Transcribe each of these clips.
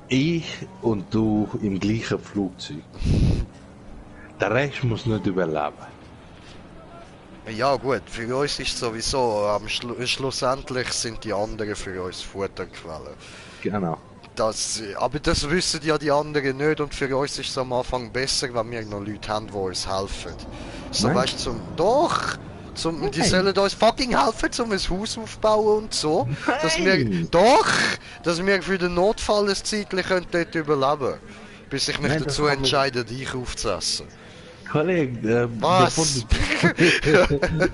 Ich und du im gleichen Flugzeug. Der Rest muss nicht überleben. Ja gut, für uns ist sowieso, schlussendlich sind die anderen für uns Futterquellen. Genau. Aber das wissen ja die anderen nicht und für uns ist es am Anfang besser, wenn wir noch Leute haben, die uns helfen. So Nein. weißt du, die Nein. sollen uns fucking helfen, um ein Haus aufzubauen und so. Nein. Dass wir für den Notfall ein Zeitchen dort überleben können. Bis ich mich Nein, das dazu kann man- entscheide, dich aufzuessen. Kollege, Was?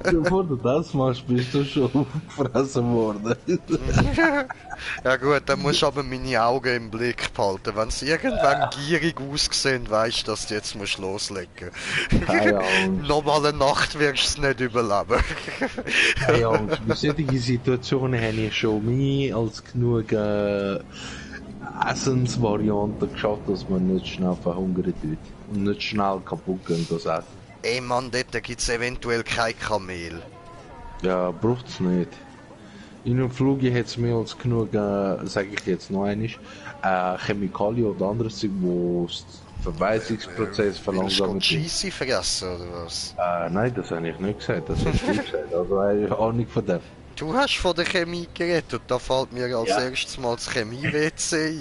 bevor du das machst, bist du schon aufgefressen worden. Ja gut, dann musst du aber meine Augen im Blick behalten. Wenn sie irgendwann gierig aussehen, weißt du, dass du jetzt musst loslegen. Keine Angst. Nochmal eine Nacht wirst du es nicht überleben. Keine Angst. Bei solchen Situationen habe ich schon mehr als genug Essensvarianten geschafft, dass man nicht schnell verhungert wird. Und nicht schnell kaputt gehen, das Essen. Ey Mann, dort gibt's eventuell kein Kamel. Ja, braucht's nicht. In einem Flug hat es mehr als genug, sage ich jetzt noch einmal, Chemikalien oder anderes Zeug, wo das Verweißungsprozess Willst du verlangsamt. Cheesy fressen oder was? Nein, das habe ich nicht gesagt, das hast du gesagt. Also habe ich Ahnung von dem. Du hast von der Chemie geredet und da fällt mir als Ja. erstes mal das Chemie-WC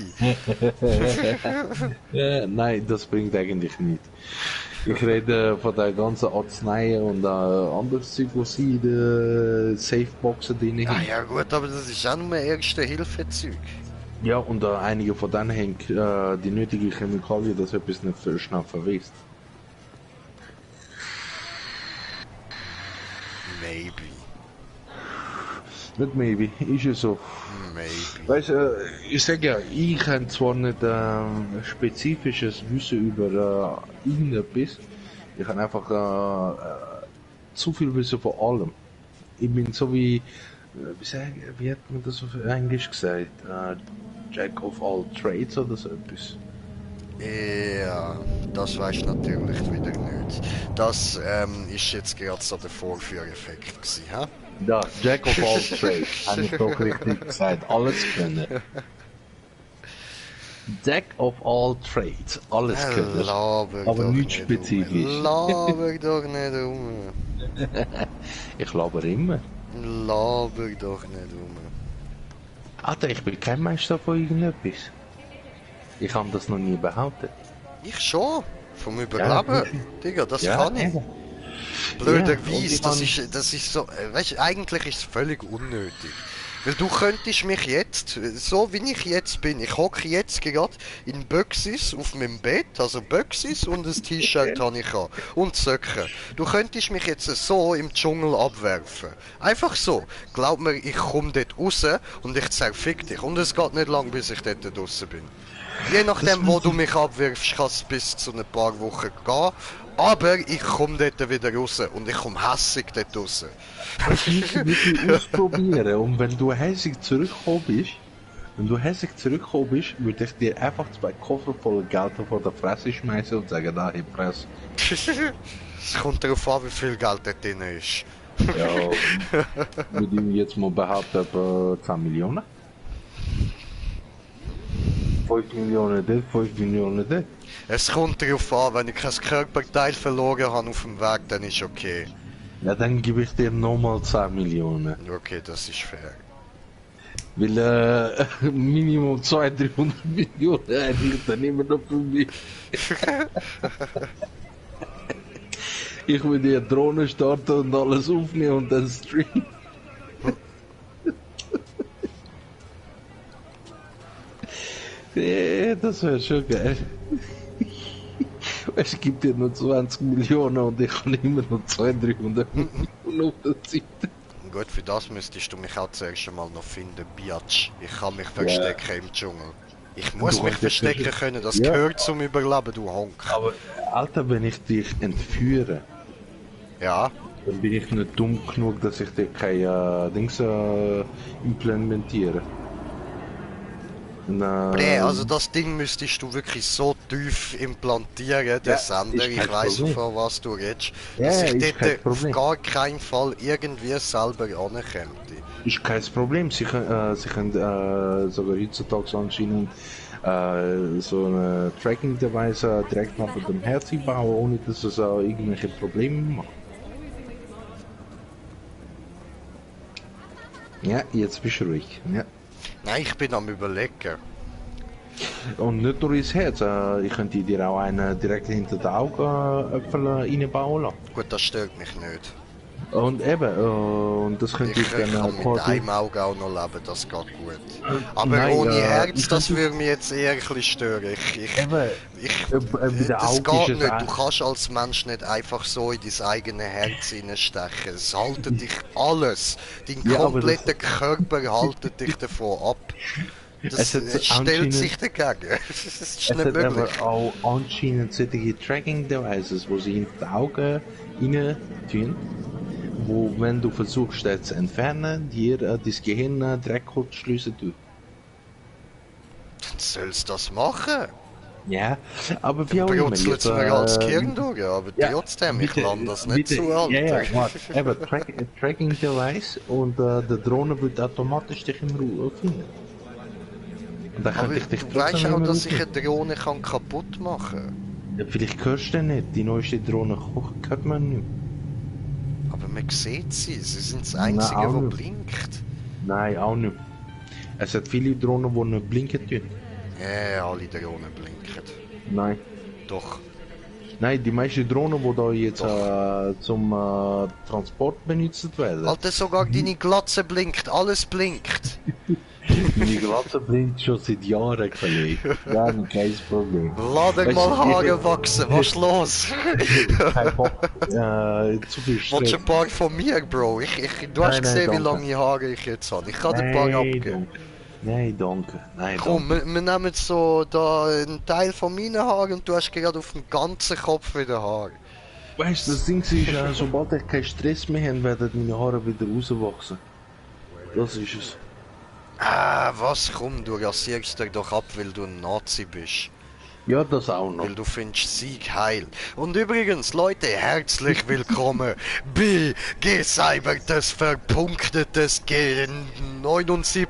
ein. Nein, das bringt eigentlich nichts. Ich rede von der ganzen Arzneien und anderes Zeug, was sie in den Safeboxen drin Ah haben. ja gut, aber das ist auch nur Erste-Hilfe-Zeug. Ja, und einige von denen haben die nötigen Chemikalien, dass etwas nicht schnell verwest. Maybe. Nicht maybe, ist ja so. Maybe. Weißt du, ich sage ja, ich habe zwar nicht spezifisches Wissen über irgendetwas, ich habe einfach zu viel Wissen von allem. Ich bin so wie hat man das auf Englisch gesagt? Jack of all trades oder so etwas. Ja, das weiß natürlich wieder nicht. Das ist jetzt gerade so der Vorführeffekt gewesen, hä? Ja, Jack of all trades, habe ich doch richtig gesagt, alles können. Jack of all trades, alles können. Laber Aber doch nichts nicht spezifisch. Laber doch nicht um. Ich laber immer. Laber doch nicht um. Alter, ich bin kein Meister von irgendetwas. Ich habe das noch nie behauptet. Ich schon. Vom Überleben. Digga, das kann ich. eben. Blöderweise, Ja, und das ist so, weißt, eigentlich ist es völlig unnötig. Weil du könntest mich jetzt, so wie ich jetzt bin, ich hocke jetzt gerade in Büchsis auf meinem Bett, also Büchsis und ein T-Shirt habe ich an und Socken. Du könntest mich jetzt so im Dschungel abwerfen. Einfach so. Glaub mir, ich komme dort raus und ich zerfick dich. Und es geht nicht lang, bis ich dort draussen bin. Je nachdem, wo du mich abwirfst, kann es bis zu ein paar Wochen gehen. Aber ich komme dort wieder raus und ich komme hässig dort raus. das musst du wirklich ausprobieren. Und wenn du hässig zurückgekommen bist, würde ich dir einfach 2 Koffer voller Geld vor der Fresse schmeißen und sagen, da, ich press. Es kommt darauf an, wie viel Geld dort drin ist. Ja, würde ich jetzt mal behaupten, etwa 10 Millionen. 5 Millionen dort, 5 Millionen dort. Es kommt darauf an, wenn ich kein Körperteil verloren habe auf dem Weg, dann ist okay. Ja, dann gebe ich dir nochmal 10 Millionen. Okay, das ist fair. Weil Minimum 200-300 Millionen eigentlich dann immer noch für mich. Ich will die Drohne starten und alles aufnehmen und dann streamen. Ja, das wäre schon geil. Es gibt dir nur 20 Millionen und ich habe immer noch 200-300 Millionen auf der Seite. Gut, für das müsstest du mich auch zuerst einmal noch finden, Biatch. Ich kann mich verstecken im Dschungel. Ich muss Du mich kannst verstecken dich- können, das Ja. gehört zum Überleben, du Honk. Aber Alter, wenn ich dich entführe, Ja, dann bin ich nicht dumm genug, dass ich dir keine Dings implementiere. Und, also das Ding müsstest du wirklich so tief implantieren, der Ja, Sender, ist ich kein weiss, Problem. von was du redest, Ja, dass ich ist kein dort auf Problem. gar keinen Fall irgendwie selber anerkenne. ist kein Problem. Sie können sogar heutzutage anscheinend so ein Tracking-Device direkt neben dem Herz einbauen, ohne dass es irgendwelche Probleme macht. Ja, jetzt bist du ruhig. Ja. Nein, ich bin am überlegen. Und nicht nur ins Herz, ich könnte dir auch einen direkt hinter den Augenäpfel reinbauen lassen. Gut, das stört mich nicht. Und eben, und das könnte Ich ich dann kann mit quasi... einem Auge auch noch leben, das geht gut. Aber Nein, ohne Herz, ich das könnte- würde mich jetzt eher ein bisschen stören. Eben, bei den Das Augen geht ist es nicht. auch... Du kannst als Mensch nicht einfach so in dein eigene Herz hineinstechen. Es haltet dich alles. Dein Ja, aber das- kompletter Körper haltet dich davon ab. Das Es hat stellt anscheinend- sich dagegen. Das ist Es nicht hat möglich. aber auch anscheinend solche Tracking-Devices, wo sie in die Augen rein tun, wo, wenn du versuchst, das zu entfernen, dir das Gehirn direkt kurz schliessen tut. Dann sollst du das machen. Ja, aber wie auch immer. Brutzelt es mir als Gehirn durch, aber ja, trotzdem, ich bitte- lande das nicht bitte- zu, Alter. Ja, warte, eben, Tracking-Device und der Drohne wird automatisch dich im Ruhe finden. Und dann Aber könnte ich dich du weißt trotzdem auch, immer dass ich rufen. eine Drohne kann kaputt machen Ja, vielleicht hörst du den nicht, die neueste Drohne hört man nicht. Aber man sieht sie, sie sind das Nein, Einzige, auch was nicht. blinkt. Nein, auch nicht. Es hat viele Drohnen, die nicht blinken tun. Ja, alle Drohnen blinken. Nein. Doch. Nein, die meisten Drohnen, die da jetzt zum Transport benutzt werden, Alter, sogar deine Glatze blinkt, alles blinkt. meine Glatze blinkt schon seit Jahren, Kollege. Ja, kein Problem. Lass dir Weißt mal du, Haare wachsen, was ist los? Kein Bock. Zu viel Willst Stress. du ein paar von mir, Bro? Du hast Nein, gesehen, wie danke. lange Haare ich jetzt habe. Ich kann dir ein paar abgeben. Danke. Nein, danke. Nein, Komm, danke. wir nehmen so da einen Teil von meinen Haaren und du hast gerade auf dem ganzen Kopf wieder Haare. Weißt du, das Ding ist, sobald ich keinen Stress mehr habe, werden meine Haare wieder rauswachsen. Das ist es. Ah, was? Komm, du rasierst dir doch ab, weil du ein Nazi bist. Ja, das auch noch. Weil du findest Sieg heil. Und übrigens, Leute, herzlich willkommen bei Gecybertes Verpunktetes G79.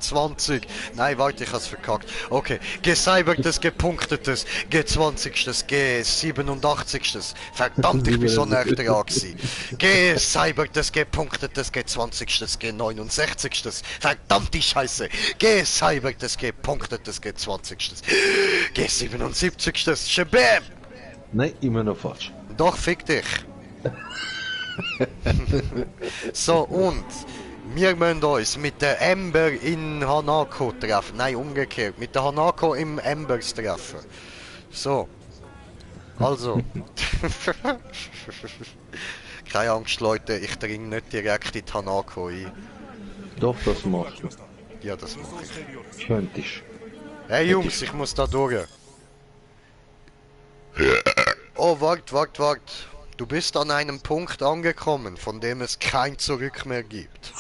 20. Nein, warte, ich hab's verkackt. Okay, Gecybertes Gepunktetes G20. G87. Verdammt, ich bin so nah dran gewesen. Gecybertes Gepunktetes G20. G69. Verdammte Scheiße. Gecybertes Gepunktetes G20. G77. Shabam! Nein, immer noch falsch. Doch, fick dich. So, und wir müssen uns mit der Ember in Hanako treffen. Nein, umgekehrt. Mit der Hanako im Embers treffen. So. Also. Keine Angst, Leute. Ich dringe nicht direkt in die Hanako ein. Doch, das machst du. Ja, das mache ich. Könntest. Hey Jungs, ich muss da durch. Oh, wart. Du bist an einem Punkt angekommen, von dem es kein Zurück mehr gibt.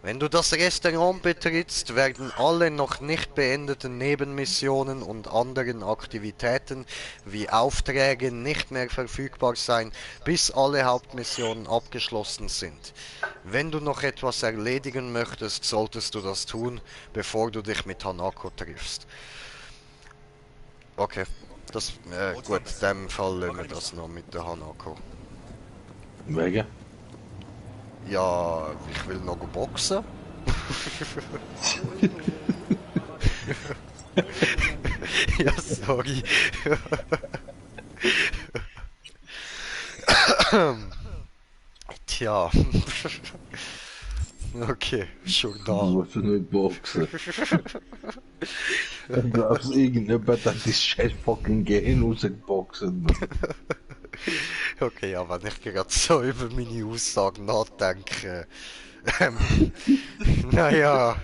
Wenn du das Restaurant betrittst, werden alle noch nicht beendeten Nebenmissionen und anderen Aktivitäten wie Aufträge nicht mehr verfügbar sein, bis alle Hauptmissionen abgeschlossen sind. Wenn du noch etwas erledigen möchtest, solltest du das tun, bevor du dich mit Hanako triffst. Okay, das, gut, in dem Fall lassen wir das noch mit der Hanako. Wegen? Ja, ich will noch boxen. Ja, sorry. Tja. Okay, schon Du da. musst nicht boxen. Dann darfst irgendjemand an die scheiß fucking Gehirn rausboxen. Okay, ja, wenn ich gerade so über meine Aussagen nachdenke. Naja.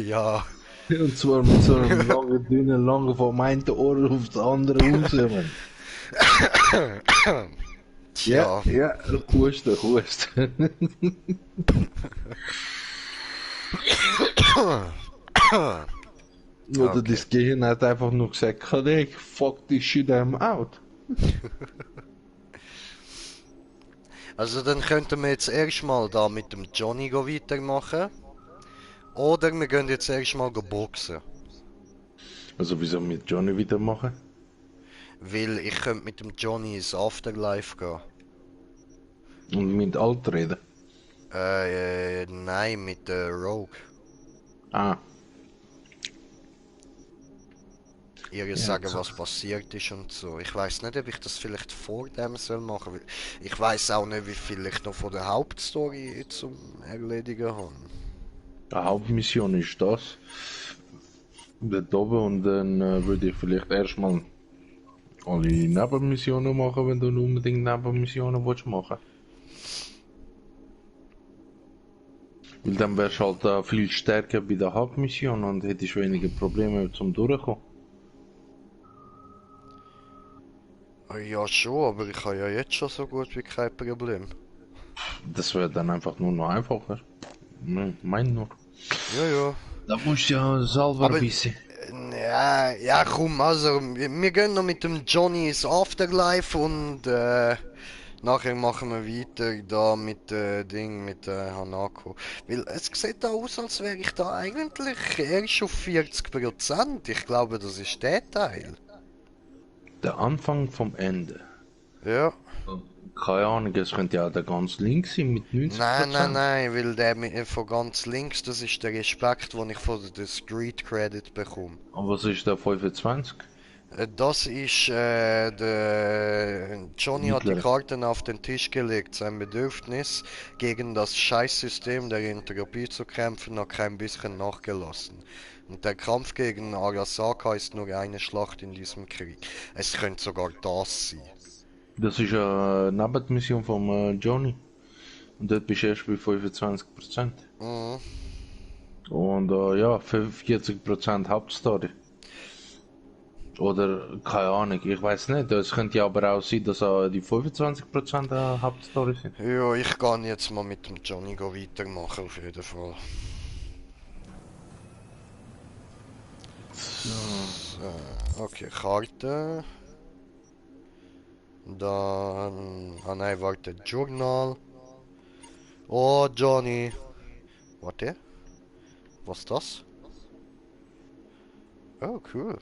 Ja. Und zwar mit so einem langen, dünnen, langen vom einen Ohr auf das andere raus, Mann. Tja. Ja, husten. Oder Okay. das Gehirn hat einfach nur gesagt, Kollege, fuck this shit, I'm out. Also dann könnten wir jetzt erstmal da mit dem Johnny weitermachen. Oder wir gehen jetzt erstmal boxen. Also wieso mit Johnny wieder machen? Weil ich könnte mit dem Johnny ins Afterlife gehen. Und mit Alt reden? Nein, mit Rogue. Ah, Ihr ja, sagen, was passiert ist und so. Ich weiß nicht, ob ich das vielleicht vor dem soll machen. Weil ich weiß auch nicht, wie viel ich noch von der Hauptstory zum Erledigen habe. eine Hauptmission ist das. Dort oben und dann würde ich vielleicht erstmal alle Nebenmissionen machen, wenn du unbedingt Nebenmissionen willst machen. Weil dann wärst du halt viel stärker bei der Hauptmission und hättest weniger Probleme zum Durchkommen. Ja, schon, aber ich habe ja jetzt schon so gut wie kein Problem. Das wäre dann einfach nur noch einfacher. Mein nur. Ja, ja. Da musst du ja selber Aber wissen. ja, komm, also wir gehen noch mit dem Johnny ins Afterlife und nachher machen wir weiter da mit Ding, mit Hanako. Weil es sieht da aus, als wäre ich da eigentlich erst auf 40%. Ich glaube, das ist der Teil. Der Anfang vom Ende. Ja. Keine Ahnung, es könnte ja der ganz links sein mit Nein, 90%. weil der von ganz links, das ist der Respekt, den ich von der Street Credit bekomme. Und was ist der 25? Das ist, der Johnny hat die Mittlere. Karten auf den Tisch gelegt. Sein Bedürfnis, gegen das Scheißsystem der Entropie zu kämpfen, hat kein bisschen nachgelassen. Und der Kampf gegen Arasaka ist nur eine Schlacht in diesem Krieg. Es könnte sogar das sein. Das ist eine Nebenmission von Johnny. Und dort bist du erst bei 25%. Mhm. Und ja, 40% Hauptstory. Oder keine Ahnung, ich weiß nicht. Es könnte ja aber auch sein, dass die 25% Hauptstory sind. Ja, ich kann jetzt mal mit dem Johnny weitermachen, auf jeden Fall. So, okay, Karte. Dann. Ah nein, warte, Journal. Oh, Johnny. Warte. Was ist das? Oh, cool.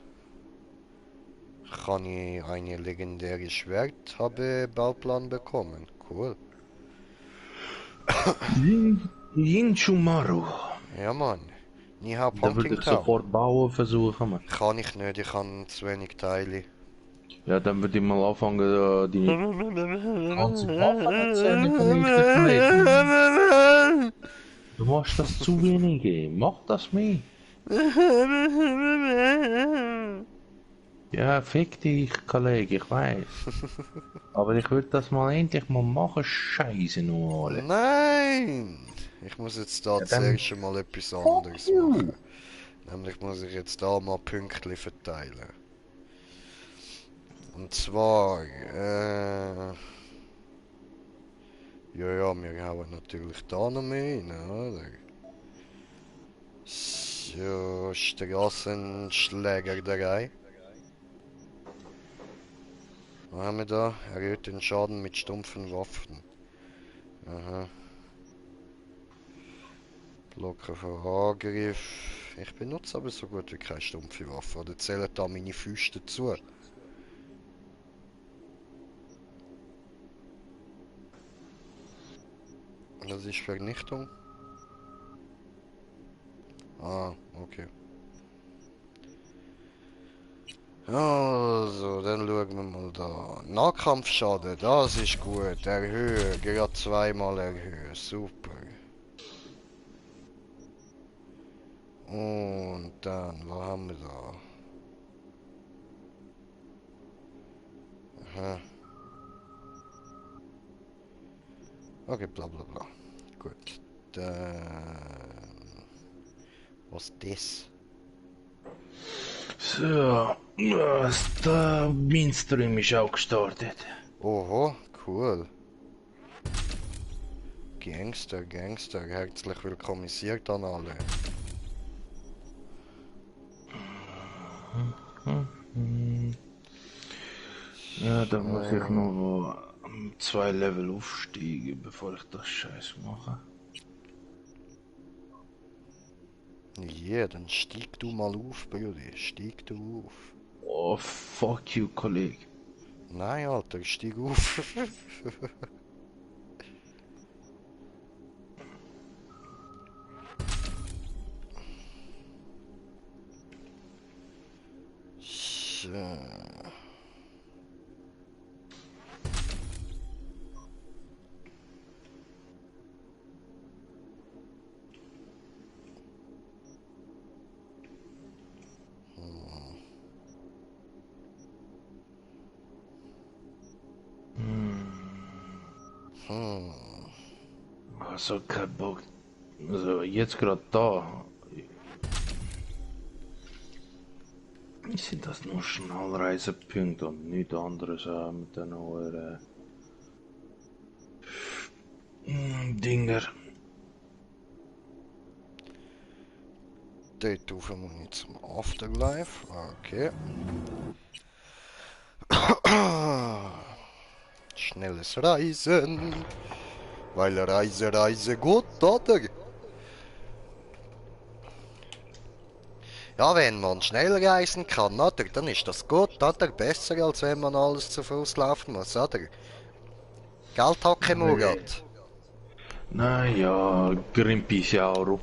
Kann ich eine legendäre Schwert habe Bauplan bekommen? Cool. Yinshumaru. Ja, Mann. Niha Da würde Pumpkin ich Town. sofort bauen versuchen. Man. Kann ich nicht, ich habe zu wenig Teile. Ja, dann würde ich mal anfangen, die ganze Waffenzähne vernichten zu legen. Du machst das zu wenig, mach das mehr. Ja, fick dich, Kollege, ich weiß. Aber ich würde das mal endlich mal machen, Scheiße nur alle. Nein! Ich muss jetzt da Ja, dann zuerst mal etwas fuck anderes you. machen. Nämlich muss ich jetzt da mal Pünktchen verteilen. Und zwar, ja, wir hauen natürlich da noch mehr rein, oder? So, Straßenschlägerei. Was haben wir da? Erhöht den Schaden mit stumpfen Waffen. Aha. Blocker vor Angriff. Ich benutze aber so gut wie keine stumpfe Waffe. Oder zählen da meine Füße dazu? Das ist Vernichtung. Ah, okay. Also, dann schauen wir mal da. Nahkampfschaden, das ist gut. Erhöhen, gerade zweimal erhöhen. Super. Und dann, was haben wir da? Aha. Okay, bla bla bla. Gut. Dann. Was ist das? So, der Mainstream ist auch gestartet. Oho, cool. Gangster, herzlich willkommenisiert an alle. Ja, da muss ich noch 2 Level aufsteigen, bevor ich das Scheiß mache. Ja, dann steig du mal auf, Brudi. Steig du auf. Oh, fuck you, Kollege. Nein, Alter, steig auf. So. Hm. Also kein Bock. Also jetzt gerade da. Sind das nur Schnellreisepunkte und nichts anderes mit den neuen Dinger. Dort rufen wir jetzt zum Afterlife. Okay. Schnelles Reisen. Weil Reise gut, oder? Ja, wenn man schnell reisen kann, oder? Dann ist das gut, oder? Besser, als wenn man alles zu Fuß laufen muss, oder? Geld hat kein Murat. Naja, Greenpeace Euro.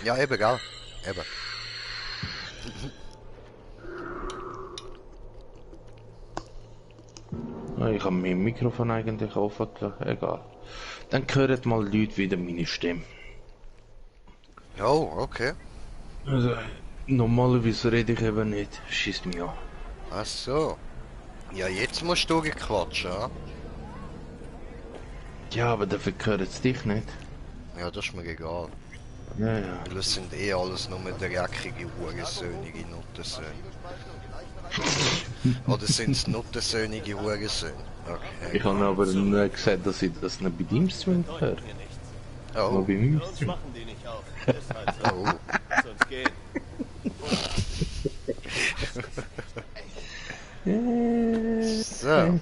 Ja, eben, gell? Eben. Ich habe mein Mikrofon eigentlich aufgelassen. Egal. Dann hören mal Leute wieder meine Stimme. Oh, okay. Also, normalerweise rede ich eben nicht. Schießt mich an. Ach so. Ja, jetzt musst du gequatschen, ja? Ja, aber dafür gehört es dich nicht. Ja, das ist mir egal. Ja, ja. Weil das sind eh alles nur dreckige, hurensöhnige Nuttensöhne. Oder sind es nuttensöhnige Hurensöhne? Okay. Ich habe aber nur gesagt, dass ich das nicht bei deinem Stream höre. Nur Oh, bei meinem Uns Stream. machen die nicht auf. Deshalb oh. lass uns gehen. So.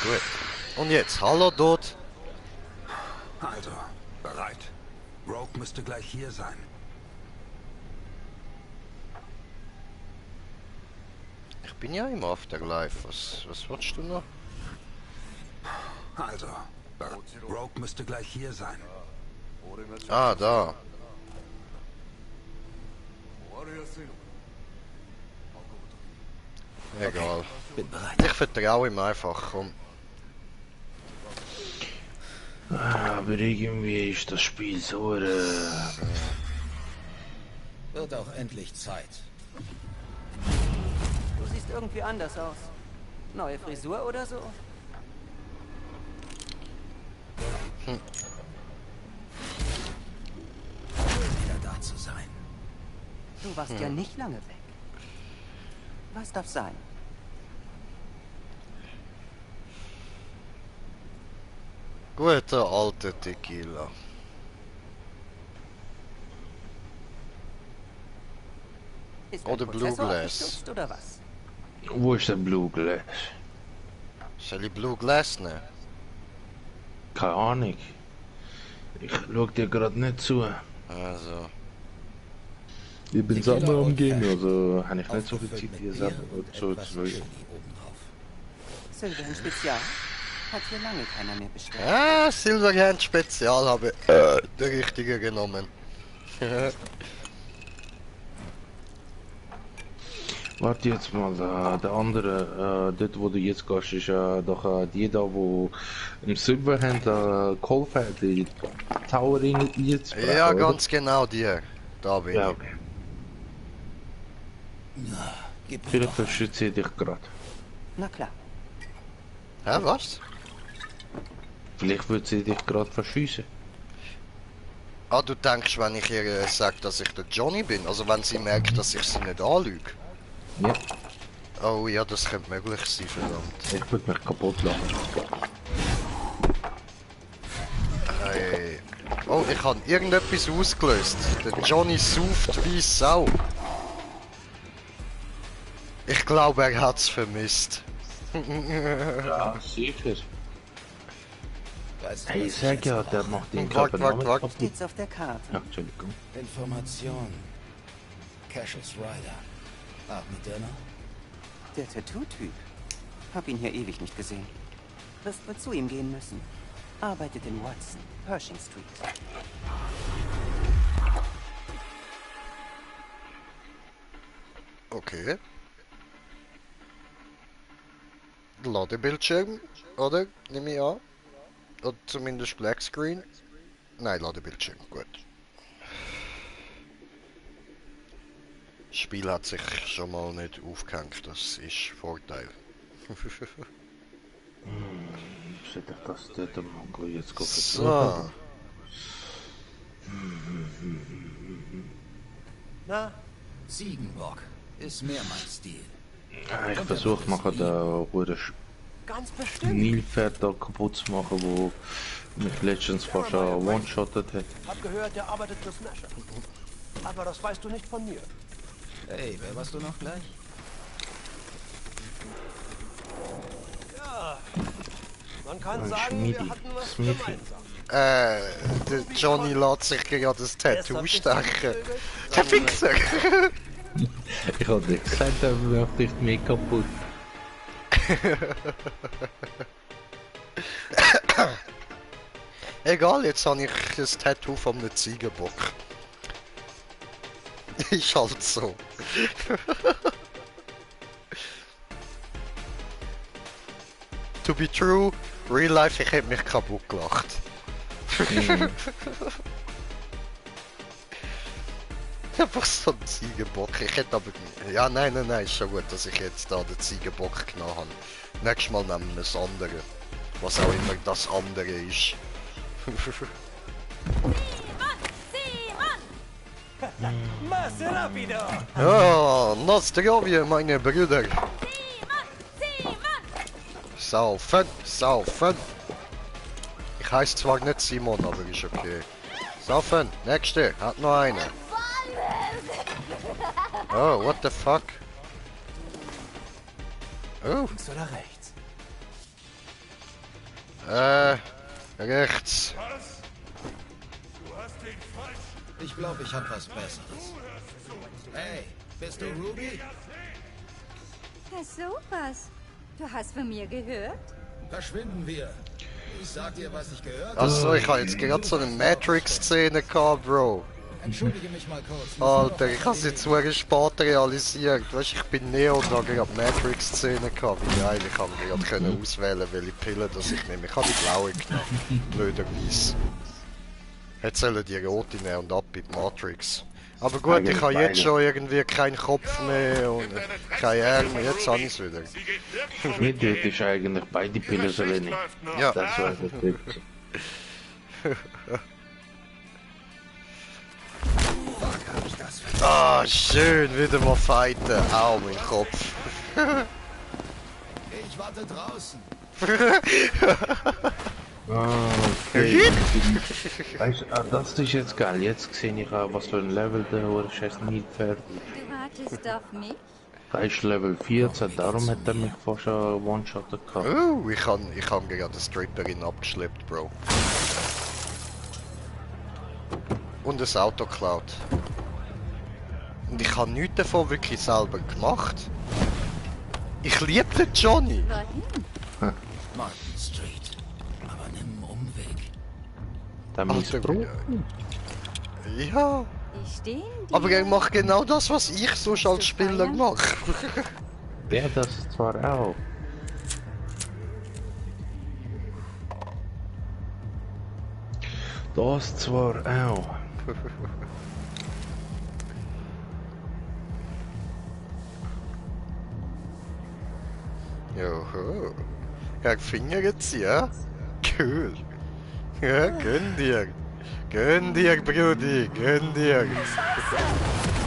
Gut. Und jetzt, hallo dort. Also, bereit. Rogue müsste gleich hier sein. Ich bin ja im Afterlife. Was willst du noch? Also, Rogue müsste gleich hier sein. Ah, da. Egal. Bin bereit. Ich vertraue ihm einfach. Komm. Aber irgendwie ist das Spiel so... Wird auch endlich Zeit. Du siehst irgendwie anders aus. Neue Frisur oder so? Wieder da zu sein. Du warst ja nicht lange weg. Was darf sein? Guter alter Tequila. Ist Oder ein Blue Prozessor Glass. abgestürzt oder was? Wo ist der Blue Glass? Soll ich Blue Glass nehmen? Keine Ahnung. Ich schau dir gerade nicht zu. Also. Ich bin Tequila selber am und Game, Cash. also habe ich nicht so viel Aufgefüllt Zeit mit hier Bier selber und zu etwas schauen. Chili obendrauf. Silver Spezial. Hat hier lange keiner mehr bestellt. Ah, Silverhand Spezial habe ich der richtige genommen. Warte jetzt mal, der andere, dort wo du jetzt gehst, ist doch die da, wo im Silverhand geholfen hat, die Tower jetzt Ja, ganz genau dir. Da bin Ja, ich. okay. Gib mir Vielleicht noch. verschütze ich dich gerade. Na klar. Hä, was? Vielleicht würde sie dich gerade verschießen. Ah, du denkst, wenn ich ihr sage, dass ich der Johnny bin? Also wenn sie merkt, dass ich sie nicht anlüge? Ja, Oh ja, das könnte möglich sein, verdammt. ich würde mich kaputt lachen. Hey. Oh, ich habe irgendetwas ausgelöst. Der Johnny sauft wie Sau. Ich glaube, er hat's vermisst. Ja, sicher. Weißt du, Hey, was ich sag jetzt ja, brauche? der macht den Wart, Körper wart, wart. Steht's auf der Karte. Ja, Entschuldigung. Information. Cassius Ryder. Arden Dinner? Der Tattoo-Typ. Hab ihn hier ewig nicht gesehen. Wirst wohl zu ihm gehen müssen. Arbeitet in Watson, Pershing Street. Okay. Ladebildschirm, oder? Nehme ich an. Oder zumindest Black Screen. Nein, Ladebildschirm, gut. Das Spiel hat sich schon mal nicht aufgehängt, das ist Vorteil. Zet ik dat dit hem ook jetzt goed So. Na? Ziegenbock. Ist mehr mein Stil. Ich versuche mal den Bruder Ganz bestimmt. Nilpferd da kaputt zu machen, wo mich letztens fast one-shottet hat. Hab gehört, der arbeitet für Smasher. Aber das weißt du nicht von mir. Hey, wer warst du noch gleich? Ja, man kann Ein sagen, Schmiedi. wir hatten was Smithy. gemeinsam. Der Johnny lässt sich gerade das Tattoo stechen. Der Fixer! Ich had nicht gesagt, er macht nicht mehr kaputt. Egal, jetzt habe ich das Tattoo von einem Ziegenbock. Ist halt so. To be true, real life, ich hätte mich kaputt gelacht. Einfach so ein Ziegenbock. Ich hätte aber... Ja, nein, ist schon gut, dass ich jetzt da den Ziegenbock genommen habe. Nächstes Mal nehmen wir das andere. Was auch immer das andere ist. Masse rapido! Ja, Nostrovje, meine Brüder. Saufen, saufen. Ich heiße zwar nicht Simon, aber ist okay. Saufen, nächste, hat noch eine. Oh, what the fuck? Oh, Links oder rechts? rechts. Ich glaube, ich habe was Besseres. Hey, bist du Ruby? Herr Sopas, du hast von mir gehört? Verschwinden wir. Ich sag dir, was ich gehört habe. Also, ich habe jetzt gerade so eine Matrix-Szene gehabt, Bro. Entschuldige mich mal kurz. Alter, ich habe es jetzt sogar spät realisiert. Weißt du, ich bin Neo und habe gerade Matrix-Szene gehabt. Wie geil, ich habe gerade können auswählen, welche Pille das ich nehme. Ich habe die blaue genommen. Blöderweise. Jetzt sollen die rote nehmen und ab in die Matrix. Aber gut, ich habe jetzt schon irgendwie keinen Kopf mehr und keine Arme. Jetzt habe ich es wieder. Schmidt ist eigentlich beide Pillen sollen nicht. Ja. Das war der Trick. Ah, schön, wieder mal fighten. Au, mein Kopf. Ich warte draußen. Okay. Weißt du, das ist jetzt geil. Jetzt sehe ich auch, was für ein Level der Scheiß Nilpferd. Du wartest auf mich? Da ist Level 14, darum hat er mich fast schon one-shottet gehabt. Oh, ich hab gerade eine Stripperin abgeschleppt, Bro. Und ein Auto geklaut. Und ich habe nichts davon wirklich selber gemacht. Ich liebe den Johnny. Wohin? Martin Street. Aber nimm einen Umweg. Der Alter, Missbrauch. ja, Die stehen dir. aber er macht genau das, was ich sonst als Spieler mache. Der das zwar auch. Das zwar auch. Joho. Ja, Finger jetzt, ja? Cool. Ja, gönn dir. Gönn dir, Brudi, gönn dir.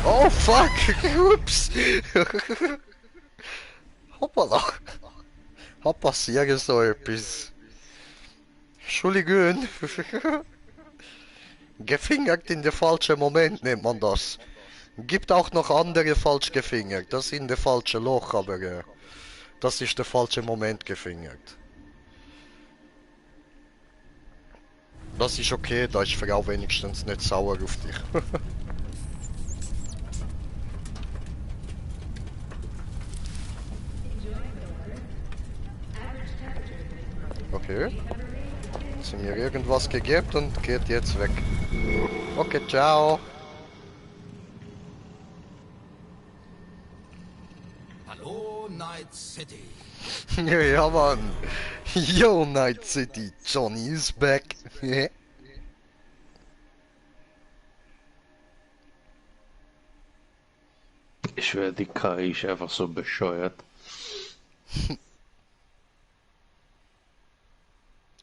Oh, fuck. Ups. Hoppala. Hat passiert so etwas. Entschuldigung. Gefingert in der falschen Moment nennt man das. Gibt auch noch andere falsch gefingert. Das ist in der falsche Loch, aber das ist der falsche Moment gefingert. Das ist okay, da ist die Frau wenigstens nicht sauer auf dich. Okay. Hat sie mir irgendwas gegeben und geht jetzt weg. Okay, ciao. Hallo, Night City. Ja, Mann. Yo, Night City. Johnny is back. Ich schwöre, die KI ist einfach so bescheuert.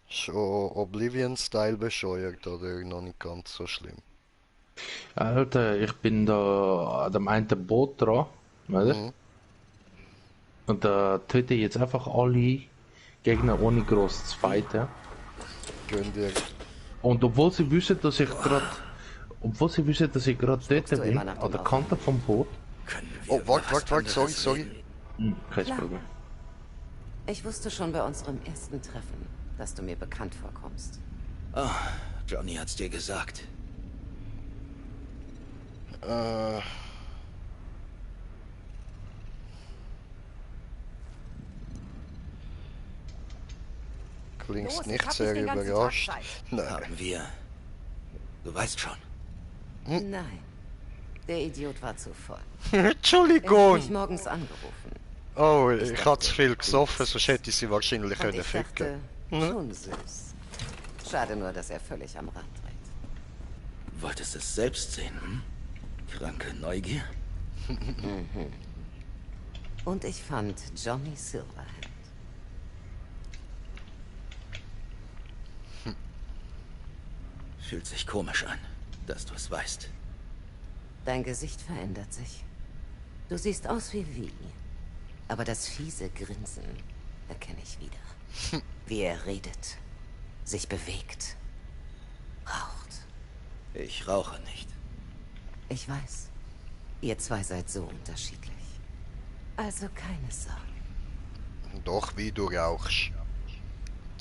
Schon Oblivion-Style bescheuert oder noch nicht ganz so schlimm? Alter, ich bin da an dem einen Boot dran, weißt du? Und da töte ich jetzt einfach alle Gegner ohne groß zu fighten. Gönn dir. Und obwohl sie wissen, dass ich gerade dort du bin, immer nach dem an der Kante vom Boot. Oh, warte, sorry. Kein Klar. Problem. Ich wusste schon bei unserem ersten Treffen, dass du mir bekannt vorkommst. Oh, Johnny hat's dir gesagt. Klingst Los, nicht ich hab sehr dich den ganzen überrascht. Tag Nein. Haben wir... Du weißt schon. Nein, der Idiot war zu voll. Er hat mich Entschuldigung! morgens angerufen. Oh, ich hatte zu viel gesoffen, sonst hätte ich sie wahrscheinlich Und können ich ficken. dachte, schon süß. Schade nur, dass er völlig am Rad dreht. Wolltest es selbst sehen, hm? Kranke Neugier? Und ich fand Johnny Silverhand. Fühlt sich komisch an, dass du es weißt. Dein Gesicht verändert sich. Du siehst aus wie Vi. Aber das fiese Grinsen erkenne ich wieder. Wie er redet, sich bewegt, raucht. Ich rauche nicht. Ich weiß, ihr zwei seid so unterschiedlich. Also keine Sorgen. Doch, wie du rauchst.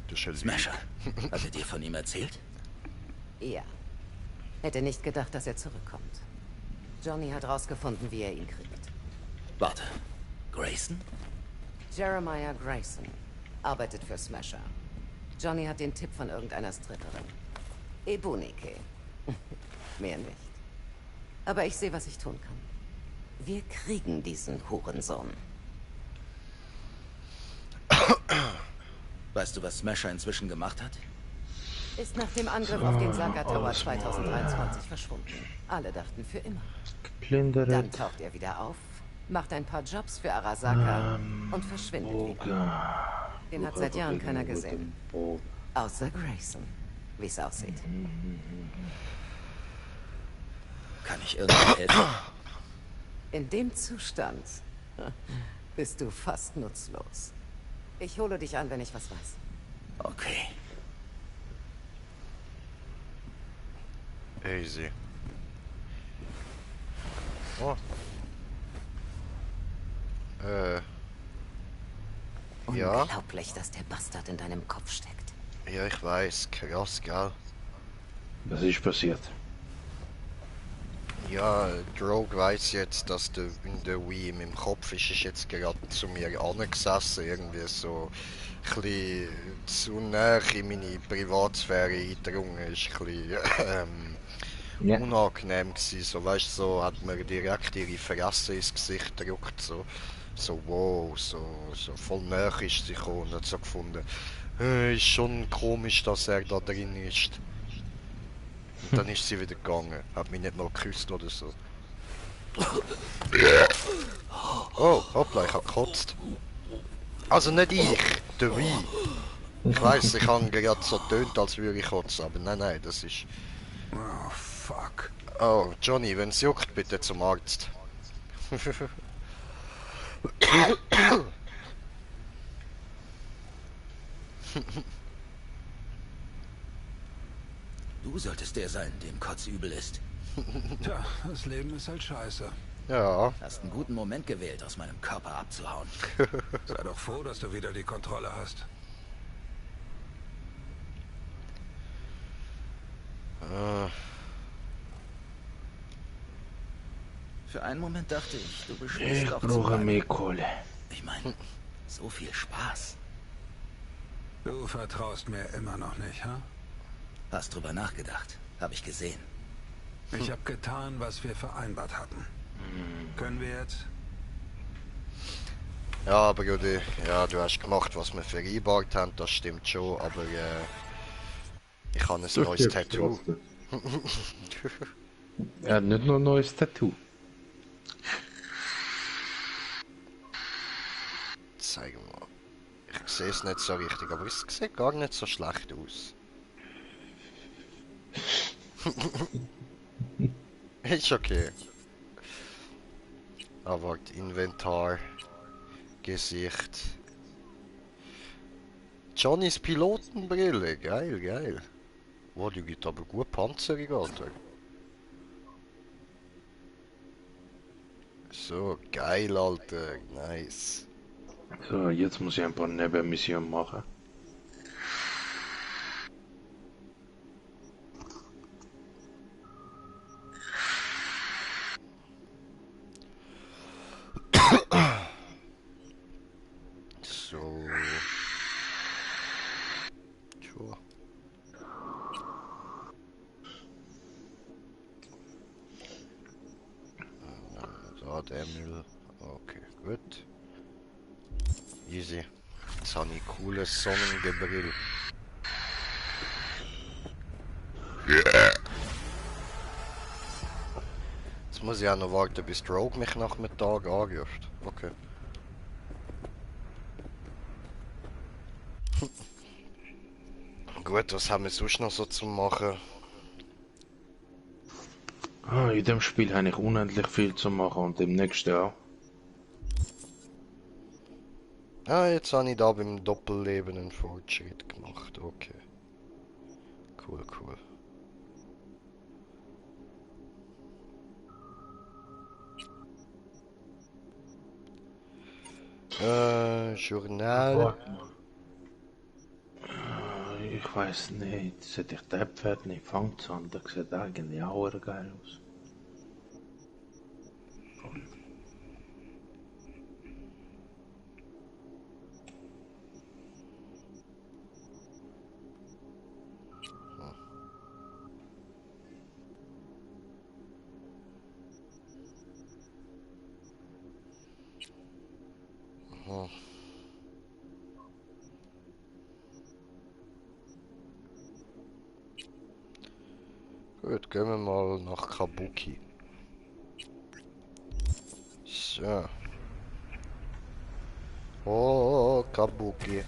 Du Schelm. Smasher, hat er dir von ihm erzählt? Ja. Hätte nicht gedacht, dass er zurückkommt. Johnny hat rausgefunden, wie er ihn kriegt. Warte, Grayson? Jeremiah Grayson arbeitet für Smasher. Johnny hat den Tipp von irgendeiner Stripperin. Ebunike. Mehr nicht. Aber ich sehe, was ich tun kann. Wir kriegen diesen Hurensohn. Weißt du, was Smasher inzwischen gemacht hat? Ist nach dem Angriff auf den Saga Tower 2023 verschwunden. Alle dachten für immer. Geplündert. Dann taucht er wieder auf, macht ein paar Jobs für Arasaka und verschwindet wieder. Den hat seit Jahren keiner gesehen. Außer Grayson, wie es aussieht. Kann ich irgendwie helfen? In dem Zustand bist du fast nutzlos. Ich hole dich an, wenn ich was weiß. Okay. Easy. Oh. Ja. Unglaublich, dass der Bastard in deinem Kopf steckt. Ja, ich weiß. Krass, gell? Was ist passiert? Ja, Drogue weiß jetzt, dass der in der Wii in meinem Kopf ist jetzt gerade zu mir angesessen, irgendwie so ein bisschen zu nah in meine Privatsphäre eingedrungen, ist ein bisschen Ja. unangenehm gewesen, so weißt du, so hat mir direkt ihre Fresse ins Gesicht gedrückt, so wow, so voll näher ist sie gekommen und hat so gefunden, ist schon komisch, dass er da drin ist. Und dann ist sie wieder gegangen, hat mich nicht mal geküsst oder so. Oh, hoppla, ich hab gekotzt. Also nicht ich, der Wie. Ich weiss, ich habe gerade so tönt, als würde ich kotzen, aber nein, das ist... Oh, fuck. Oh, Johnny, wenn's juckt, bitte zum Arzt. Du solltest der sein, dem kotzübel ist. Tja, das Leben ist halt scheiße. Ja, Hast einen guten Moment gewählt, aus meinem Körper abzuhauen. Sei doch froh, dass du wieder die Kontrolle hast. Für einen Moment dachte ich, du Ich beschließt doch zu brauche bleiben. mehr Kohle. Ich meine, so viel Spaß. Du vertraust mir immer noch nicht, ha? Hast drüber nachgedacht. Habe ich gesehen. Ich habe getan, was wir vereinbart hatten. Können wir jetzt? Ja, aber Rudi, ja, du hast gemacht, was wir vereinbart haben, das stimmt schon, aber ich habe ein Du neues stirbst Tattoo. trotzdem. Er hat nicht nur ein neues Tattoo. Zeig mal. Ich sehe es nicht so richtig, aber es sieht gar nicht so schlecht aus. Ist okay. Aber Inventar, Gesicht. Johnnys Pilotenbrille, geil, geil. Wow, die gibt aber gut Panzerung, Alter. So, geil, Alter, nice. So, jetzt muss ich ein paar Nebenmissionen machen. So. Tja. Da der Müll. Okay, gut. Easy. Jetzt habe ich cooles Sonnengebrill. Jetzt muss ich auch noch warten, bis Rogue mich nach dem Tag anruft. Okay. Gut, was haben wir sonst noch so zu machen? Ah, in dem Spiel habe ich unendlich viel zu machen und im nächsten auch. Ah, jetzt habe ich da beim Doppelleben einen Fortschritt gemacht. Okay. Cool, cool. Journal. Warte mal. Ich weiß nicht, sollte ich den Pferd nicht fangen zu haben, das sieht eigentlich auch geil aus. Hm. Gut, gehen wir mal nach Kabuki. So. Oh, Kabuki.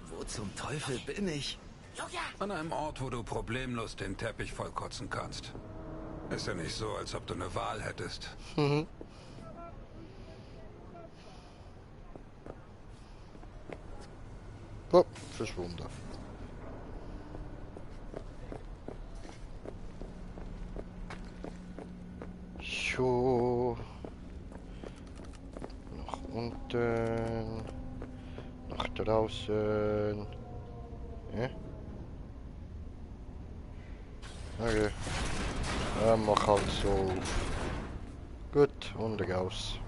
Wo zum Teufel bin ich? An einem Ort, wo du problemlos den Teppich vollkotzen kannst. Ist ja nicht so, als ob du eine Wahl hättest. Oh, verschwunden. So. Nach unten. Nach draußen. Ja? Okay. Ja, mach halt so. Gut, und raus.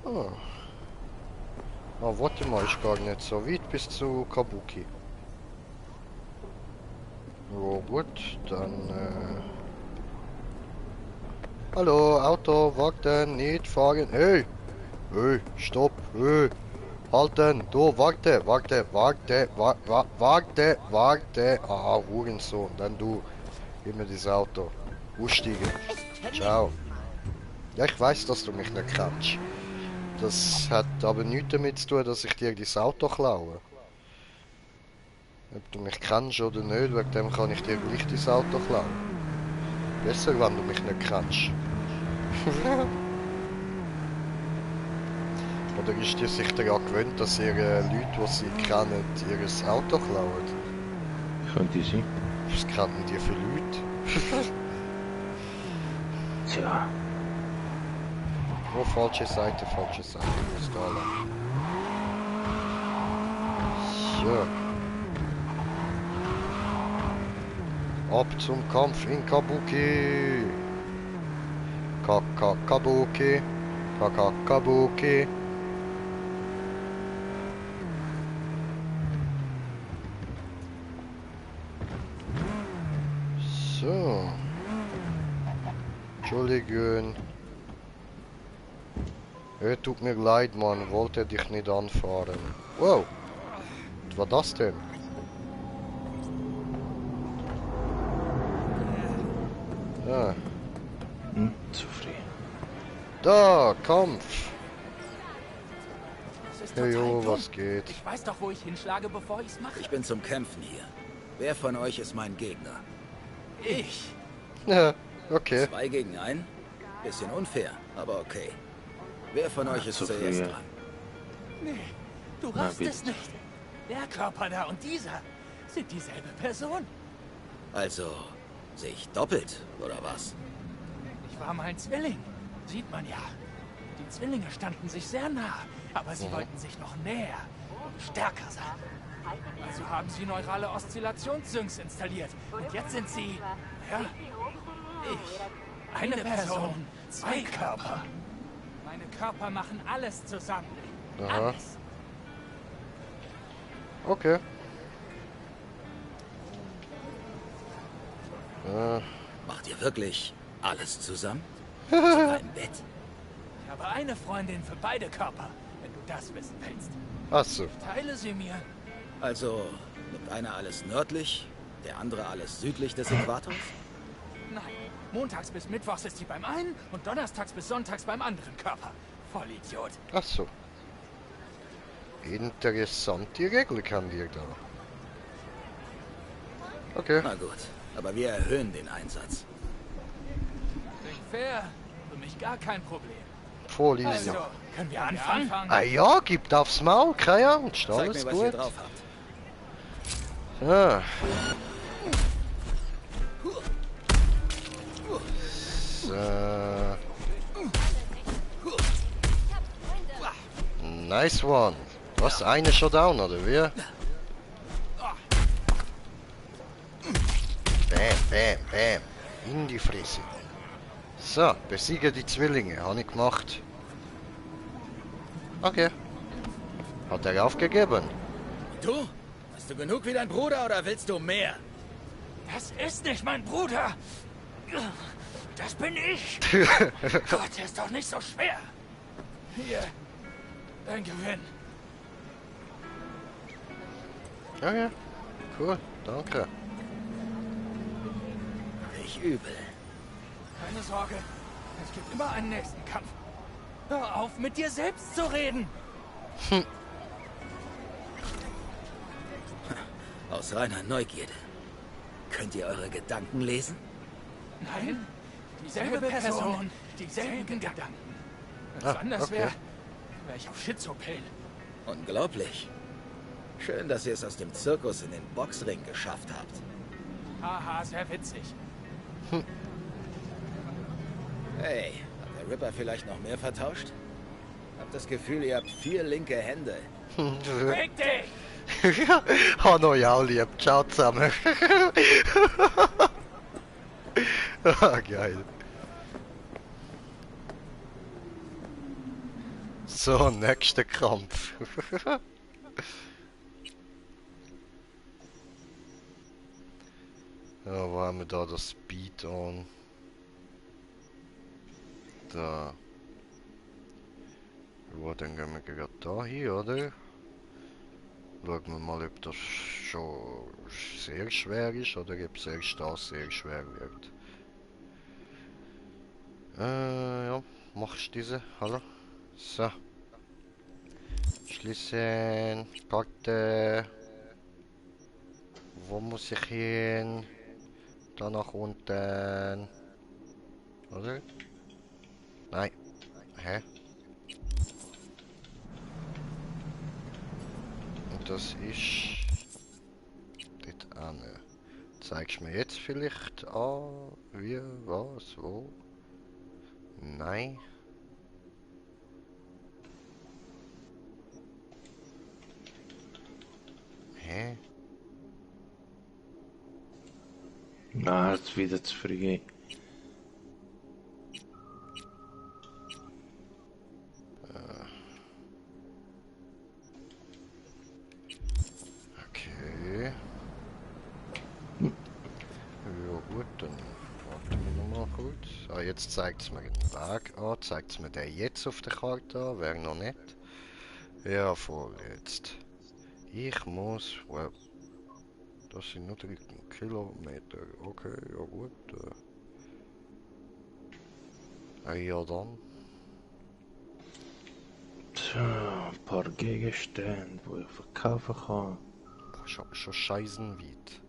Ah. Ah, warte mal, ist gar nicht so weit bis zu Kabuki. Ja, gut, dann Hallo, Auto, warten, nicht fahren. Hey! Hey, stopp, hey! Halten, du, warte. Ah, Hurensohn, dann du. Gib mir dieses Auto. Aussteigen. Ciao. Ja, ich weiß, dass du mich nicht kennst. Das hat aber nichts damit zu tun, dass ich dir dein Auto klaue. Ob du mich kennst oder nicht, wegen dem kann ich dir gleich dein Auto klauen. Besser, wenn du mich nicht kennst. Oder ist dir sich daran gewöhnt, dass ihr Leute, die sie kennen, ihr Auto klauen? Könnte sein. Was kennen die für Leute? Tja. Oh, falsche Seite, muss da lang. So. Ab zum Kampf in Kabuki. Kabuki. Kabuki. So. Entschuldigung. Tut mir leid, Mann. Wollte dich nicht anfahren. Wow. Was war das denn? Ah. Zufrieden. Da, Kampf. Das ist Hey, total jo, dumm. was geht? Ich weiß doch, wo ich hinschlage, bevor ich's mache. Ich bin zum Kämpfen hier. Wer von euch ist mein Gegner? Ich. Ja, okay. 2 gegen 1? Bisschen unfair, aber okay. Wer von euch ist Sophia. zuerst dran? Nee, du Na, raffst bitte. es nicht. Der Körper da und dieser sind dieselbe Person. Also, sehe ich doppelt, oder was? Ich war mein Zwilling. Sieht man ja. Die Zwillinge standen sich sehr nah, aber sie wollten sich noch näher und stärker sein. Also haben sie neurale Oszillationssyncs installiert. Und jetzt sind sie, ja, ich. Eine Person, 2 Körper. Meine Körper machen alles zusammen. Aha. Alles. Okay. Macht ihr wirklich alles zusammen? Sogar im Bett? Ich habe eine Freundin für beide Körper, wenn du das wissen willst. Achso. Teile sie mir. Also, nimmt einer alles nördlich, der andere alles südlich des Äquators? Nein, montags bis mittwochs ist sie beim einen und donnerstags bis sonntags beim anderen Körper. Vollidiot. Achso. Interessante Regel kann dir da. Okay. Na gut, aber wir erhöhen den Einsatz. Klingt fair. Für mich gar kein Problem. Voll easy. Also, können wir anfangen? Ah ja, gibt aufs Maul, keine Angst, Zeigt alles mir, was ihr gut. drauf habt. Ah. So. Nice one. Was, eine schon down, oder wie? Bam, bam, bam. In die Fresse. So, besiege die Zwillinge. Habe ich gemacht. Okay. Hat er aufgegeben? Du? Hast du genug wie dein Bruder oder willst du mehr? Das ist nicht mein Bruder. Das bin ich. Gott, der ist doch nicht so schwer. Hier, dein Gewinn. Okay. Cool, danke. Nicht übel. Keine Sorge, es gibt immer einen nächsten Kampf. Hör auf, mit dir selbst zu reden. Aus reiner Neugierde. Könnt ihr eure Gedanken lesen? Nein, dieselbe Person, dieselben Gedanken. Wenn es Ah, anders okay. wäre, wäre ich auf Schizopillen. Unglaublich. Schön, dass ihr es aus dem Zirkus in den Boxring geschafft habt. Haha, sehr witzig. Hey, hat der Ripper vielleicht noch mehr vertauscht? Hab das Gefühl, ihr habt 4 linke Hände. Beweg dich! Han euch auch lieb. Ciao zusammen. Ah, geil. So, nächster Kampf. Ja, wo haben wir da das Speed on? Da. Ja, dann gehen wir gerade da hin, oder? Schauen wir mal, ob das schon sehr schwer ist oder ob es erst das sehr schwer wird. Ja, machst du diese? Hallo? So. Schließen. Karte. Wo muss ich hin? Da nach unten. Oder? Nein. Hä? Und das ist... dort an. Zeigst du mir jetzt vielleicht an, wie, was, wo? Nein. Hä? Na, jetzt wieder zu früh. Okay. Ja gut, dann warten wir nochmal kurz. Ah, jetzt zeigt es mir den Weg an. Zeigt es mir den jetzt auf der Karte an? Wäre noch nicht. Ja, voll jetzt. Ich muss... Well, das sind nur 3 Kilometer. Okay, ja gut. Ja dann. So, ein paar Gegenstände, die ich verkaufen kann. Boah, schon scheißenweit.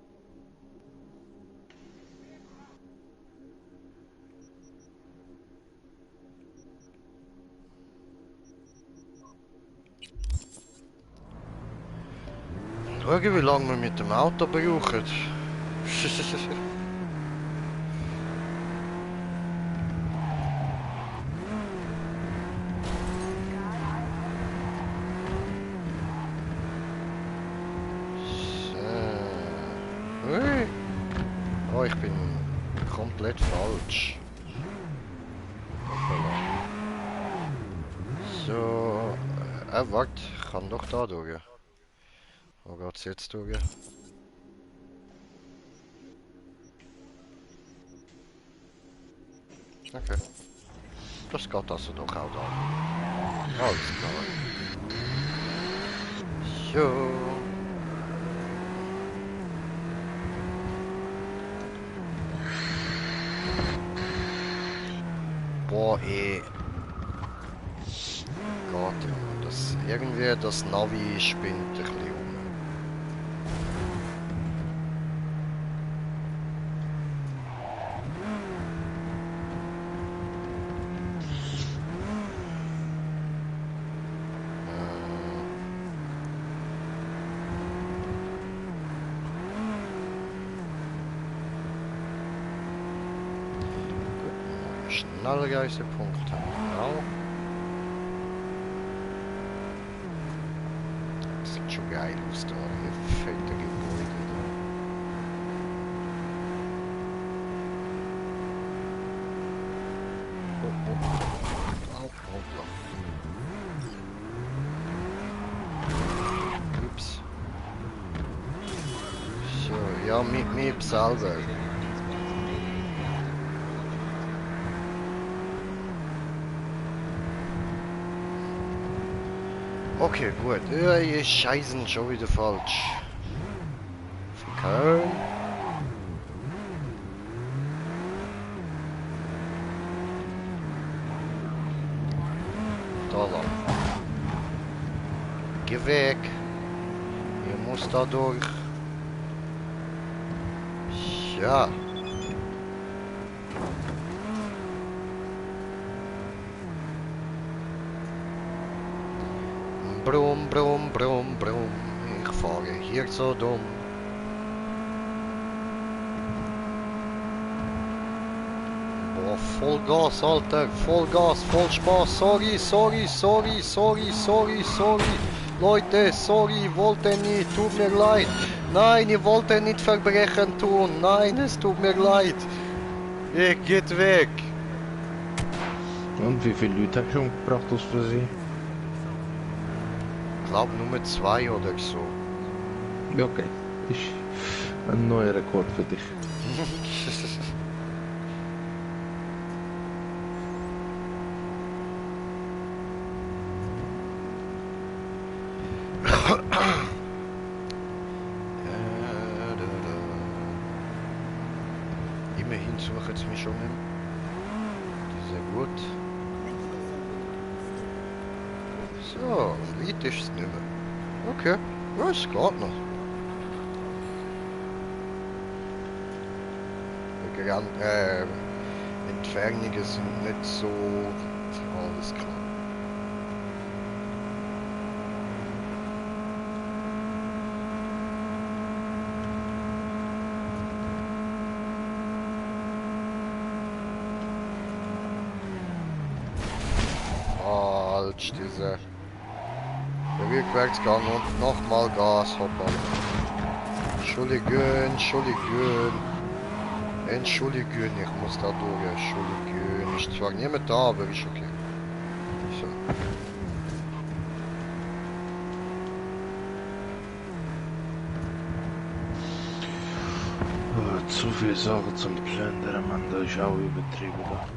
Schauen, wie lange wir mit dem Auto brauchen. Hey. Oh, ich bin komplett falsch. Hoppala. So, warte, ich kann doch da durch. Wo geht's jetzt durch? Okay. Das geht also doch auch da. Alles klar. So. Boah, ey. Gott, das irgendwie das Navi spinnt ein bisschen um. Schnellreisepunkt haben wir auch. Das sieht schon geil aus da, die fette Gebäude da. Hoppla. Ups. So, ja, mit selber. Okay, gut. Ihr Scheißen schon wieder falsch. Von Köln. Da lang. Geh weg. Ihr muss da durch. Ja. Brumm, brumm, brumm, brumm. Ich fahre hier so dumm. Boah, voll Gas, Alter. Voll Gas, voll Spaß. Sorry, sorry, sorry, sorry, sorry, sorry. Leute, sorry, wollte nicht. Tut mir leid. Nein, ich wollte nicht Verbrechen tun. Nein, es tut mir leid. Ich geht weg. Und wie viele Leute hast du schon gebracht aus Versehen? Ich glaube Nummer 2 oder so. Ja, okay. Ist ein neuer Rekord für dich. Immerhin suchen sie mich schon nicht. Sehr gut. So, weit ist es nicht mehr. Okay, ja, es geht noch. Entfernungen sind nicht so alles klar. Falsch, diese Rückwärtsgang und nochmal Gas, hoppala. Entschuldigung, ich muss da durch. Entschuldigung. Ist zwar niemand da, aber ist okay. So. Oh, zu viele Sachen zum Plündern, Mann, das ist auch übertrieben. Da.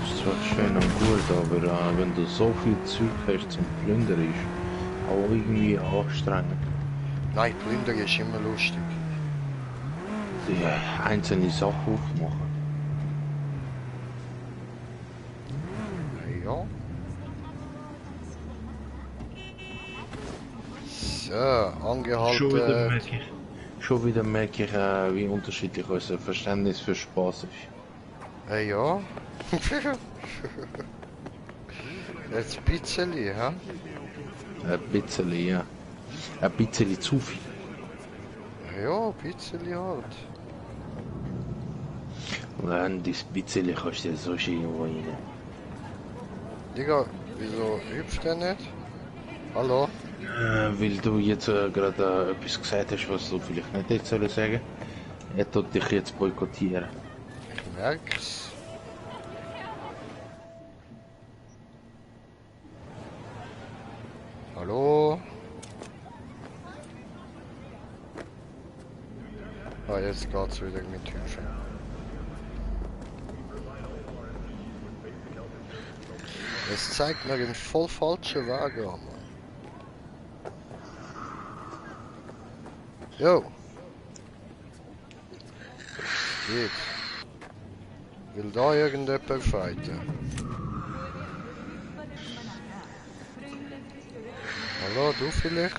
Das ist zwar schön und gut, aber wenn du so viel Zeug hast zum Plündern, ist auch irgendwie anstrengend. Nein, Plündern ist immer lustig. Die einzelne Sachen aufmachen. Ja. So, angehalten. Schon wieder merke ich, wie unterschiedlich unser Verständnis für Spaß ist. Ja. Jetzt ein bisschen, ja. Ein bisschen, ja. Ein bisschen zu viel. Ja, ein bisschen halt. Und das bisschen kannst du so schön irgendwo rein. Digga, wieso hüpft der nicht? Hallo? Weil du jetzt gerade etwas gesagt hast, was du vielleicht nicht hättest sollen sagen. Er tut dich jetzt boykottieren. Ich merk's. Hallo? Ah, jetzt geht's wieder mit Hüpfen. Es zeigt mir den voll falschen Weg an, Mann. Jo. Geht. Will da irgendjemand fighten? Hallo, du vielleicht?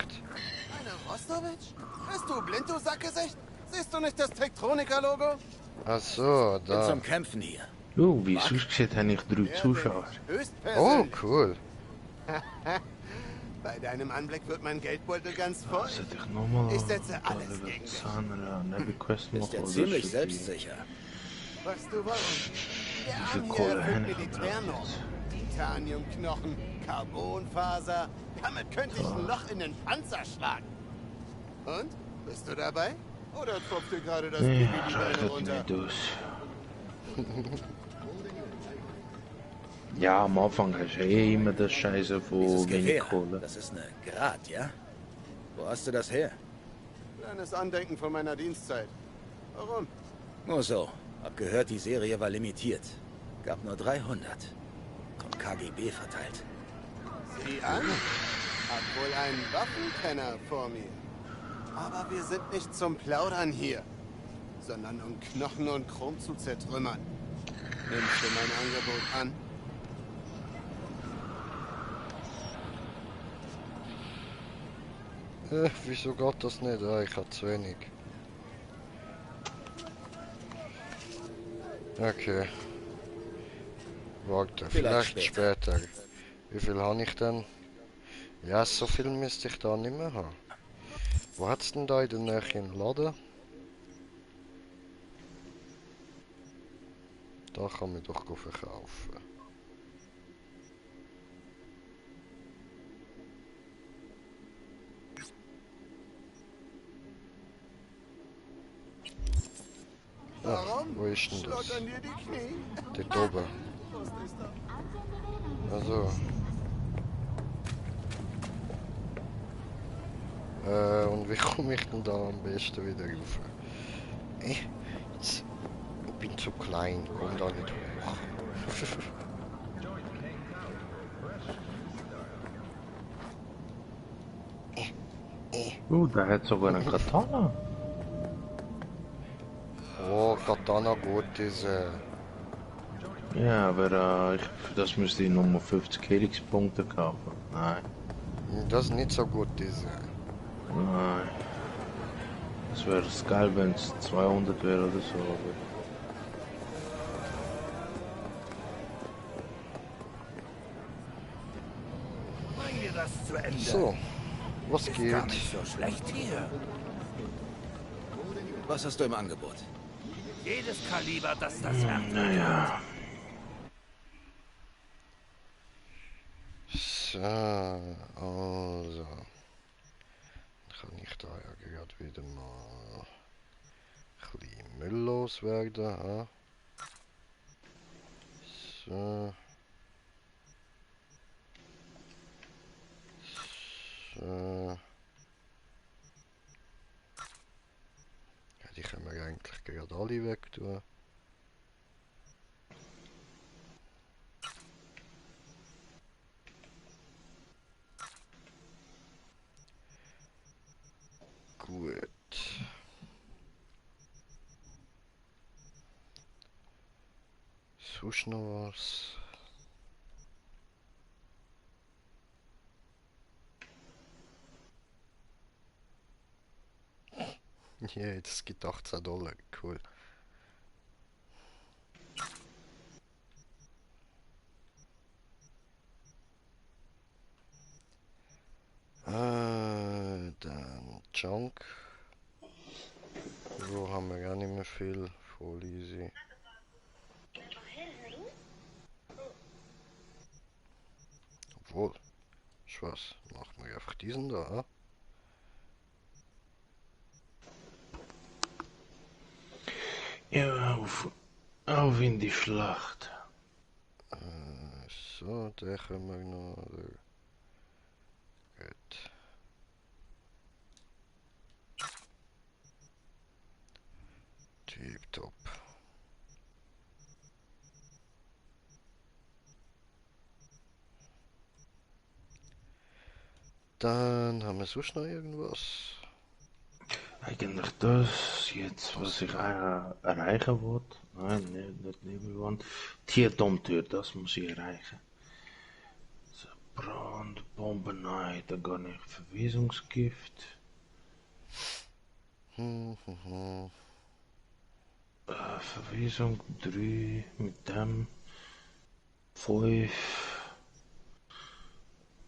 Eine Rostowitsch? Bist du blind, du Sackgesicht? Siehst du nicht das Tektronika-Logo? Ach so, Bin da. zum Kämpfen hier. Oh, wie sonst gesehen habe ich 3 Zuschauer. Oh, Höchstpersönlich. cool. Bei deinem Anblick wird mein Geldbeutel ganz voll. Sollte ich nochmal Ich setze alles gegen dich. Zahner Nebenquest Ist machen? ja oder ziemlich ist selbstsicher. Was du wolltest. Der Wie viel Arm Kohle hier erfüllt haben wir Militärnormen. Titaniumknochen, Carbonfaser. Damit könnte ich ein Loch in den Panzer schlagen. Und? Bist du dabei? Oder tropft dir gerade das Baby die Beine Reicht runter? nicht aus. Ja, am Anfang hast du immer das Scheiße von Dieses wenig Gewehr, Kohle. das ist eine Grat, ja? Wo hast du das her? Kleines Andenken von meiner Dienstzeit. Warum? Nur so. Hab gehört, die Serie war limitiert. Gab nur 300. Vom KGB verteilt. Sieh an. Hab wohl einen Waffenkenner vor mir. Aber wir sind nicht zum Plaudern hier, sondern um Knochen und Chrom zu zertrümmern. Nimmst du mein Angebot an? Wieso geht das nicht? Ah, ich habe zu wenig. Okay. Warte, vielleicht später. Wie viel habe ich denn? Ja, so viel müsste ich da nicht mehr haben. Wo hat's denn da in der Nähe einen Laden? Da kann man doch verkaufen. Warum? Wo ist denn das? Schlottern dir die Knie? Dort oben. Also. Und wie komme ich denn da am besten wieder rauf? Ich bin zu klein, komm da nicht hoch. Der hat sogar einen Katana. Oh, Katana gut ist. Ja, aber für das müsste ich nochmal 50 Helix-Punkte kaufen. Nein, Das ist nicht so gut ist. nein. Das wäre geil, wenn es 200 wäre oder so. Aber Bring dir das zu Ende. So, was Gar geht? nicht so schlecht hier. Was hast du im Angebot? Jedes Kaliber, das das Herz. naja. also. Kann ich da ja gerade wieder mal ein bisschen Müll loswerden. Ja. So. So. Ja, die können wir eigentlich gerade alle weg tun. Gut. Sonst noch was? Ja, das gibt $18, cool. Dann Junk. So haben wir gar nicht mehr viel. Voll easy. Obwohl, was? Machen wir einfach diesen da. Ja, auf in die Schlacht. So, den können wir noch. Gut. Tipptopp. Dann haben wir sonst noch irgendwas. Eigentlich das jetzt, was ich erreichen wollte. Nein, nicht Nebelwand. Tierdomtür, das muss ich erreichen. So, Brand, Bombe, nein, da gar nicht. Verwesungsgift. Verwesung 3 mit dem. 5.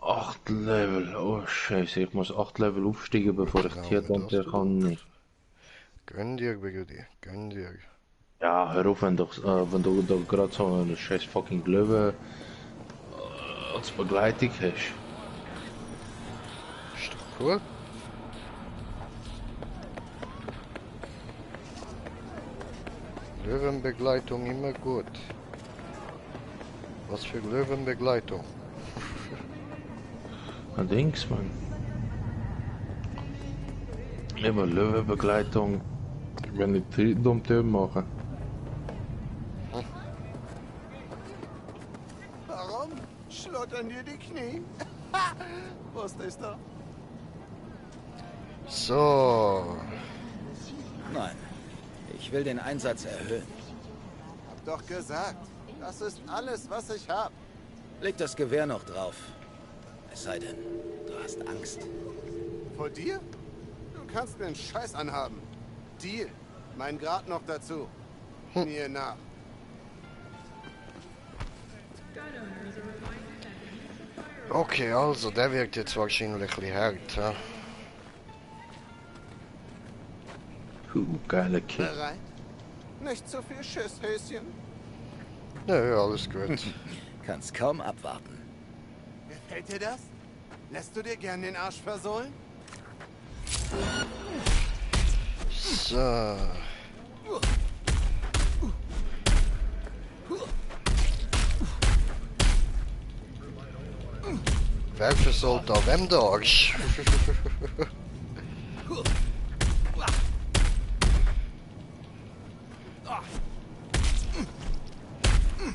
8 Level. Oh Scheiße, ich muss 8 Level aufsteigen, bevor ich Tierdomtür kann. Nicht. Gönn dir, Brudi, gönn dir. Ja, hör auf, wenn du da gerade so eine scheiß fucking Löwe als Begleitung hast. Ist doch cool. Löwenbegleitung immer gut. Was für Löwenbegleitung? Allerdings, man. Immer Löwenbegleitung, wenn ich Tierdomtür mache. Warum schlottern dir die Knie? Wusste ich doch. So. Nein, ich will den Einsatz erhöhen. Hab doch gesagt, das ist alles, was ich hab. Leg das Gewehr noch drauf. Es sei denn, du hast Angst. Vor dir? Du kannst mir einen Scheiß anhaben. Deal. Mein Grad noch dazu. Mir nach. Okay, also, der wirkt jetzt wahrscheinlich ein bisschen hart, ja? Geile Kick. Bereit? Nicht zu viel Schiss, Häschen. Ja, alles gut. Kannst kaum abwarten. Gefällt dir das? Lässt du dir gern den Arsch versohlen? So. Wer versohlt da wem der Arsch?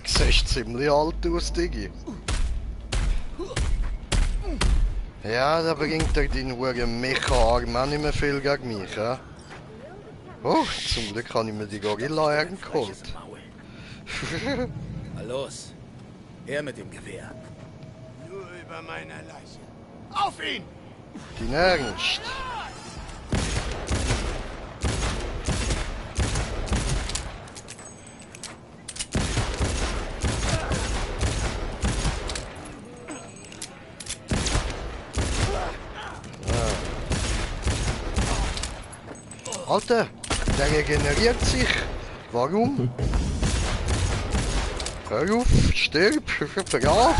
Siehst ziemlich alt aus, Diggi. Ja, da bringt er dein Huren Mecha-Arm auch nicht mehr viel gegen mich, ja? Oh, zum Glück habe ich mir die Gorilla-Arm geholt. Na los. Her mit dem Gewehr. Nur über meiner Leiche. Auf ihn! Dein Ernst? Alter, der regeneriert sich. Warum? Hör auf, stirb, vergaß.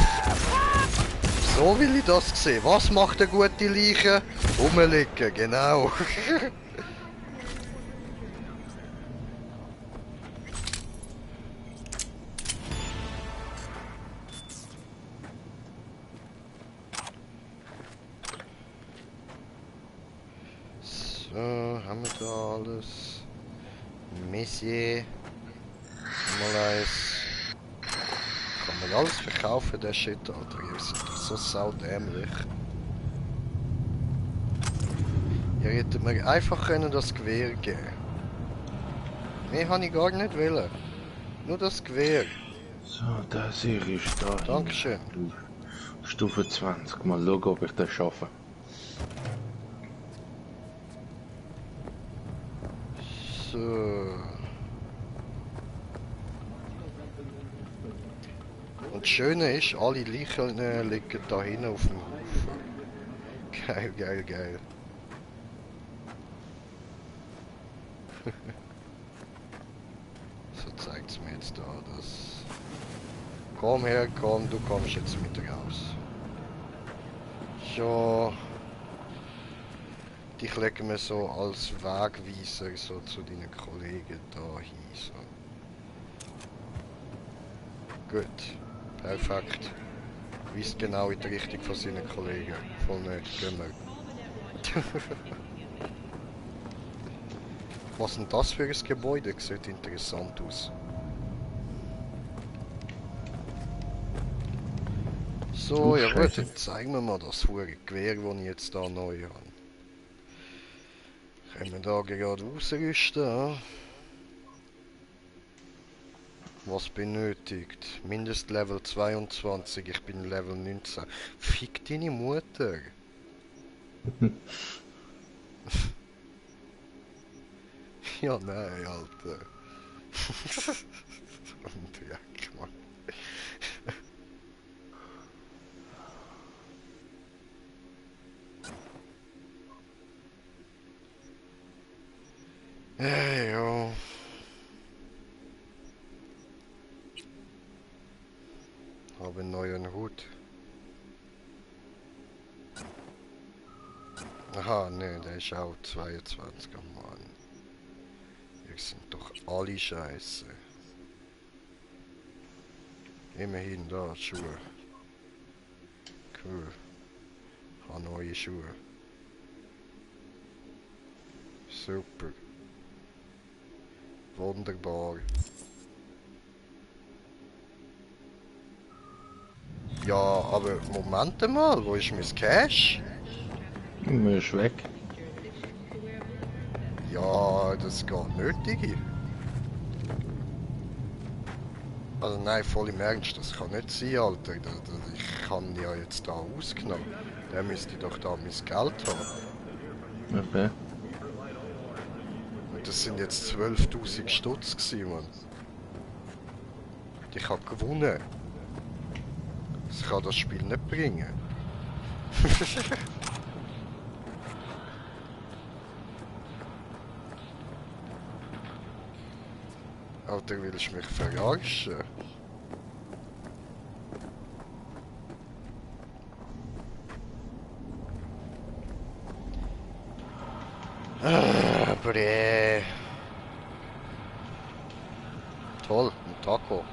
So will ich das sehen. Was macht eine gute Leiche? Rumliegen, genau. So, haben wir da alles? Messier. Mal eins. Kann man alles verkaufen, der Shit, Alter. Ihr seid doch so saudämlich. Ihr hättet mir einfach können das Gewehr geben. Mehr habe ich gar nicht wollen. Nur das Gewehr. So, da sehe ich da. Dankeschön. Stufe 20. Mal schauen, ob ich das schaffe. So. Und das Schöne ist, alle Leichen liegen da hinten auf dem Haufen. Geil, geil, geil. So zeigt es mir jetzt da, dass... Komm her, komm, du kommst jetzt mit raus. So. Dich legen wir so als Wegweiser so zu deinen Kollegen da hin. So. Gut. Perfekt. Weist genau in die Richtung von seinen Kollegen. Voll nicht, gehen wir. Was ist denn das für ein Gebäude? Sieht interessant aus. So, ja gut, dann zeigen wir mal das hure Gewehr, das ich jetzt da neu habe. Können wir da gerade ausrüsten, ja? Was benötigt? Mindestlevel 22, ich bin Level 19. Fick deine Mutter! Ja, nein, Alter. So ein Dreck, Mann. Ja. Habe einen neuen Hut. Aha, ne, der ist auch 22, Mann. Wir sind doch alle scheiße. Immerhin da, Schuhe. Cool. Ich habe neue Schuhe. Super. Wunderbar. Ja, aber Moment mal, wo ist mein Cash? Mir ist weg. Ja, das geht nicht, Digi. Also nein, voll im Ernst, das kann nicht sein, Alter. Ich kann ja jetzt da ausgenommen. Der müsste doch da mein Geld haben. Okay. Und das sind jetzt 12.000 Stutz gewesen, Mann. Ich hab gewonnen. Das kann das Spiel nicht bringen. Alter, willst du mich verarschen? Bre. Toll, ein Taco.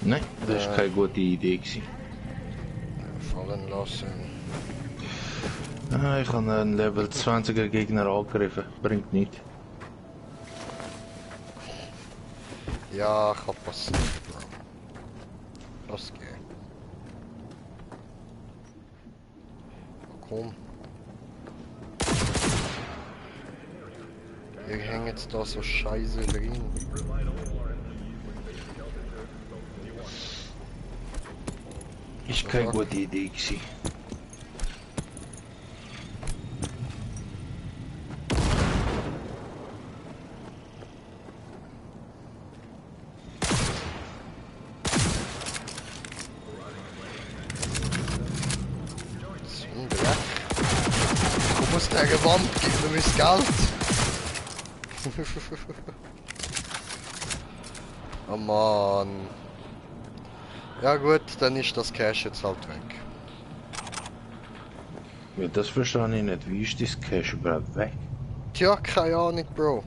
Nein, das ist keine gute Idee gewesen. Fallen lassen. Ah, ich habe einen Level 20er Gegner angegriffen. Bringt nichts. Ja, kann passieren, Bro. Lass gehen. Komm. Ihr hängt jetzt da so scheiße drin. Ist keine gute Idee gewesen. dieser Wand, gib mir mein Geld! Oh Mann. Ja gut, dann ist das Cash jetzt halt weg. Ja, das verstehe ich nicht. Wie ist das Cash überhaupt weg? Tja, keine Ahnung, Bro.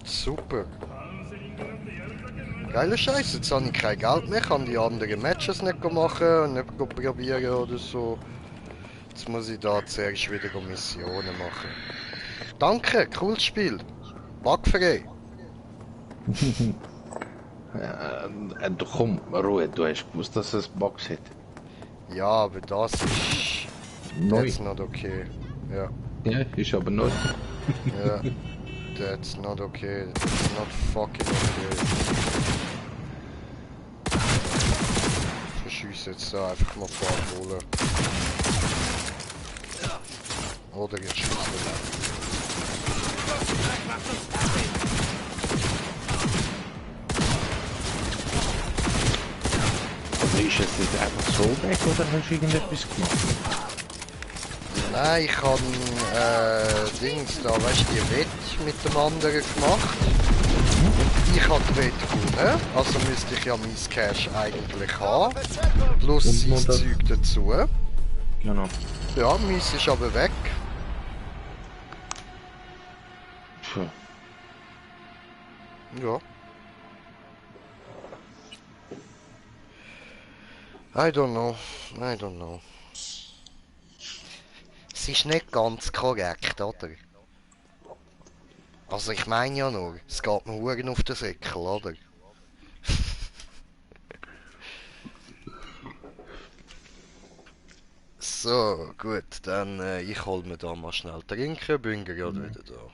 Super. Geile Scheiße, jetzt habe ich kein Geld mehr, kann die anderen Matches nicht machen und nicht probieren oder so. Jetzt muss ich da zuerst wieder Missionen machen. Danke, cooles Spiel. Bugfrei. Komm, Ruhe, du hast gewusst, dass es Bugs hat. Ja, aber das ist Neu. that's not okay. Ja, Ja, ist aber neu. ja. That's not okay. That's not fucking okay. Ich verschieße jetzt da einfach mal ein paar Bullen. Oder ich schieße den. Also ist es jetzt einfach so weg oder hast du irgendetwas gemacht? Nein, ich habe Dings da, weißt du, die Wett mit dem anderen gemacht. Und ich habe die Wett gewonnen, also müsste ich ja mein Cash eigentlich haben. Plus sein Zeug dazu. Genau. Ja, meins ist aber weg. Puh. Ja. I don't know. I don't know. Es ist nicht ganz korrekt, oder? Also ich meine ja nur, es geht mir Huren auf den Säckel, oder? So, gut, dann ich hol mir da mal schnell trinken, bin gerade wieder da.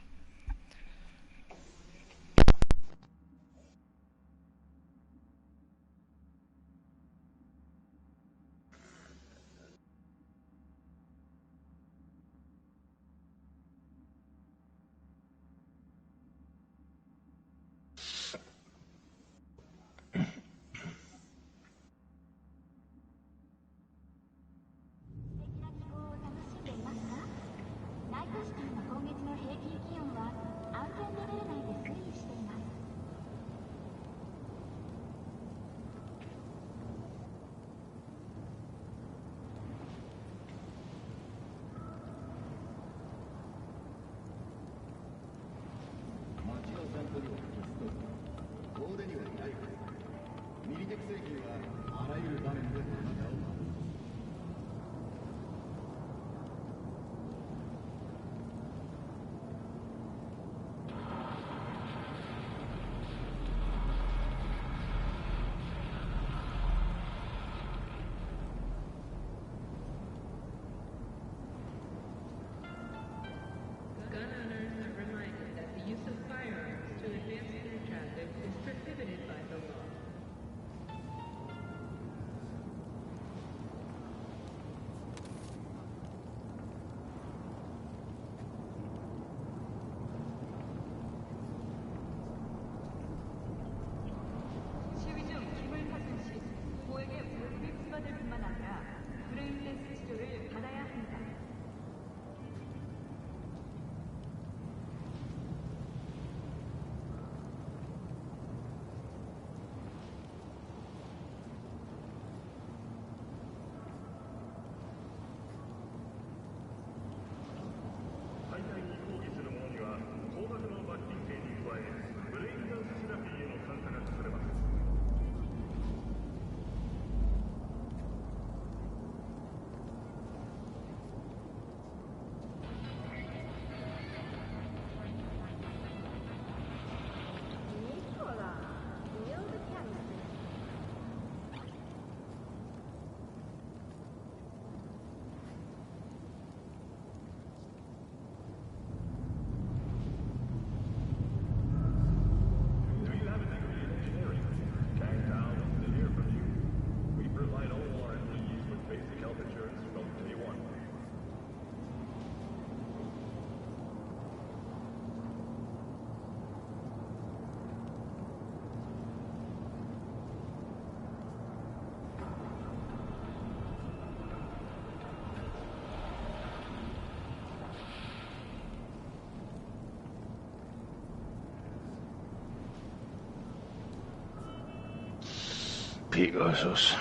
Pegasus.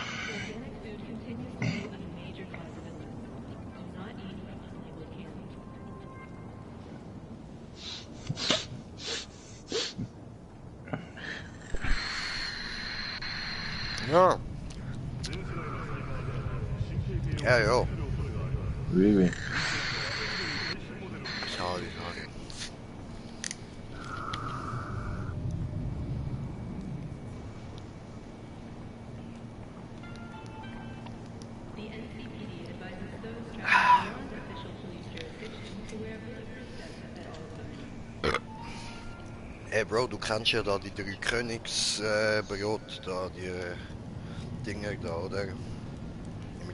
Ja. Ja, ja. Oui. Schade. Hey Bro, du kennst ja da die drei Königsbrot, da die Dinger da, oder?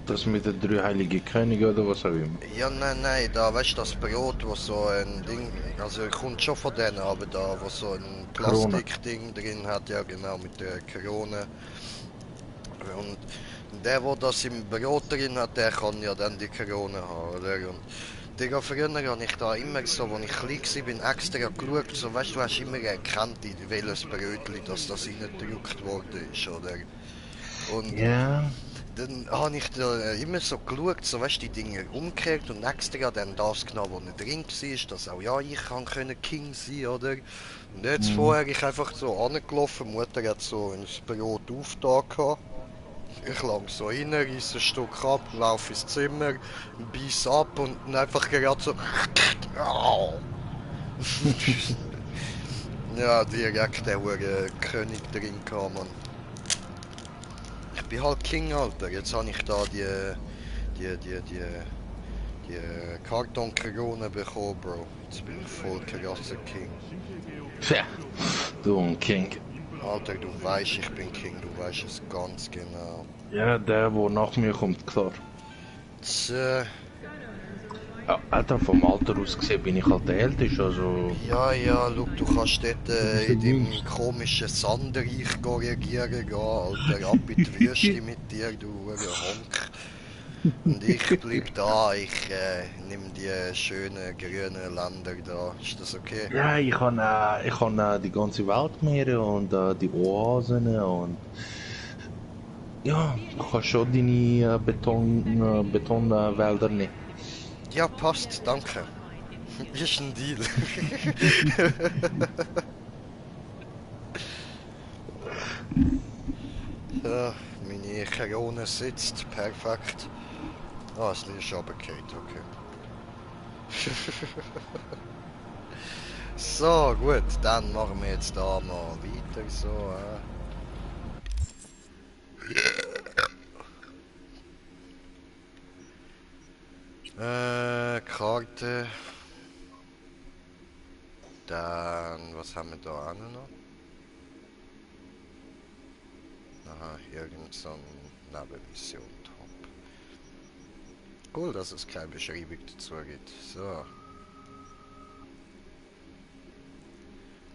Das mit den drei heiligen Königen oder was auch immer. Ja, nein, da weißt du das Brot, wo so ein Ding, also kommt schon von denen, aber da, wo so ein Krone. Plastikding drin hat, ja genau, mit der Krone. Und der, wo das im Brot drin hat, der kann ja dann die Krone haben, oder? Und Digga, früher habe ich da immer so, als ich klein war, extra geschaut, so, weißt du, hast immer erkannt, in welches Brötchen das reingedrückt worden ist, oder? Und Ja. dann habe ich da immer so geschaut, so, weißt du, die Dinge umgekehrt und extra dann das genommen, was nicht drin war, dass auch ja, ich kann King sein, oder? Und jetzt vorher ich einfach so angelaufen, Mutter hat so ein Brot aufgetan gehabt. Ich lang so rein, reiss ein Stück ab, lauf ins Zimmer, beiß ab und dann einfach gerade so. Ja, direkt der König drin gehabt, Mann. Ich bin halt King, Alter. Jetzt habe ich da die Kartonkrone bekommen, Bro. Jetzt bin ich voll krasser King. Tja, du ein King. Alter, du weißt, ich bin King, du weißt es ganz genau. Ja, der nach mir kommt, klar. Tja. Ja, Alter, vom Alter aus gesehen bin ich halt der Älteste, also... Ja, look, du kannst dort in deinem komischen Sandreich regieren gehen, Alter, ab in die Wüste mit dir, du Honk. Und ich bleib da, ich nimm die schönen grünen Länder da, ist das okay? Ja, ich kann die ganze Welt mehren und die Oasen und... Ja, du kannst schon deine Betonwälder nehmen. Ja, passt, danke. Ist ein Deal. Ja, meine Krone sitzt, perfekt. Ah, es ist aber Kate, okay. So, gut, dann machen wir jetzt da mal weiter so. Karte. Dann, was haben wir da noch? Aha, irgend so eine Nebenmission Top. Cool, dass es keine Beschreibung dazu gibt. So.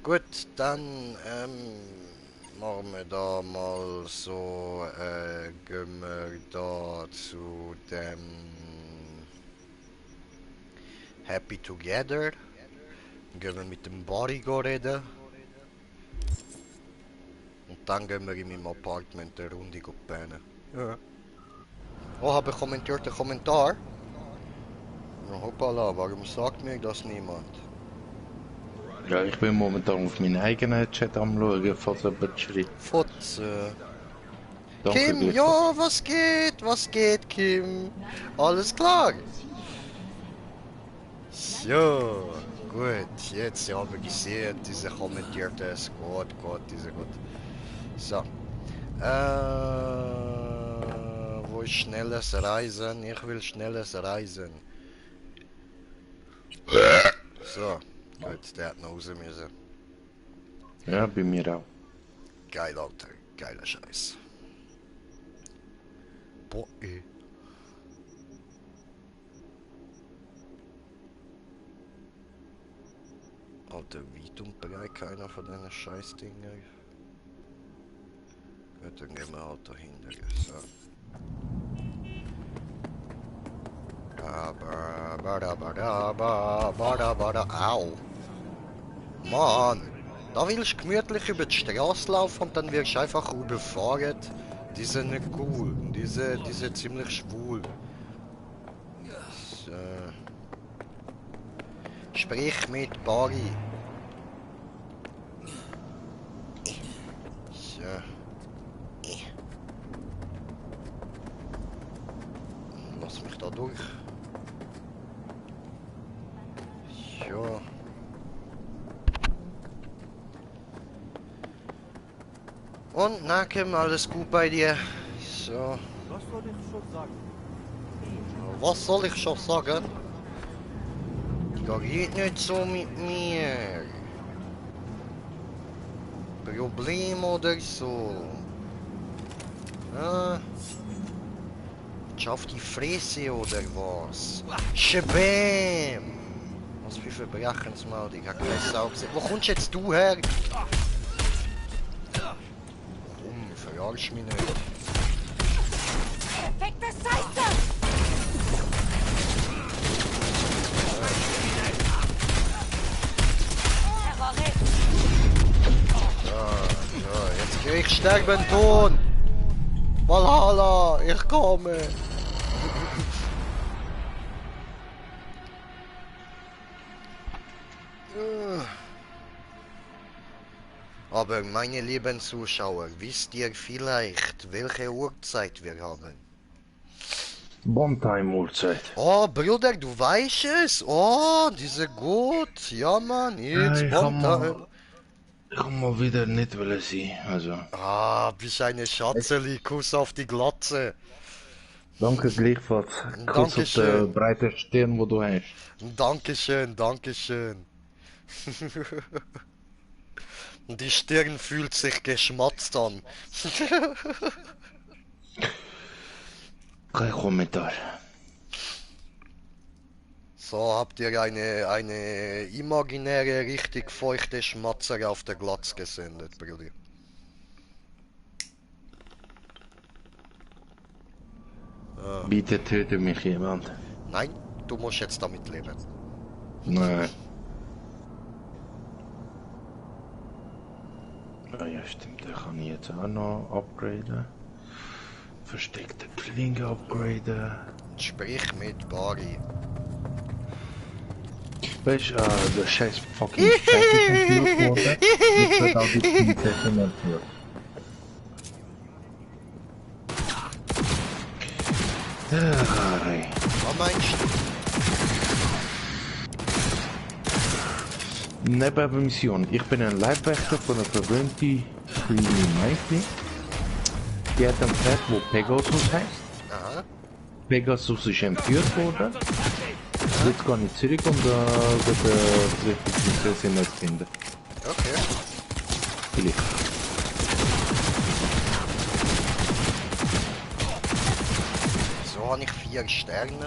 Gut, dann machen wir da mal so, gehen wir da zu dem Happy Together. Dann gehen wir mit dem Barry reden. Und dann gehen wir in meinem Apartment eine Runde pennen. Ja. Oh, habe ich kommentiert einen Kommentar? Na hoppala, warum sagt mir das niemand? Ja, ich bin momentan auf meinen eigenen Chat am schauen, falls jemand schreibt. Fotze. Danke Kim, dir. ja, was geht? Was geht, Kim? Alles klar? So, gut, jetzt haben wir gesehen, diese kommentierte, es geht, diese gut. So. Wo ist schnelles Reisen? Ich will schnelles Reisen. So, gut, der hat noch raus müssen. Ja, bei mir auch. Geil, Alter, geiler Scheiß. Boah, Alter, weit und breit keiner von diesen Scheißdingen. Gut, dann gehen wir halt dahinter. So. Au! Mann! Da willst du gemütlich über die Straße laufen und dann wirst du einfach überfahren. Die sind nicht cool. Die sind ziemlich schwul. So. Sprich mit Barry. So. Lass mich da durch. So. Und Nacken, alles gut bei dir? So. Was soll ich schon sagen? Da geht nicht so mit mir. Problem oder so. Ah. Auf die Fresse oder was? Shabam! Was für Verbrechensmal, ich hab keine Sau gesehen. Wo kommst jetzt du her? Verarsch mich nicht. Perfekte Seite! Ja, jetzt krieg ich Sterbenton! Valhalla, ich komme! Aber meine lieben Zuschauer, wisst ihr vielleicht, welche Uhrzeit wir haben? Bomb-Time-Uhrzeit. Oh, Bruder, du weißt es? Oh, diese gut. Ja, Mann, jetzt Ich Bomb-Time. kann mal wieder nicht wollen sein, also. Ah, bist eine Schatzeli, Kuss auf die Glotze. Danke gleichfalls. Kuss auf Dankeschön. den breiten Stirn, wo du hast. Dankeschön, Dankeschön. Die Stirn fühlt sich geschmatzt an. Kein Kommentar. So habt ihr eine imaginäre, richtig feuchte Schmatzer auf der Glatz gesendet, Bruder. Bitte töte mich jemand. Nein, du musst jetzt damit leben. Nein. Ah ja, stimmt, den kann ich jetzt auch noch upgraden. Versteckte Klinge upgraden. Sprich mit Bari. Weißt du, der scheiß fucking Chat ist entführt worden. Jetzt wird auch die Prinzessin entführt. Was meinst du? Nebenmission. Ich bin ein Leibwächter von einer verwöhnten kleinen Mädchen. Die hat ein Pferd, wo Pegasus heißt. Aha. Pegasus ist entführt worden. Jetzt gehe ich zurück und wird die Prinzessin nicht finden. Okay. Vielleicht. So habe ich 4 Sterne.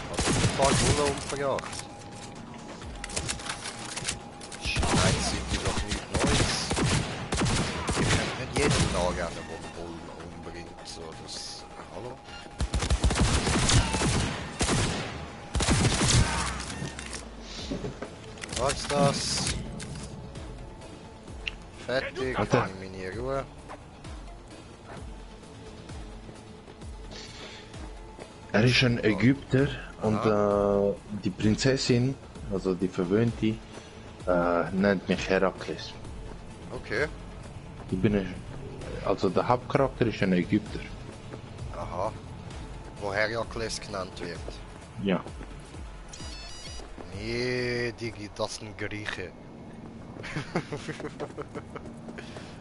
Hab ein paar Bullen umgebracht. Nein, sind die doch nicht Neues. Ich kann nicht jeden nachrennen, der einen Bullen umbringt. So, das... Hallo? Was ist das? Fertig, Alter. kann ich meine Ruhe. Er ist ein Ägypter und die Prinzessin, also die Verwöhnte, nennt mich Herakles. Okay. Ich bin also der Hauptcharakter ist ein Ägypter. Aha. Wo Herakles genannt wird. Ja. Nee, Digi, das sind Grieche.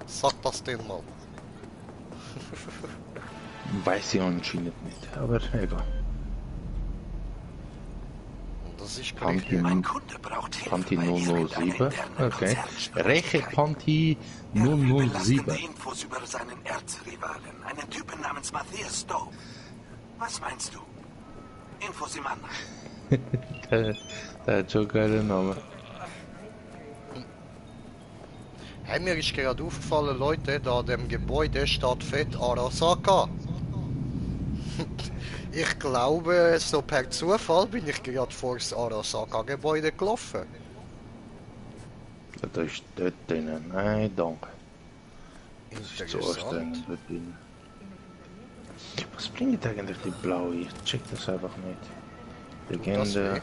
Sag das denn mal. Weiß ich anscheinend nicht, aber egal. Und das ist Panty, Grieche. Ein Kunde braucht Hilfe Panty bei irgendeiner 007. internen Okay. Konzernsprache. Reche Panty Er will belastende 007. Infos über seinen Erzrivalen, einen Typen namens Matthias Stowe. Was meinst du? Infos ihm an. Der hat schon geile Namen. Hey, mir ist gerade aufgefallen, Leute, da an dem Gebäude steht fett Arasaka. Ich glaube, so per Zufall bin ich gerade vor das Arasaka-Gebäude gelaufen. Das ist dort drinnen. Nein, danke. Interessant. Was bringt eigentlich die blaue? Ich check das einfach nicht. Tut das weh? Legende.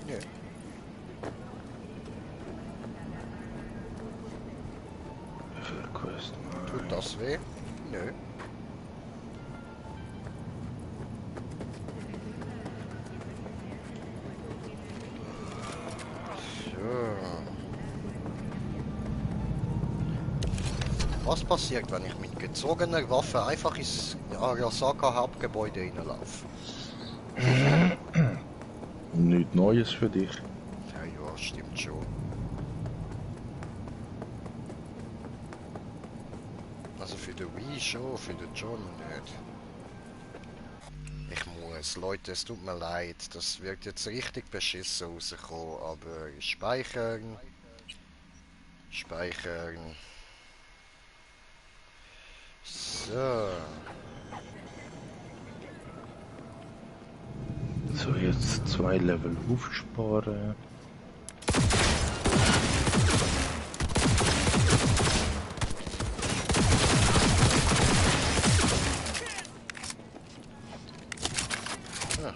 Nö. Quest. Tut das weh? Nö. Was passiert, wenn ich mit gezogener Waffe einfach ins Arasaka Hauptgebäude hineinlaufe? Nichts Neues für dich. Ja, ja, stimmt schon. Also für den Wii schon, für den John nicht. Ich muss, Leute, es tut mir leid, das wird jetzt richtig beschissen rauskommen, aber speichern. Speichern. So. So, jetzt 2 Level aufsparen. Ja.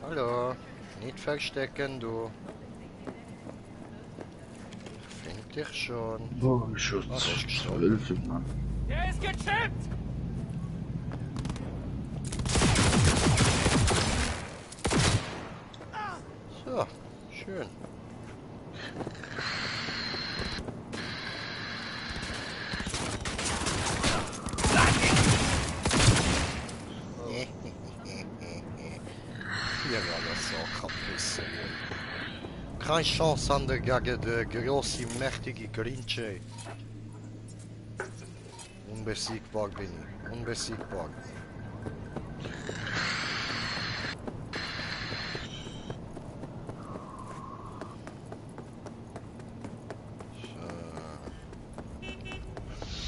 Hallo. Nicht verstecken, du. Ich find dich schon. Oh, schon Ah, der ist gestorben. 12, Mann. Der ist gechippt! So, schön. Hier war das so kaputt. Keine Chance an der gegen den grossen, mächtigen Grinche. Unbesiegbar bin ich. Unbesiegbar.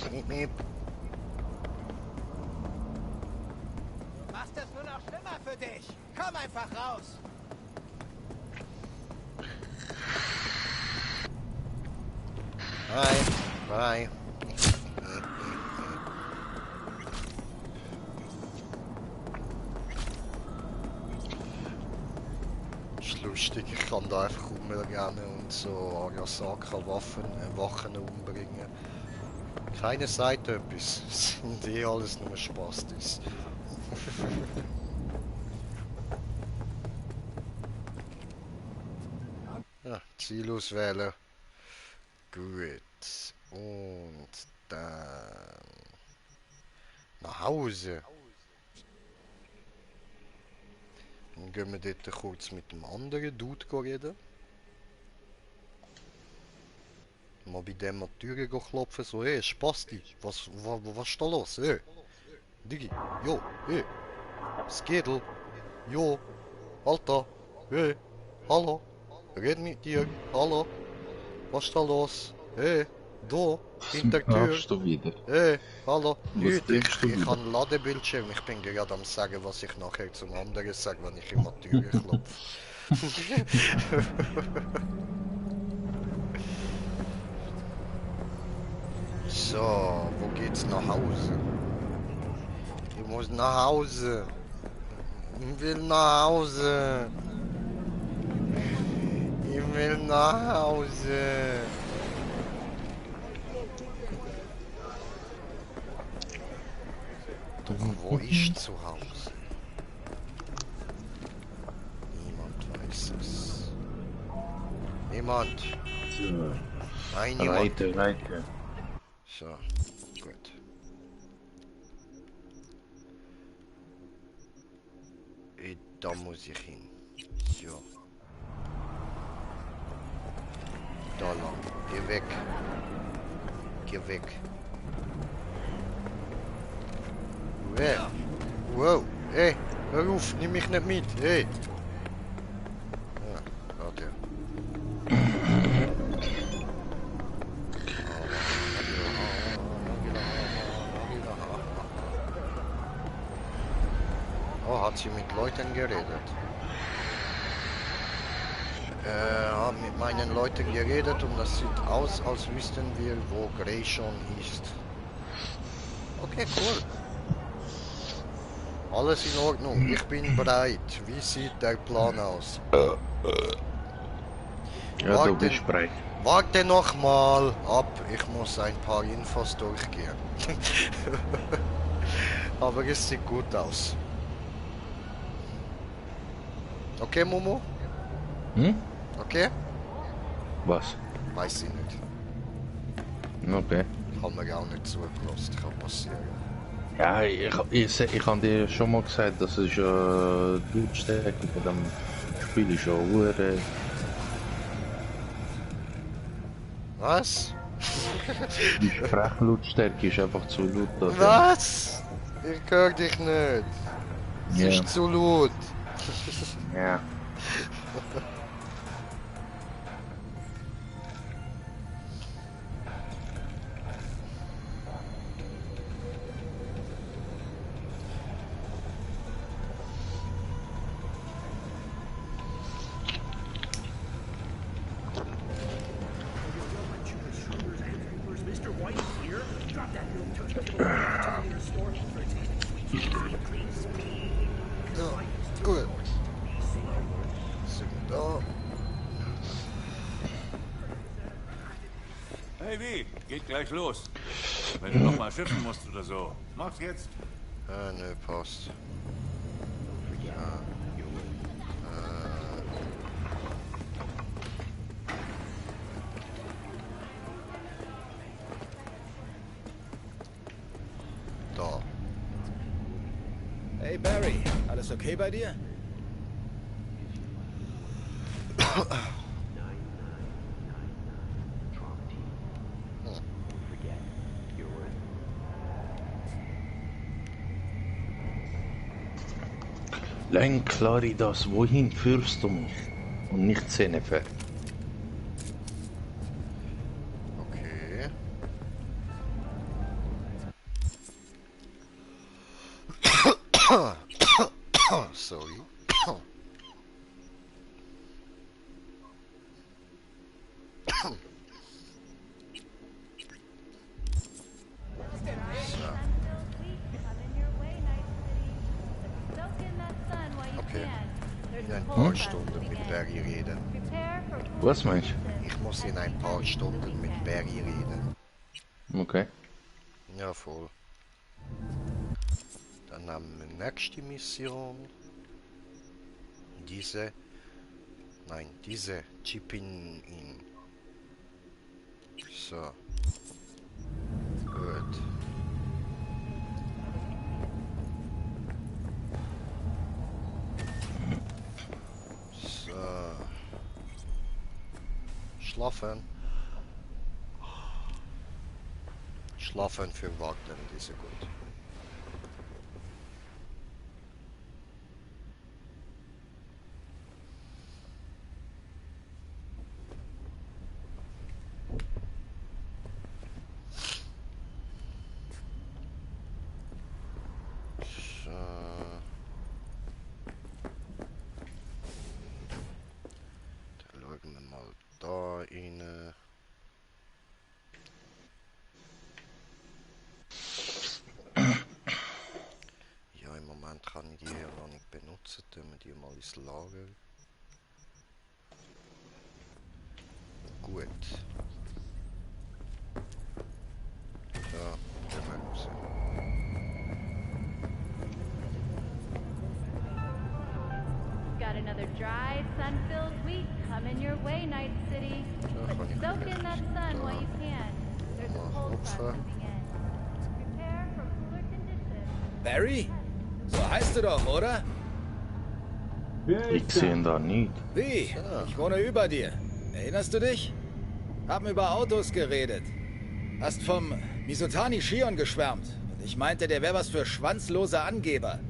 So. Miep, miep. Machst das nur noch schlimmer für dich. Komm einfach raus. Bye. Bye. Ist lustig, ich kann da einfach rumrennen und so Arasaka-Wachen umbringen. Keiner sagt etwas, es sind eh alles nur Spastis. Ja, Ziel auswählen. Gut. Und dann nach Hause. Dann gehen wir dort kurz mit dem anderen Dude reden. Mal bei dem an die Tür klopfen, so, hey, Spasti, was ist da los, hey? Digi, jo, hey, Skedel, jo, Alter, hey, hallo, red mit dir, hallo, was ist da los, hey, da, hinter der Tür, Darfst du wieder? hey, hallo, Was Leute, denkst du ich wieder? habe einen Ladebildschirm, ich bin gerade am sagen, was ich nachher zum anderen sage, wenn ich ihm an die Tür klopfe. So, wo geht's nach Hause? Ich muss nach Hause. Ich will nach Hause. Ich will nach Hause. Doch wo ist zu Hause? Niemand weiß es. Niemand. So. Nein, niemand. Reite. So, gut. Da muss ich hin. So. Da lang. Geh weg. Geh weg. Hey. Wow. Hey, hör auf, nimm mich nicht mit. Hey. Ja, warte. Oh, hat sie mit Leuten geredet? Haben mit meinen Leuten geredet und das sieht aus, als wüssten wir, wo Grey schon ist. Okay, cool. Alles in Ordnung. Ich bin bereit. Wie sieht der Plan aus? Ja, du bist bereit. Warte noch mal ab. Ich muss ein paar Infos durchgehen. Aber es sieht gut aus. Okay, Momo? Hm? Okay? Was? Weiß ich nicht. Okay. Ich habe mir auch nicht zugelassen. Kann passieren. Ja, ich habe dir schon mal gesagt, dass es die Lautstärke von dem Spiel ist schon hure. Was? Die Sprechlautstärke ist einfach zu laut. Da Was? Ich höre dich nicht. Es Ja. ist zu laut. Ja. Ja, gut. Sind da. Hey, wie? Geht gleich los. Wenn du noch mal schiffen musst oder so. Mach's jetzt. Nö, passt. Ja. Da. Hey Barry, alles okay bei dir? Lenk Claridas, wohin führst du mich? Und nicht Zenefeld. Okay. Sorry. Okay. In ein paar Stunden mit Barry reden. Was meinst Ich muss in ein paar Stunden mit Barry reden. du? Okay. Ja, voll. Dann haben wir nächste Mission. Diese. Nein, diese. Chipping in. So. Gut. So. Schlafen. Schlafen für Wagner, diese gut. So. Dann schauen wir mal da rein. Ja, im Moment kann ich die hier noch nicht benutzen, tun wir die mal ins Lager. Gut. So, gehen wir raus. Got another dry, sun-filled week coming your way, Night City. But soak in that sun while you can. There's a cold front moving in. Prepare for cooler conditions. Barry? So heißt du doch, oder? Ich sehe da nicht. Wie? Ich wohne über dir. Erinnerst du dich? Haben über Autos geredet. Hast vom Misutani Shion geschwärmt. Und ich meinte, der wäre was für schwanzlose Angeber.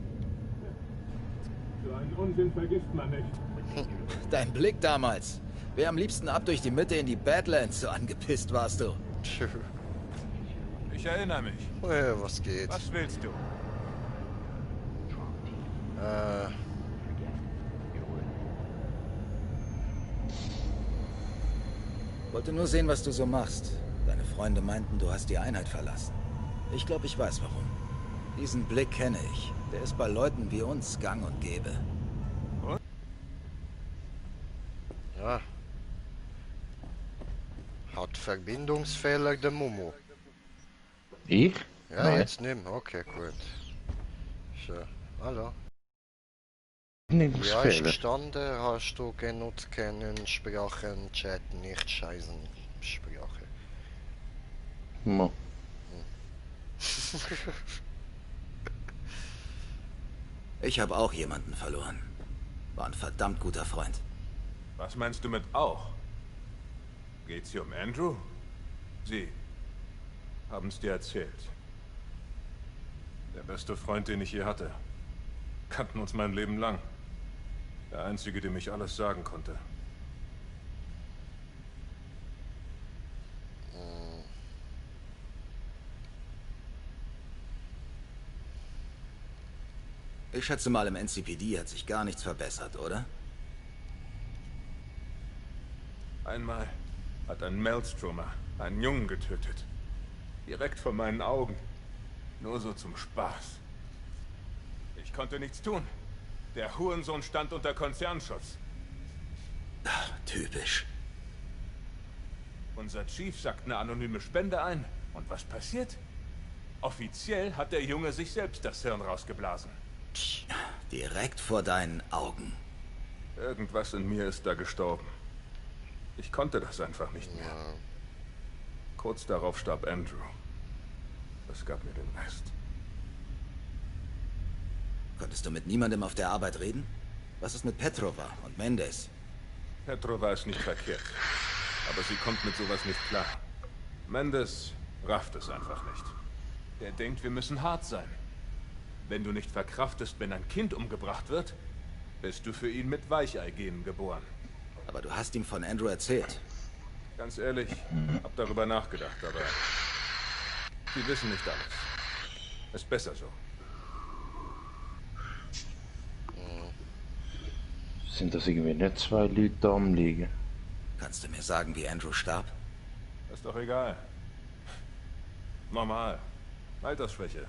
So einen Unsinn vergisst man nicht. Dein Blick damals. Wer am liebsten ab durch die Mitte in die Badlands, so angepisst warst du. Ich erinnere mich. Was geht? Was willst du? Wollte nur sehen, was du so machst. Deine Freunde meinten, du hast die Einheit verlassen. Ich glaube, ich weiß warum. Diesen Blick kenne ich. Der ist bei Leuten wie uns gang und gäbe. Ja. Hat Verbindungsfehler der Momo. Ich? Ja, Nein. jetzt nimm. Okay, gut. So, hallo. Ja, ist Verbindungsfehler. gestanden, hast du genutzt kennen, Sprachen, Chat, nicht scheißen, Sprache. Mo. Ich habe auch jemanden verloren. War ein verdammt guter Freund. Was meinst du mit auch? Geht's hier um Andrew? Sie haben's dir erzählt. Der beste Freund, den ich je hatte. Kannten uns mein Leben lang. Der einzige, dem ich alles sagen konnte. Ich schätze mal, im NCPD hat sich gar nichts verbessert, oder? Einmal hat ein Maelstromer einen Jungen getötet. Direkt vor meinen Augen. Nur so zum Spaß. Ich konnte nichts tun. Der Hurensohn stand unter Konzernschutz. Ach, typisch. Unser Chief sagt eine anonyme Spende ein. Und was passiert? Offiziell hat der Junge sich selbst das Hirn rausgeblasen. Direkt vor deinen Augen. Irgendwas in mir ist da gestorben. Ich konnte das einfach nicht mehr. Kurz darauf starb Andrew. Das gab mir den Rest. Konntest du mit niemandem auf der Arbeit reden? Was ist mit Petrova und Mendes? Petrova ist nicht verkehrt. Aber sie kommt mit sowas nicht klar. Mendes rafft es einfach nicht. Der denkt, wir müssen hart sein. Wenn du nicht verkraftest, wenn ein Kind umgebracht wird, bist du für ihn mit Weichei-Genen geboren. Aber du hast ihm von Andrew erzählt. Ganz ehrlich, hab darüber nachgedacht, aber sie wissen nicht alles. Ist besser so. Sind das irgendwie nicht zwei Leute da am Liegen? Kannst du mir sagen, wie Andrew starb? Ist doch egal. Normal. Altersschwäche.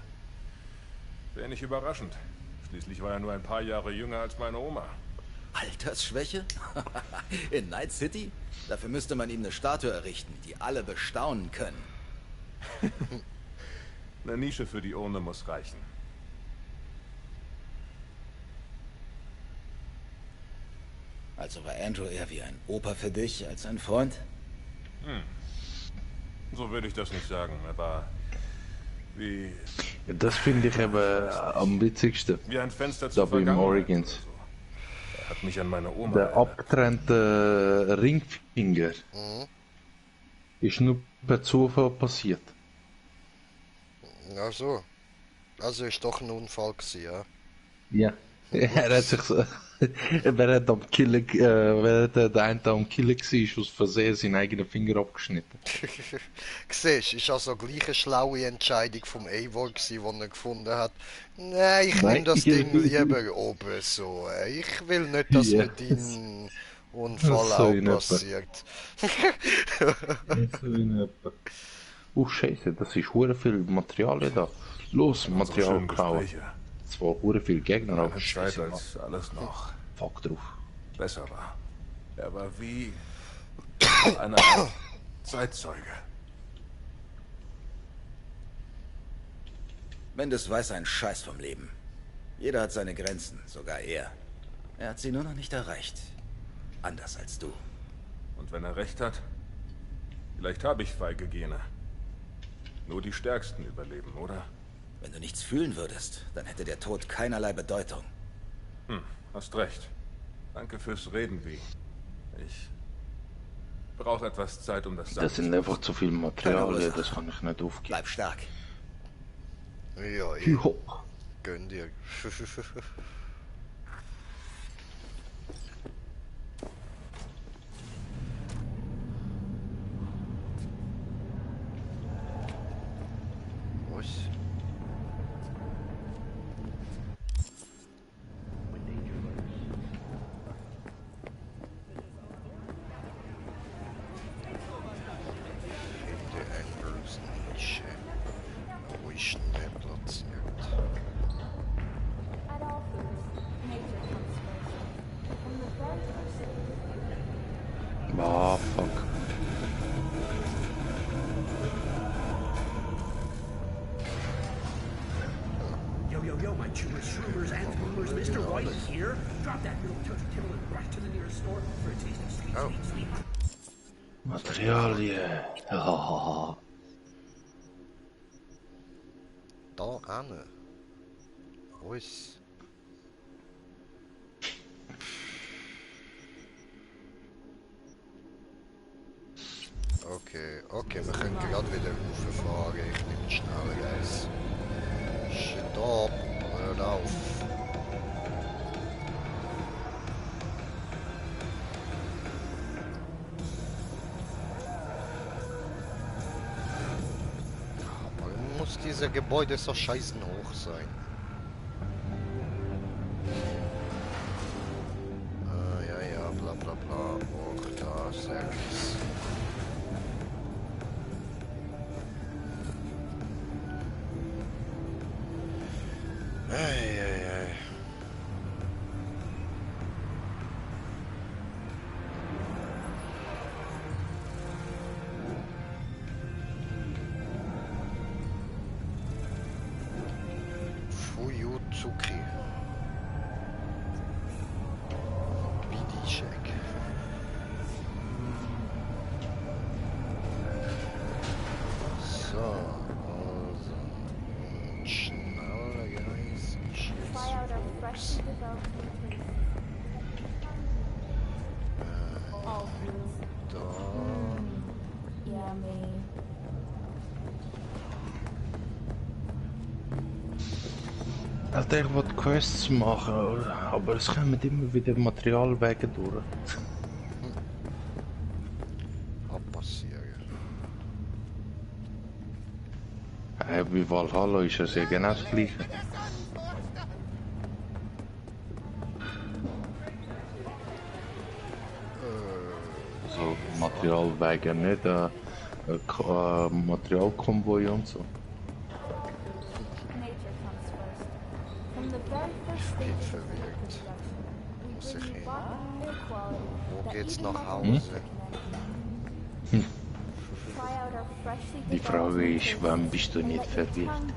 Wenig überraschend. Schließlich war er nur ein paar Jahre jünger als meine Oma. Altersschwäche? In Night City? Dafür müsste man ihm eine Statue errichten, die alle bestaunen können. Eine Nische für die Urne muss reichen. Also war Andrew eher wie ein Opa für dich als ein Freund? So würde ich das nicht sagen. Er war wie... Das finde ich eben am witzigsten. Wie ein Fenster Da zur beim Vergangenheit. Origins. Er hat mich an meine Oma Der erinnert. abgetrennte Ringfinger ist nur per Zufall passiert. Ach so. Also ist doch ein Unfall gewesen, ja. Ja. Er hat sich so, während am Killen, während der eine am Killen war, aus Versehen seinen eigenen Finger abgeschnitten. Siehst, ist also gleich eine schlaue Entscheidung vom Eivor gewesen, die er gefunden hat. Nein, ich nehme das Ding lieber oben so. Ich will nicht, dass Ja. mit deinem Unfall So in auch etwa. passiert. Scheiße, das ist hure viel Material da. Los, Material schönen klauen. Gespräche. Zwar hure viel Gegner, aber Eine Zeit, Scheiße, als alles noch fuck drauf. besser war. Er war wie eine Art Zeitzeuge. Mendes weiß einen Scheiß vom Leben. Jeder hat seine Grenzen, sogar er. Er hat sie nur noch nicht erreicht. Anders als du. Und wenn er recht hat, vielleicht habe ich feige Gene. Nur die Stärksten überleben, oder? Wenn du nichts fühlen würdest, dann hätte der Tod keinerlei Bedeutung. Hast recht. Danke fürs Reden, wie. Ich brauche etwas Zeit, um das Das sind einfach zu viel Material, Keine Ursache. das kann ich nicht aufgeben. Bleib stark. Ja, ich Ja. gönn dir. Was? Finde Andrews Nische. Ui. yo, my shroomers and boomers, Mr. White here. Drop that little turtle and rush to the nearest store for a taste of sweet. Materialien. Ja. Da an. Wo ist? Okay, wir können gerade wieder rauffahren. Ich nehme schnell Gas. Stopp, hört auf. Warum muss dieser Gebäude so scheißen hoch sein? Ja, bla bla bla. Och, da, Service. Ei. Fuyutsuki. BD-Check. So, also. Schneller, Guys. Da. Alter, ich wollte Quests machen, aber es kommen immer wieder Materialwege durch. Abpassieren. Hey, bei Valhalla ist es ja genau das Gleiche. So Materialwege, nicht Materialkonvoi und so. Ich bin verwirrt. Muss ich hin? Wo geht's nach Hause? Die Frage ist, wann bist du nicht verwirrt?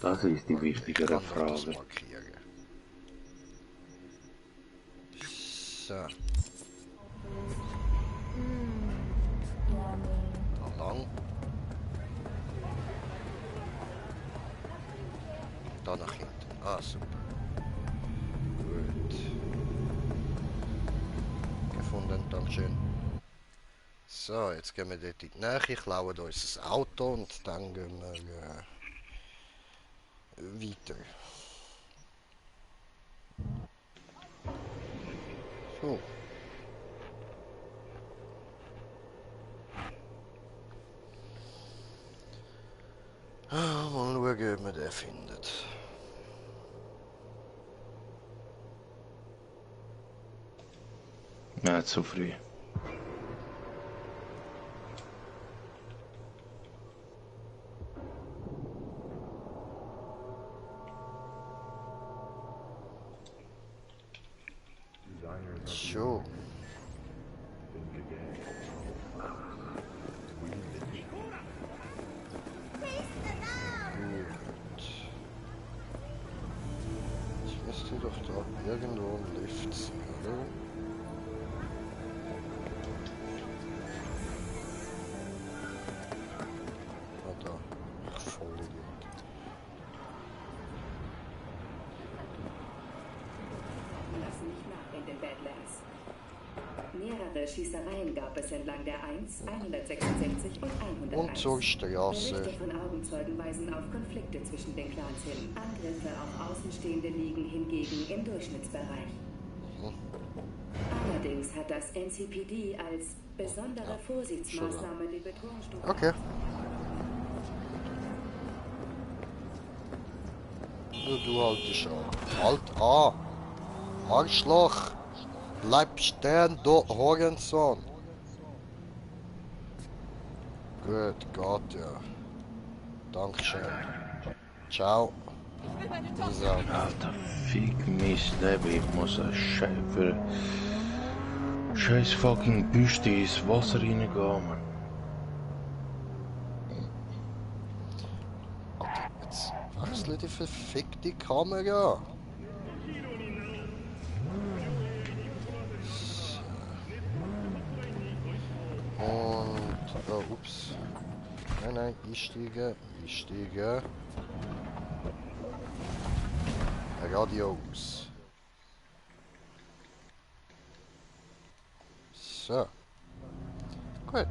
Das ist die wichtigere Frage. So. Da lang. Da nach hinten. Ah, super. Gut. Gefunden, dankeschön. So, jetzt gehen wir dort in die Nähe, klauen uns das Auto und dann gehen wir weiter. So. Mal schauen, ob man den findet. Ja, zu früh. So. Ich müsste doch da irgendwo ein Lift sein, oder? Ah, da. Voll Idiot. Lass nicht nach in den Badlands. Mehrere Schießereien gab es entlang der 1, 166 und 101. Und zur Straße. Berichte von Augenzeugen weisen auf Konflikte zwischen den Clans hin. Angriffe auf Außenstehende liegen hingegen im Durchschnittsbereich. Allerdings hat das NCPD als besondere Vorsichtsmaßnahme die Bedrohungsstufe. Okay. Du haltest an. Halt an! Arschloch! Bleib stehen, du Horensohn! Gut, geht ja. Dankeschön. Ciao. So. Alter, fick mich Leben, ich muss ein scheiß fucking Büste ins Wasser reingehen, Mann. Jetzt Wechsle die verfickte Kamera. So. Und, oh, ups. Nein, einsteigen. Radio aus. So. Gut.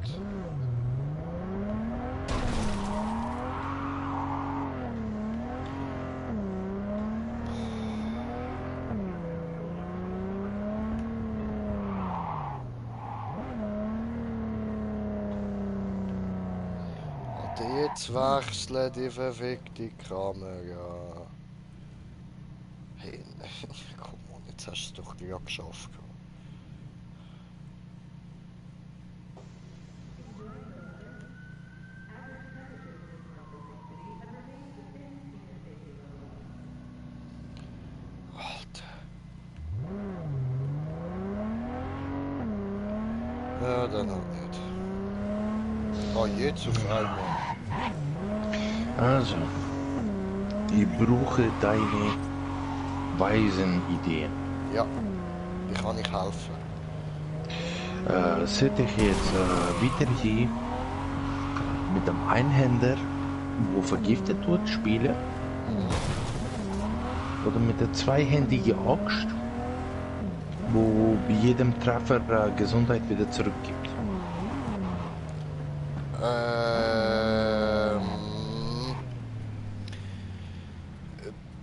Jetzt wechseln die verfickte Kamera. Hey, komm on, jetzt hast du es doch gerade geschafft. Alter. Ja, dann auch nicht. Oh, jetzt auf einmal. Also, ich brauche deine weisen Ideen. Ja, wie kann ich helfen? Sollte ich jetzt weiterhin mit dem Einhänder, wo vergiftet wird, spielen? Oder mit der zweihändigen Axt, wo bei jedem Treffer Gesundheit wieder zurückgibt?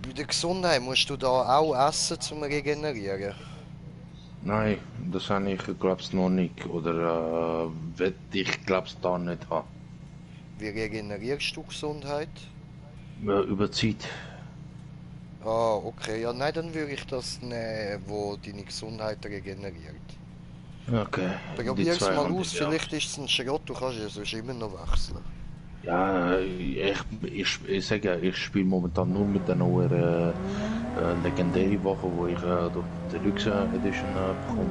Bei der Gesundheit musst du da auch essen zum Regenerieren? Nein, das habe ich glaub's noch nicht. Oder ich glaub's da nicht haben. Wie regenerierst du Gesundheit? Über Zeit. Ah, okay. Ja, nein, dann würde ich das nehmen, wo deine Gesundheit regeneriert. Okay. Probier's mal aus, vielleicht ist es ein Schrott, du kannst ja sonst immer noch wechseln. Ja, ich sage ja, ich spiele momentan nur mit der neuen Legendary Waffe, wo ich durch die Deluxe Edition bekomme.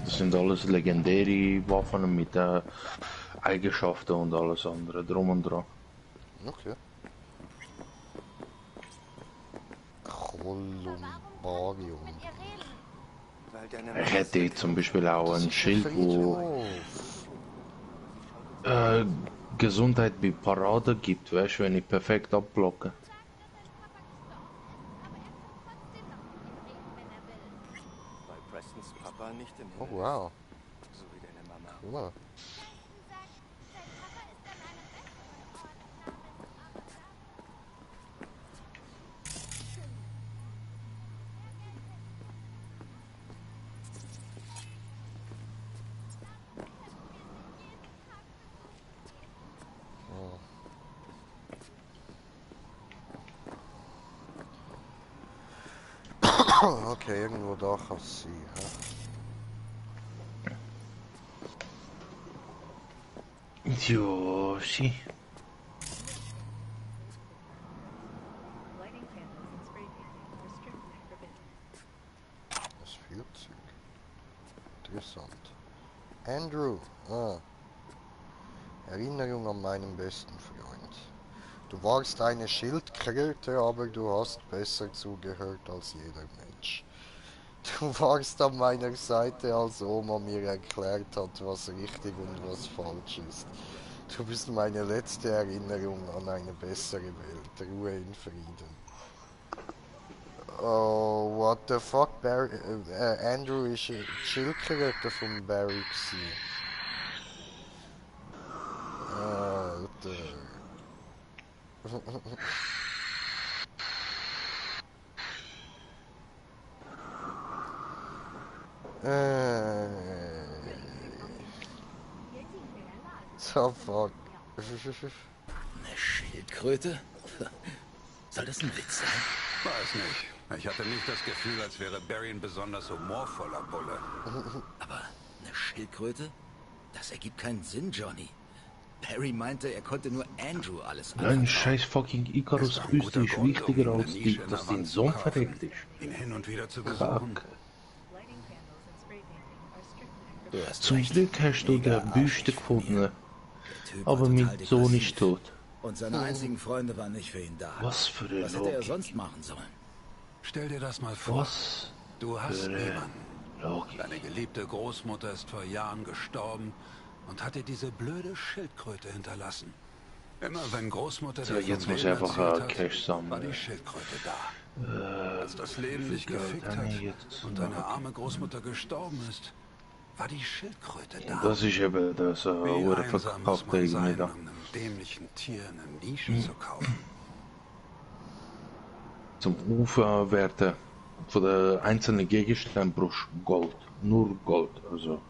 Das sind alles legendäre Waffen mit Eigenschaften und alles andere drum und dran. Okay. Columbarium. Ich hätte zum Beispiel auch ein Schild, wo Gesundheit bei Parade gibt, weißt du, wenn ich perfekt abblocke. Oh wow. Cool. Okay, irgendwo da kann es sein. Joshi. Das Flugzeug. Interessant. Andrew. Ah. Erinnerung an meinen besten Freund. Du warst eine Schildkröte, aber du hast besser zugehört als jeder Mensch. Du warst an meiner Seite, als Oma mir erklärt hat, was richtig und was falsch ist. Du bist meine letzte Erinnerung an eine bessere Welt. Ruhe in Frieden. Oh, what the fuck, Barry, Andrew ist ein Schildkröte von Barry gewesen. Alter. So fuck. Eine Schildkröte? Soll das ein Witz sein? Weiß nicht. Ich hatte nicht das Gefühl, als wäre Barry ein besonders humorvoller Bulle. Aber eine Schildkröte? Das ergibt keinen Sinn, Johnny. Barry meinte, er konnte nur Andrew alles Nein, scheiß fucking Icarus-Küste ist wichtiger als die, dass dein Sohn verreckt ist. Ihn hin und wieder zu besuchen. Zum Glück hast du der Büste gefunden. Aber mein Sohn ist tot. Und seine einzigen Freunde waren nicht für ihn da. Was für eine Was hätte er Logik. sonst machen sollen? Stell dir das mal vor. Was Du hast für eine niemanden. Logik. Deine geliebte Großmutter ist vor Jahren gestorben und hat dir diese blöde Schildkröte hinterlassen. Immer wenn Großmutter So, dir jetzt vom muss ich Leben einfach erzählt hat, Cash war sammeln. die Schildkröte da. Als das Leben dich Geld gefickt habe hat ich jetzt und deine noch? arme Großmutter gestorben ist, war die Schildkröte da. Das ist eben das Wie Uhr einsam muss verkaufte man sein, irgendwie da. um einem dämlichen Tier eine Nische zu kaufen. Zum Aufwerten von den einzelnen Gegenständen brauchst du Gold. Nur Gold, also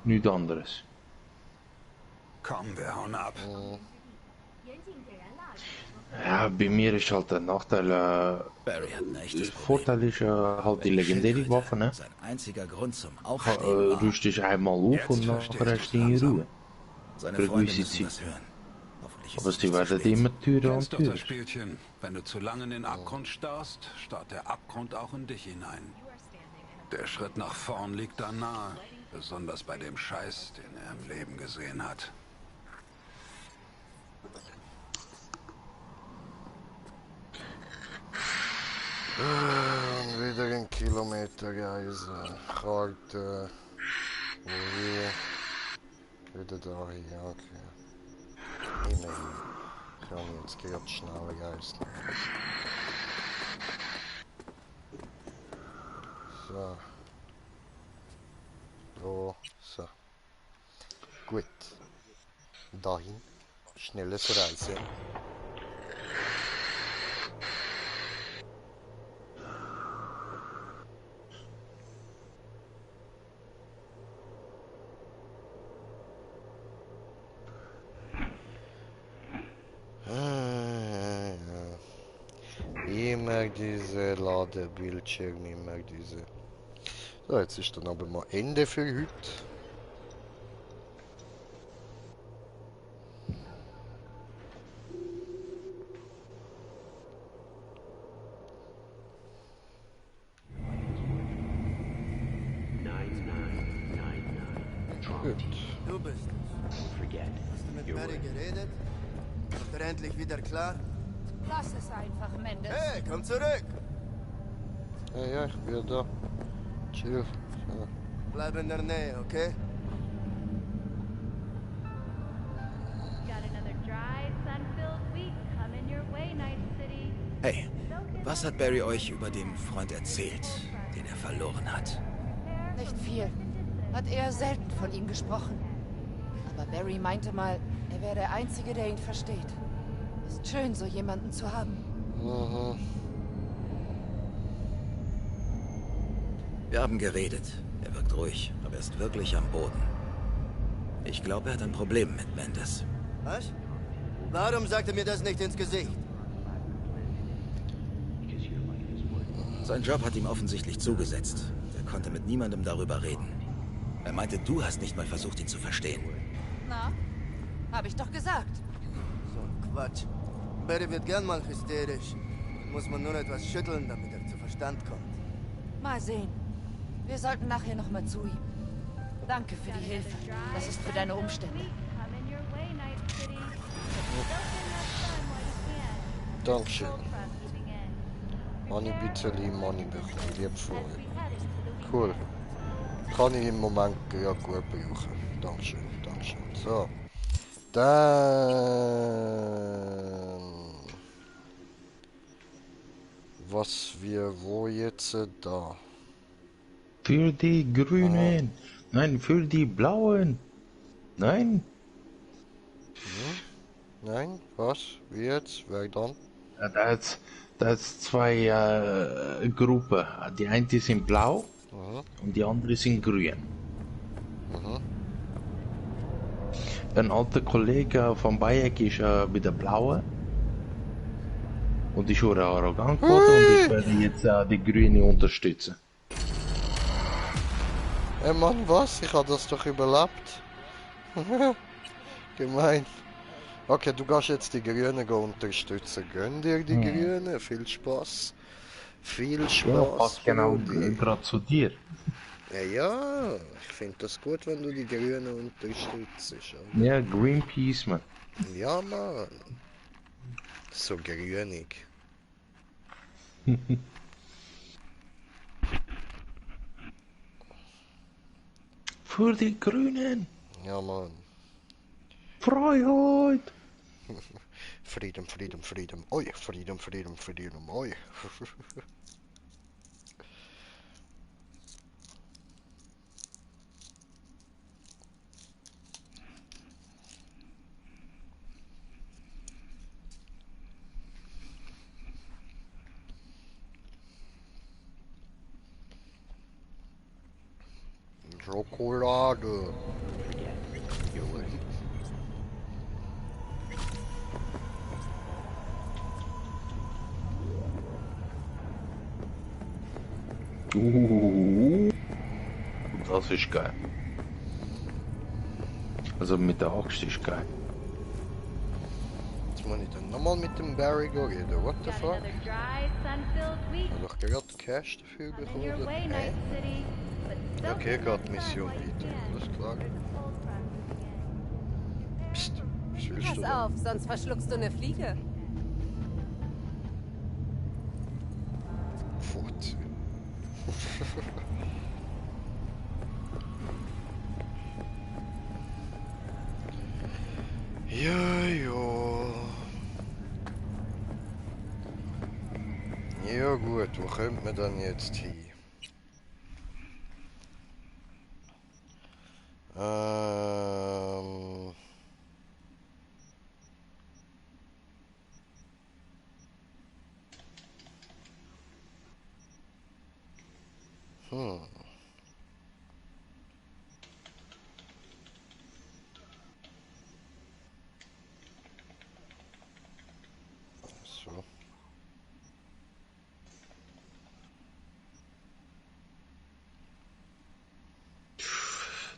nichts anderes. Komm, wir hauen ab. Ja, bei mir ist halt der Nachteil, Barry hat ein der echtes Vorteil ist halt die legendäre Waffe, ne? Sein einziger Grund zum Aufstehen war. Rüst dich einmal auf und nachher hast du in Ruhe. Seine Für Freunde gewisse müssen das Zeit. hören. Hoffentlich Aber ist es sie nicht zu werden spät. immer teurer und Kennst doch das teurer. Spielchen. Wenn du zu lange in den Abgrund starrst, starrt der Abgrund auch in dich hinein. Der Schritt nach vorn liegt da nahe. Besonders bei dem Scheiß, den er im Leben gesehen hat. Wieder ein Kilometer reisen. Kalt, wo wir. Wieder da hier, okay. Hinein. Kann jetzt gerade schnell reisen. So. So. Gut. Dahin. Schnelles Reisen. Ich mag diese Ladebildschirme, ich mag diese. So, jetzt ist dann aber mal Ende für heute. Gut. Du bist es. Hast du mit Mary geredet? Kommt er endlich wieder klar? Lass es einfach, Mendes. Hey, komm zurück! Ja, ja, ich bin da. Chill. So. Bleib in der Nähe, okay? Got another dry, sun-filled week coming your way, Night City. Hey, was hat Barry euch über den Freund erzählt, den er verloren hat? Nicht viel. Hat eher selten von ihm gesprochen. Aber Barry meinte mal, er wäre der Einzige, der ihn versteht. Ist schön, so jemanden zu haben. Mhm. Wir haben geredet. Er wirkt ruhig, aber er ist wirklich am Boden. Ich glaube, er hat ein Problem mit Mendes. Was? Warum sagt er mir das nicht ins Gesicht? Sein Job hat ihm offensichtlich zugesetzt. Er konnte mit niemandem darüber reden. Er meinte, du hast nicht mal versucht, ihn zu verstehen. Na? Hab ich doch gesagt. So Quatsch. Barry wird gern mal hysterisch. Muss man nur etwas schütteln, damit er zu Verstand kommt. Mal sehen. Wir sollten nachher noch mal zu ihm. Danke für die Hilfe. Das ist für deine Umstände. Coming your way, Night City. Soak in that sun while you can. Dankeschön. Full processing in. Money Bitterli, Money Büchli, lieb vorher. Cool. Kann ich im Moment ja gut brauchen. Dankeschön, Dankeschön. So. Dann. Was wir wo jetzt da? Für die Grünen. Nein, für die Blauen. Nein. Nein, was? Wie jetzt? Wer dann? Ja, da hat's zwei Gruppen. Die eine sind blau und die andere sind grün. Ein alter Kollege von Bayek ist bei der blauen. Und ist schon arrogant geworden und ich werde jetzt die Grüne unterstützen. Mann, was? Ich habe das doch überlebt. Gemein. Okay, du gehst jetzt die Grünen unterstützen. Gönn dir die Grünen. Viel Spaß. Viel Spaß. Ja, passt genau Brudi. gerade zu dir. Ja, ich finde das gut, wenn du die Grünen unterstützt. Ja, Greenpeace, man. Ja, Mann. So grünig. Für die Grünen. Ja, Mann. Freiheit. Freedom, freedom, freedom. Oi, freedom, freedom, freedom. Oi. Schokolade. Das ist geil. Also mit der Axt ist geil. Jetzt muss ich dann nochmal mit dem Barry reden. What the fuck? Ich habe doch gerade Cash dafür bekommen. Okay, geht die Mission weiter. Alles klar. Psst, was willst du Pass da? auf, sonst verschluckst du eine Fliege. Furz. Ja, ja. Ja gut, wo kommt man dann jetzt hin? So.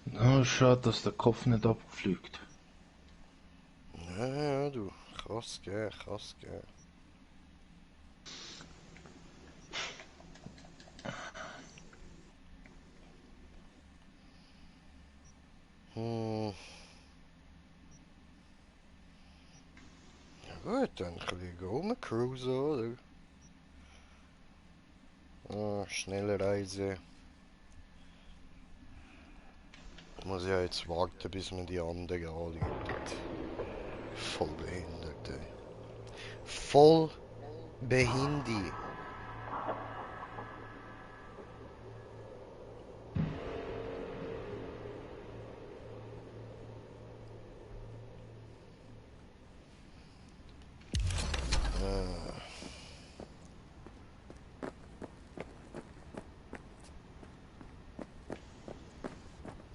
Na, schade, dass der Kopf nicht abfliegt. Ja, du. Krass, gell, krass, gell. Ja gut, dann ein bisschen rumcruisen, oder? Schnelle Reise. Ich muss ja jetzt warten, bis man die anderen anläutet. Voll behindert, ey. Voll behindert.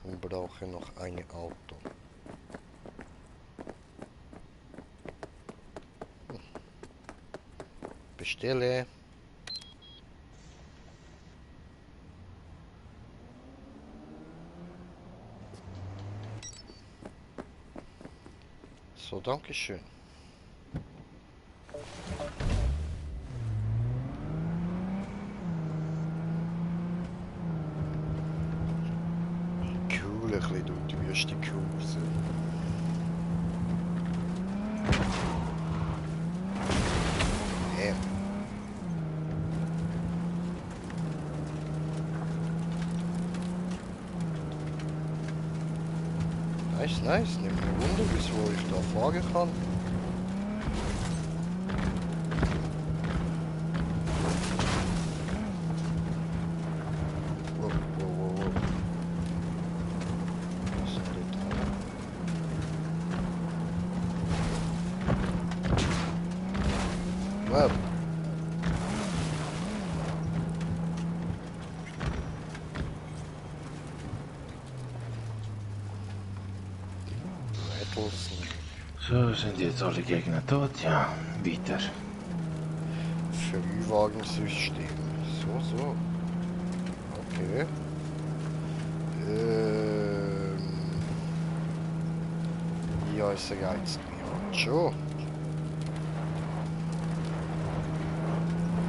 Wir brauchen noch ein Auto. Bestelle. So, danke schön. Cool, ein bisschen durch die Wüste cruisen. Ja. Nice, nice. Nimmt mich Wunder, bis wo ich da fahren kann. Wow, wow, wow, wow. Was ist denn dort dran? Wow. So, sind jetzt alle Gegner tot? Ja, weiter. Frühwagensystem. So. Okay. Ja, es reizt mich. Schon.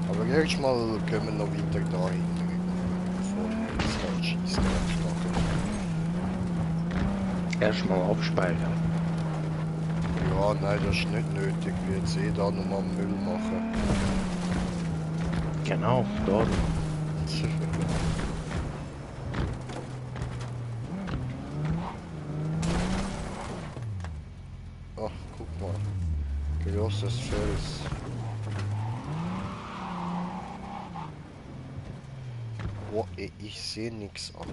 Aber erstmal gehen wir noch weiter da hinten, bevor wir das Scheiße machen. Erstmal abspeichern. Ja, nein, das ist nicht nötig. Wir jetzt eh da nochmal Müll machen. Genau, da. Ach, guck mal. Großes Fels. Oh, ey, ich sehe nichts, Alter.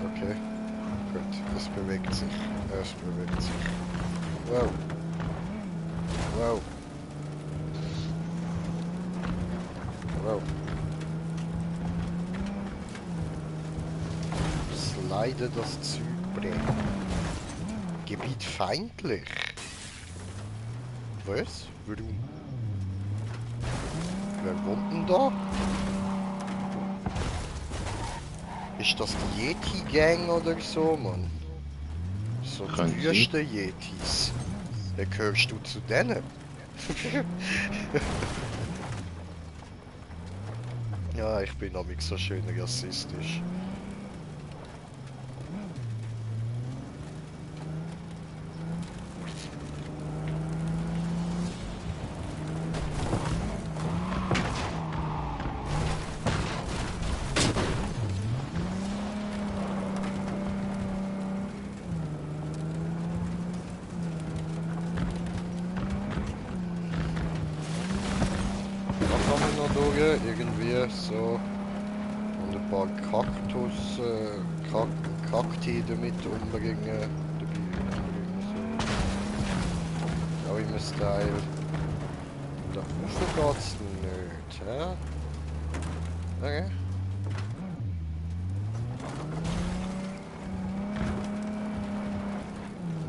Okay. Gut, es bewegt sich. Es bewegt sich. Wow. Wow. Wow. Slide das Zypre. Gebiet feindlich. Was? Warum? Wer wohnt denn da? Ist das die Yeti-Gang oder so, Mann? So die Wüste-Yetis. Gehörst du zu denen? Ja, ich bin nämlich so schön rassistisch. Irgendwie so und ein paar Kakti damit umbringen. So. Auch immer Style. Da geht's nicht, hä? Okay.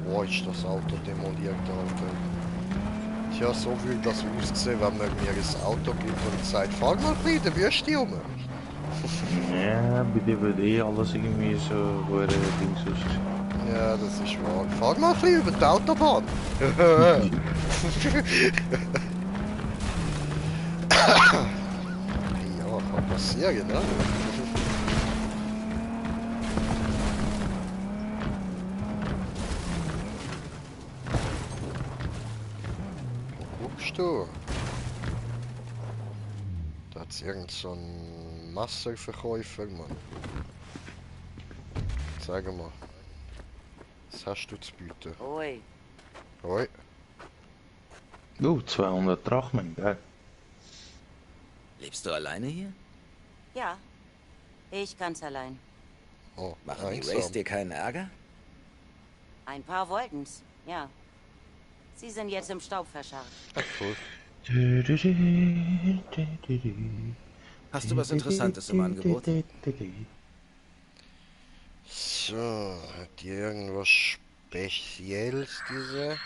Wo ist das Auto demoliert, Alter? Tja, so will das aussehen, wenn man mir ein Auto gibt und sagt, fahr mal ein bisschen in der Wüste rum. Ja, bei dir wird eh alles irgendwie so, wo Dings aussieht. Ja, das ist wahr. Fahr mal ein bisschen über die Autobahn. Ja, kann passieren, ne? Du. Da hat's irgend so ein Massenverkäufer, Mann. Sag mal. Was hast du zu bieten? Oi. Oi. 200 Drachmen, geil. Lebst du alleine hier? Ja, ich ganz allein. Oh, machen die Race dir keinen Ärger? Ein paar wollten's, ja. Sie sind jetzt im Staub verscharrt. Cool. Hast du was Interessantes im Angebot? So, hat die irgendwas Spezielles, diese?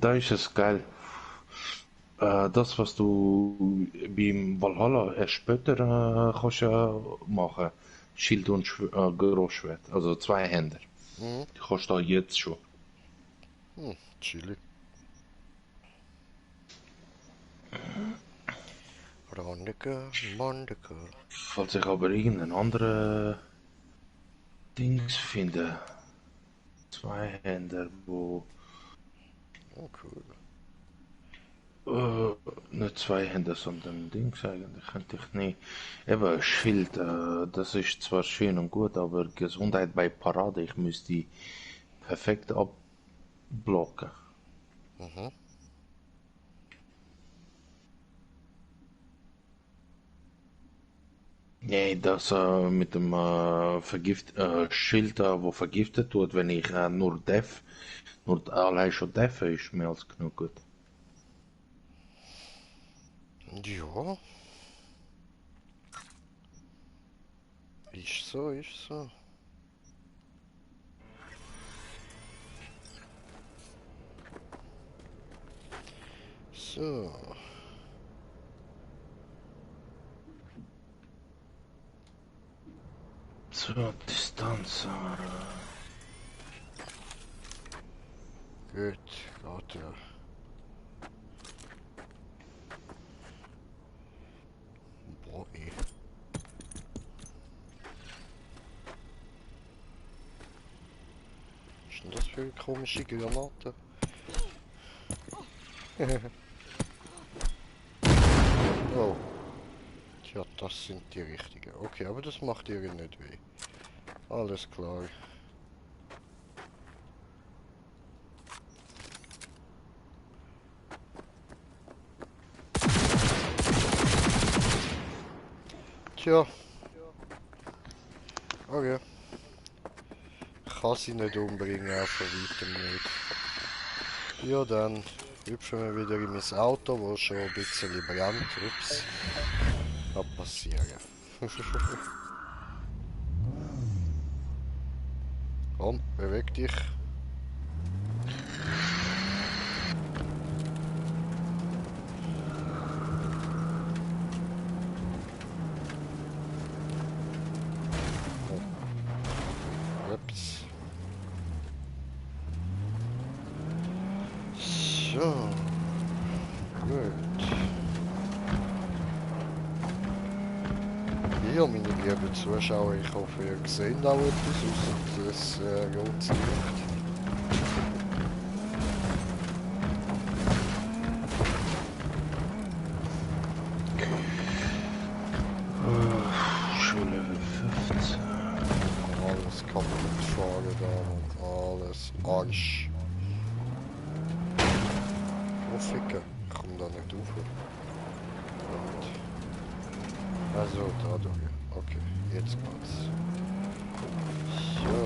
Da ist es geil. Das, was du beim Valhalla erst später kannst machen. Schild und Großschwert, also zwei Hände. Die kannst du jetzt schon. Chillig. Mondeke. Falls ich aber irgendeinen anderen Dings finde. Zwei Hände, wo... Oh, cool. Nicht zwei Hände, sondern Dings eigentlich könnte ich nicht. Eben, Schild, das ist zwar schön und gut, aber Gesundheit bei Parade, ich müsste die perfekt abblocken. Nee, das mit dem Schild, wo vergiftet wird, wenn ich nur allein schon Def ist mehr als genug gut. Ja. Ist so, ist so. So. Zur Distanz. Gut, geht ja. Boah, ey. Was ist denn das für eine komische Granate? Oh. Tja, das sind die richtigen. Okay, aber das macht ihr nicht weh. Alles klar. Tja. Okay. Ich kann sie nicht umbringen, auch von weitem nicht. Ja dann, hüpfen wir wieder in mein Auto, wo schon ein bisschen brennt. Ups. Kann passieren. Komm, beweg dich. Ups. So. Gut. Ja, meine lieben Zuschauer, ich hoffe, ihr seht auch etwas aus das rotes Licht. Schon Level 15. Alles kaputt fahren da und alles Arsch. Oh Ficker, ich komm da nicht rauf. Gut. Also, da durch. Okay, jetzt geht's. So.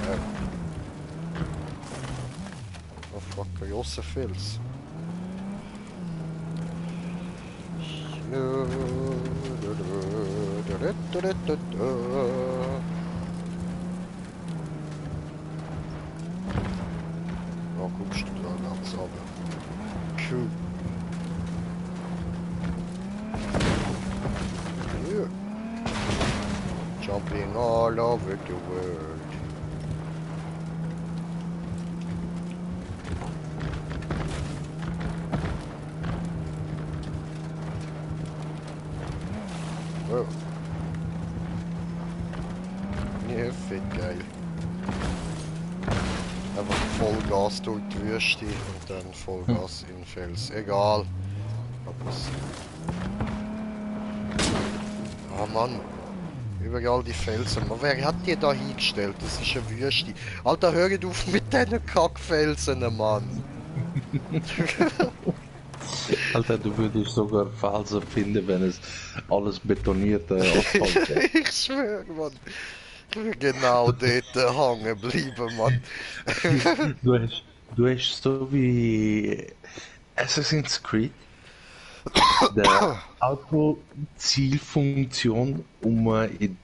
Ja. Oh fuck, ein grosser Fels. So. Ja, guckst du da ganz runter. Cool. Yeah. Jumping all over the world. Oh. Ja, fett geil. Einfach Vollgas durch die Wüste und dann Vollgas in den Fels. Egal. Ah Mann. Überall die Felsen. Aber wer hat die da hingestellt? Das ist eine Wüste. Alter, hört auf mit diesen Kackfelsen, Mann. Alter, du würdest sogar Felsen finden, wenn es alles betonierte Asphalt wäre. Ich schwöre, Mann. Ich will genau dort hängen bleiben, Mann. Du hast so wie Assassin's Creed der Auto-Zielfunktion, um in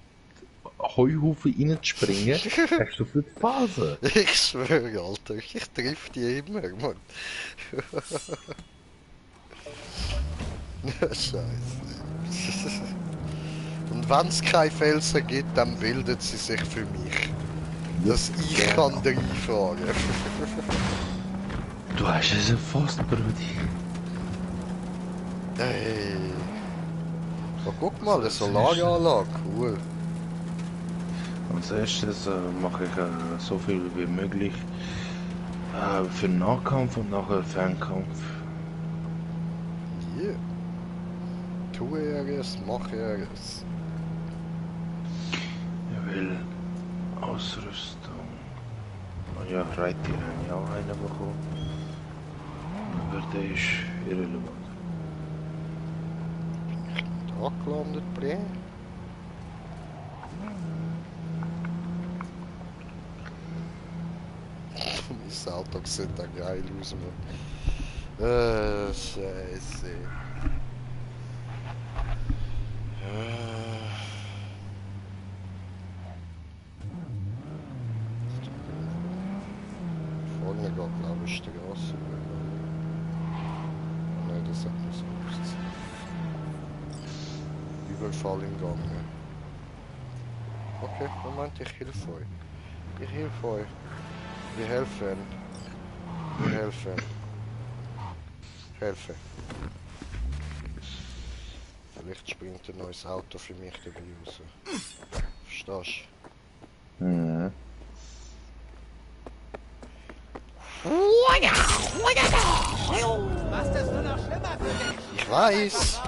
Heuhaufen reinzuspringen, hast du für die Phase. Ich schwöre, Alter, ich triff die immer, Mann. Scheiße. Und wenn es keine Felsen gibt, dann bildet sie sich für mich. Dass ich kann reinfahren. Du hast es erfasst, Brudi. Hey. Oh, guck mal, eine Solaranlage, cool. Als erstes mache ich so viel wie möglich für Nahkampf und nachher Fernkampf. Yeah. Tue er es, mache er es. Ich will Ausrüstung. Oh ja, Reittier habe ich auch eine bekommen. Aber der ist irrelevant. Bin ich nicht angelandet, Bre? Mein Auto sieht da geil aus, Mann. Scheiße. Vorne geht, glaube ich, der Straße. Nein, das hat man so nicht. Überfall im Gang. Okay, dann meinte ich helfe euch. Ich helfe euch. Wir helfen. Wir helfen. Helfen. Vielleicht springt ein neues Auto für mich dabei raus. Verstehst du? Mhm. Was das nur noch schlimmer für dich? Ich weiß.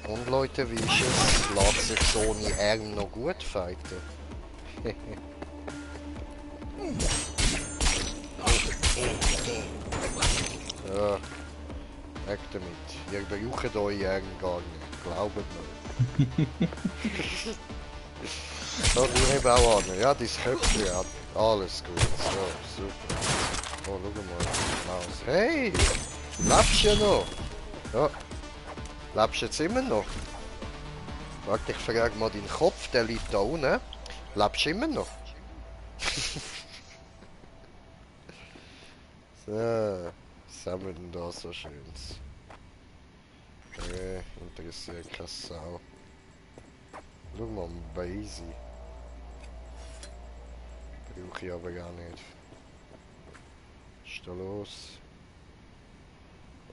Und Leute, wie ist es? Lässt sich so ohne Arm noch gut fighten? Ja, weg damit. Ihr braucht eure Arm gar nicht. Glaubt mir. So, du hast auch an. Ja, dein Köpfchen hat alles gut. So, super. Oh, schau mal. Maus. Hey! Lebst du ja noch? Ja. Lebst du jetzt immer noch? Warte, ich frage mal deinen Kopf, der liegt da unten. Lebst du immer noch? So, was haben wir denn da so Schönes? Interessiert keine Sau. Schau mal, Basie. Brauche ich aber gar nicht. Was ist da los?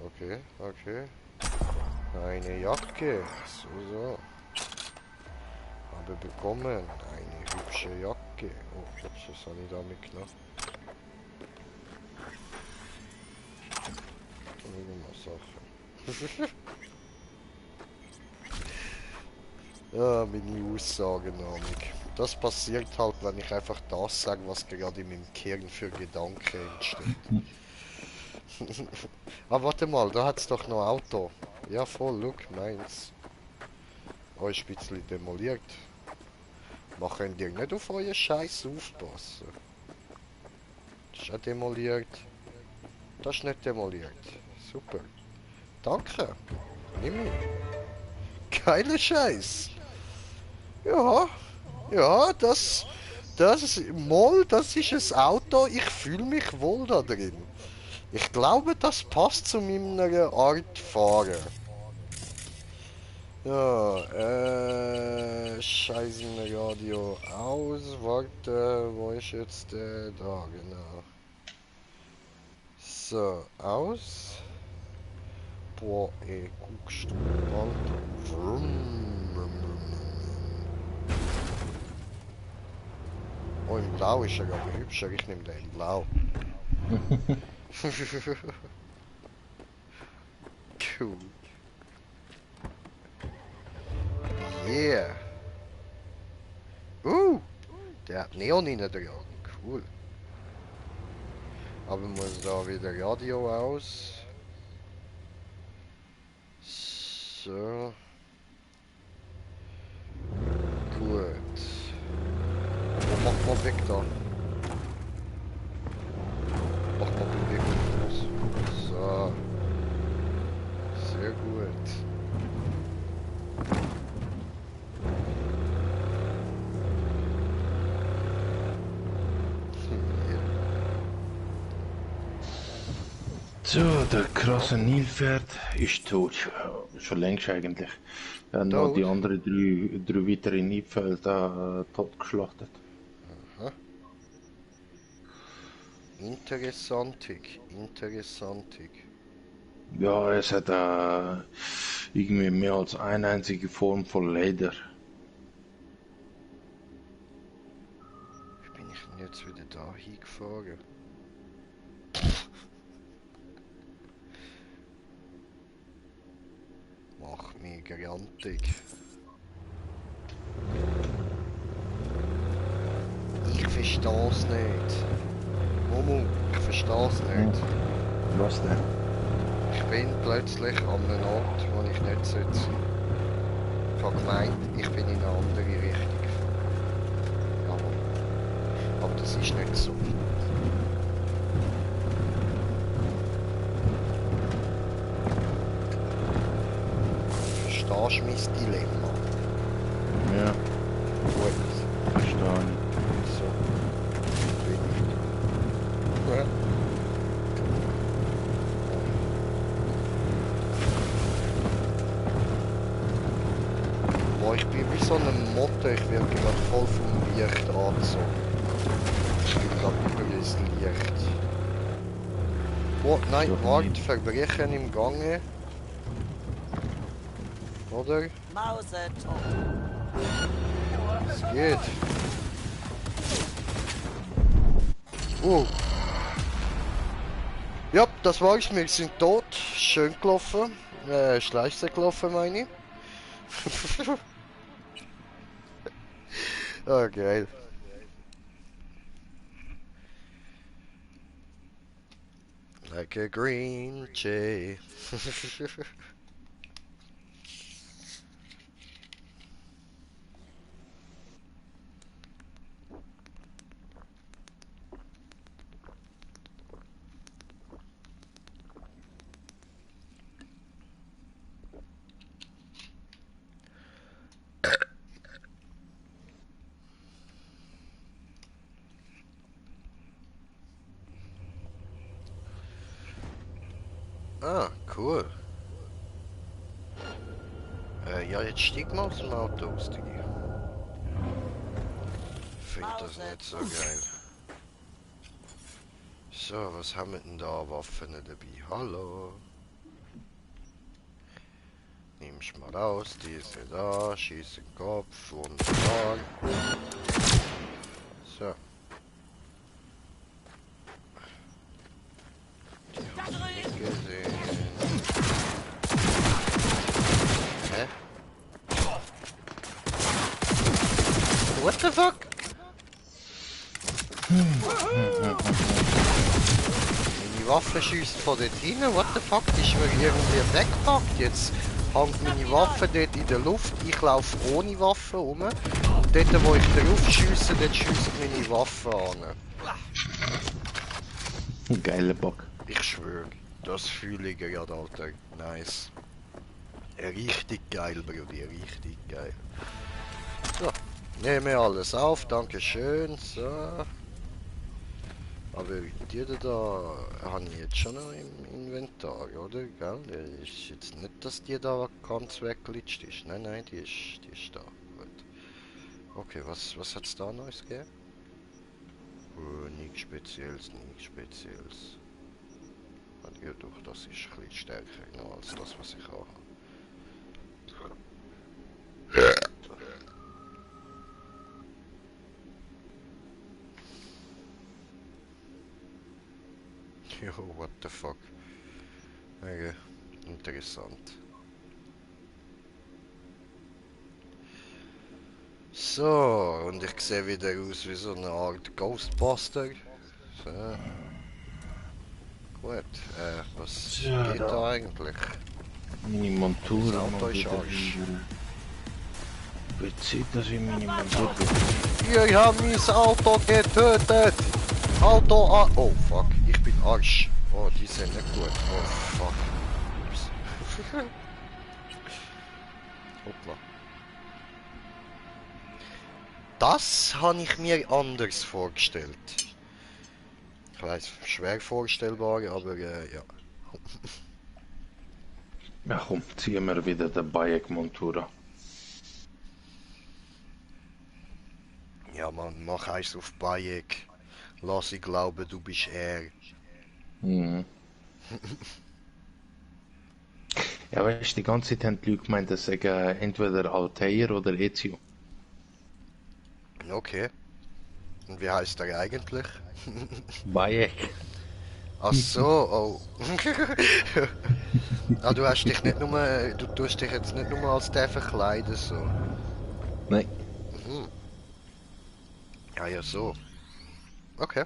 Okay, okay. Eine Jacke. So. Habe bekommen. Eine hübsche Jacke. Oh, was habe ich da mitgenommen? Sachen. Ja, meine Aussagenahnung. Das passiert halt, wenn ich einfach das sage, was gerade in meinem Kern für Gedanken entsteht. Aber warte mal, da hat es doch noch ein Auto. Ja voll, look, meins. Oh, ist ein bisschen demoliert. Machen die nicht auf euren Scheiß aufpassen. Das ist auch demoliert. Das ist nicht demoliert. Super. Danke. Nimm ich. Geiler Scheiß. Ja. Ja, das ist ein Auto. Ich fühle mich wohl da drin. Ich glaube, das passt zu meiner Art fahren. Ja, scheißen Radio aus. Warte, wo ist jetzt der? Da, genau. So, aus. Boah, ey, guckst du, Alter. Oh, in Blau ist er aber hübscher. Ich nehme den in Blau. Cool. Yeah. Der hat Neon in dran. Cool. Aber muss da wieder Radio aus. So. Gut. Mach mal weg da. Mach mal weg. So. Sehr gut. So, der krasse Nilpferd ist tot. Schon längst eigentlich. Noch die anderen drei weitere Nilpferde totgeschlachtet. Aha. Interessantig. Ja, es hat irgendwie mehr als eine einzige Form von Leder. Wie bin ich denn jetzt wieder da hingefahren? Mach mich grantig. Ich versteh's nicht. Momo, ich versteh's nicht. Was denn? Ich bin plötzlich an einem Ort, wo ich nicht sein sollte. Ich habe gemeint, ich bin in eine andere Richtung gefahren. Aber das ist nicht so. verstehst du mein Dilemma? Ja. Gut. Verstehe ich. So. Ja. Boah, ich bin wie so eine Motte, ich werde gerade voll vom Licht angezogen. Ich bin gerade über das Licht. Oh, nein, warte, Verbrechen im Gange. Oder? Es geht. Ja, das war's, wir sind tot. Schön gelaufen. Schleichse gelaufen, meine ich. Oh, geil. Like a green jay. Ah, cool. Ja, jetzt steig mal aus dem Auto aus, Digi. Finde das nicht so geil. So, was haben wir denn da? Waffen dabei? Hallo? Nimmst mal raus, diese da, schieß den Kopf, wunderbar. So. Die haben nicht gesehen. Hä? What the fuck? Meine Waffe schießt von dort rein, what the fuck? Ist mir irgendwie weggepackt. Jetzt hängt meine Waffe dort in der Luft, ich laufe ohne Waffe rum. Und dort wo ich drauf schiesse, dort schiesst meine Waffe an. Geiler Bock. Ich schwöre, das fühle ich gerade, Alter. Nice. Richtig geil, Brudi, richtig geil. So, nehme alles auf, danke schön, so. Aber die da habe ich jetzt schon noch im Inventar, oder? Gell? Ist jetzt nicht, dass die da ganz wegglitscht ist. Nein, nein, die ist da. Gut. Okay, was hat es da Neues gegeben? Nichts Spezielles, nichts Spezielles. Ja, doch, das ist ein bisschen stärker noch als das, was ich habe. Jo, what the fuck. Okay, interessant. So, und ich sehe wieder aus wie so eine Art Ghostbuster. So. Gut, was geht da eigentlich? Meine Montur. Das Auto ist Arsch. Witzig, dass ich meine Montur Ihr habt mein Auto getötet! Auto an... Oh fuck, ich bin Arsch. Oh, die sind nicht gut. Oh fuck. Ups. Hoppla. Das habe ich mir anders vorgestellt. Ich weiß, schwer vorstellbar, aber ja. Ja komm, ziehen wir wieder den Bayek-Montur an. Ja man, mach eins auf Bayek. Lass ich glauben, du bist er. Mhm. Ja, weißt du, die ganze Zeit haben die Leute gemeint, das sagen entweder Altair oder Ezio. Okay. Und wie heißt er eigentlich? Bayek. Ach so, oh. Ah, du hast dich nicht nur, du tust dich jetzt nicht nur als der verkleiden, so. Nein. Mhm. Ja, ja, so. Okay.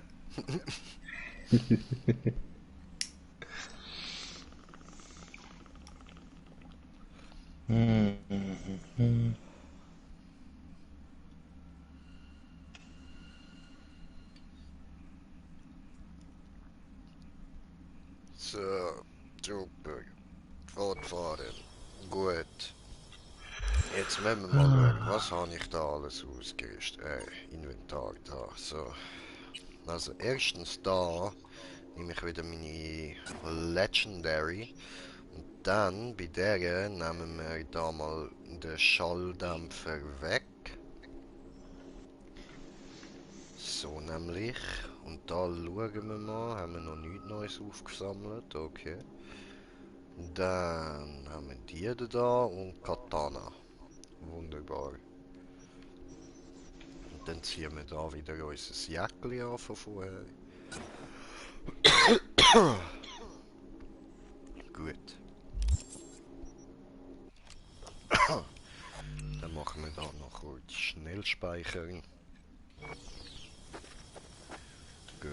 So, super. Fortfahren. Gut. Jetzt wollen wir mal schauen, was habe ich da alles ausgerüstet? Inventar da, so. Also erstens da nehme ich wieder meine Legendary. Und dann bei der nehmen wir da mal den Schalldämpfer weg. So nämlich. Und da schauen wir mal, haben wir noch nichts Neues aufgesammelt, okay. Dann haben wir die da und Katana. Wunderbar. Und dann ziehen wir da wieder unser Jäckchen an von vorher. Gut. Dann machen wir da noch kurz Schnellspeichern. Gut.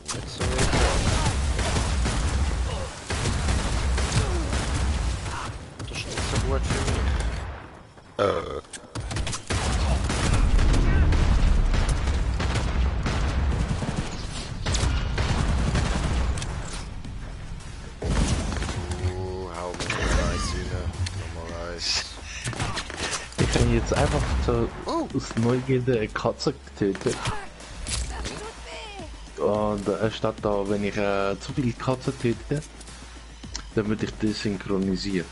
Nicht so das ist nicht so gut für mich. Hau mir noch eins rein. Nochmal eins. Ich kann jetzt einfach so aus Neugierde eine Katze getötet. Und statt da, wenn ich zu viele Katzen töte, dann wird ich desynchronisiert.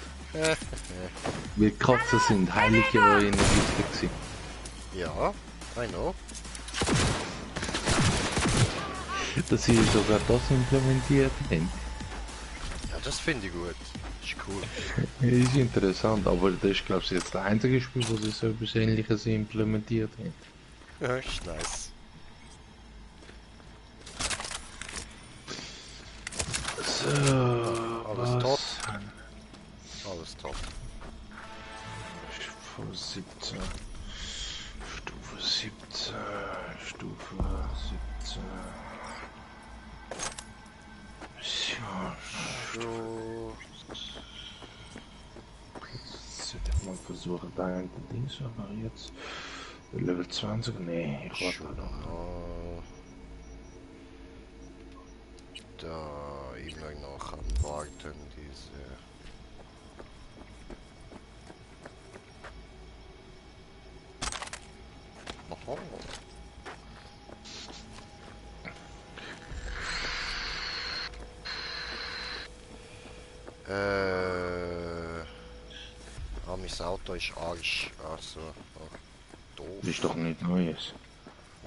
Weil Katzen sind heilige Energiste gewesen. Ja, I know. Dass sie sogar das implementiert haben. Ja, das finde ich gut. Ist cool. Ist interessant, aber das ist glaube ich jetzt das einzige Spiel, wo sie so etwas Ähnliches implementiert haben. Ja, ist nice. So, alles top. Alles top. Stufe 17. Stufe 17. Stufe 17. Ja, jetzt hätte ich mal versuchen, da ein Ding zu aber jetzt. Level 20? Nee, ich warte noch. Da immer noch am Warten, diese. Oho. Mein Auto ist Arsch, also doof. Ist doch nicht Neues.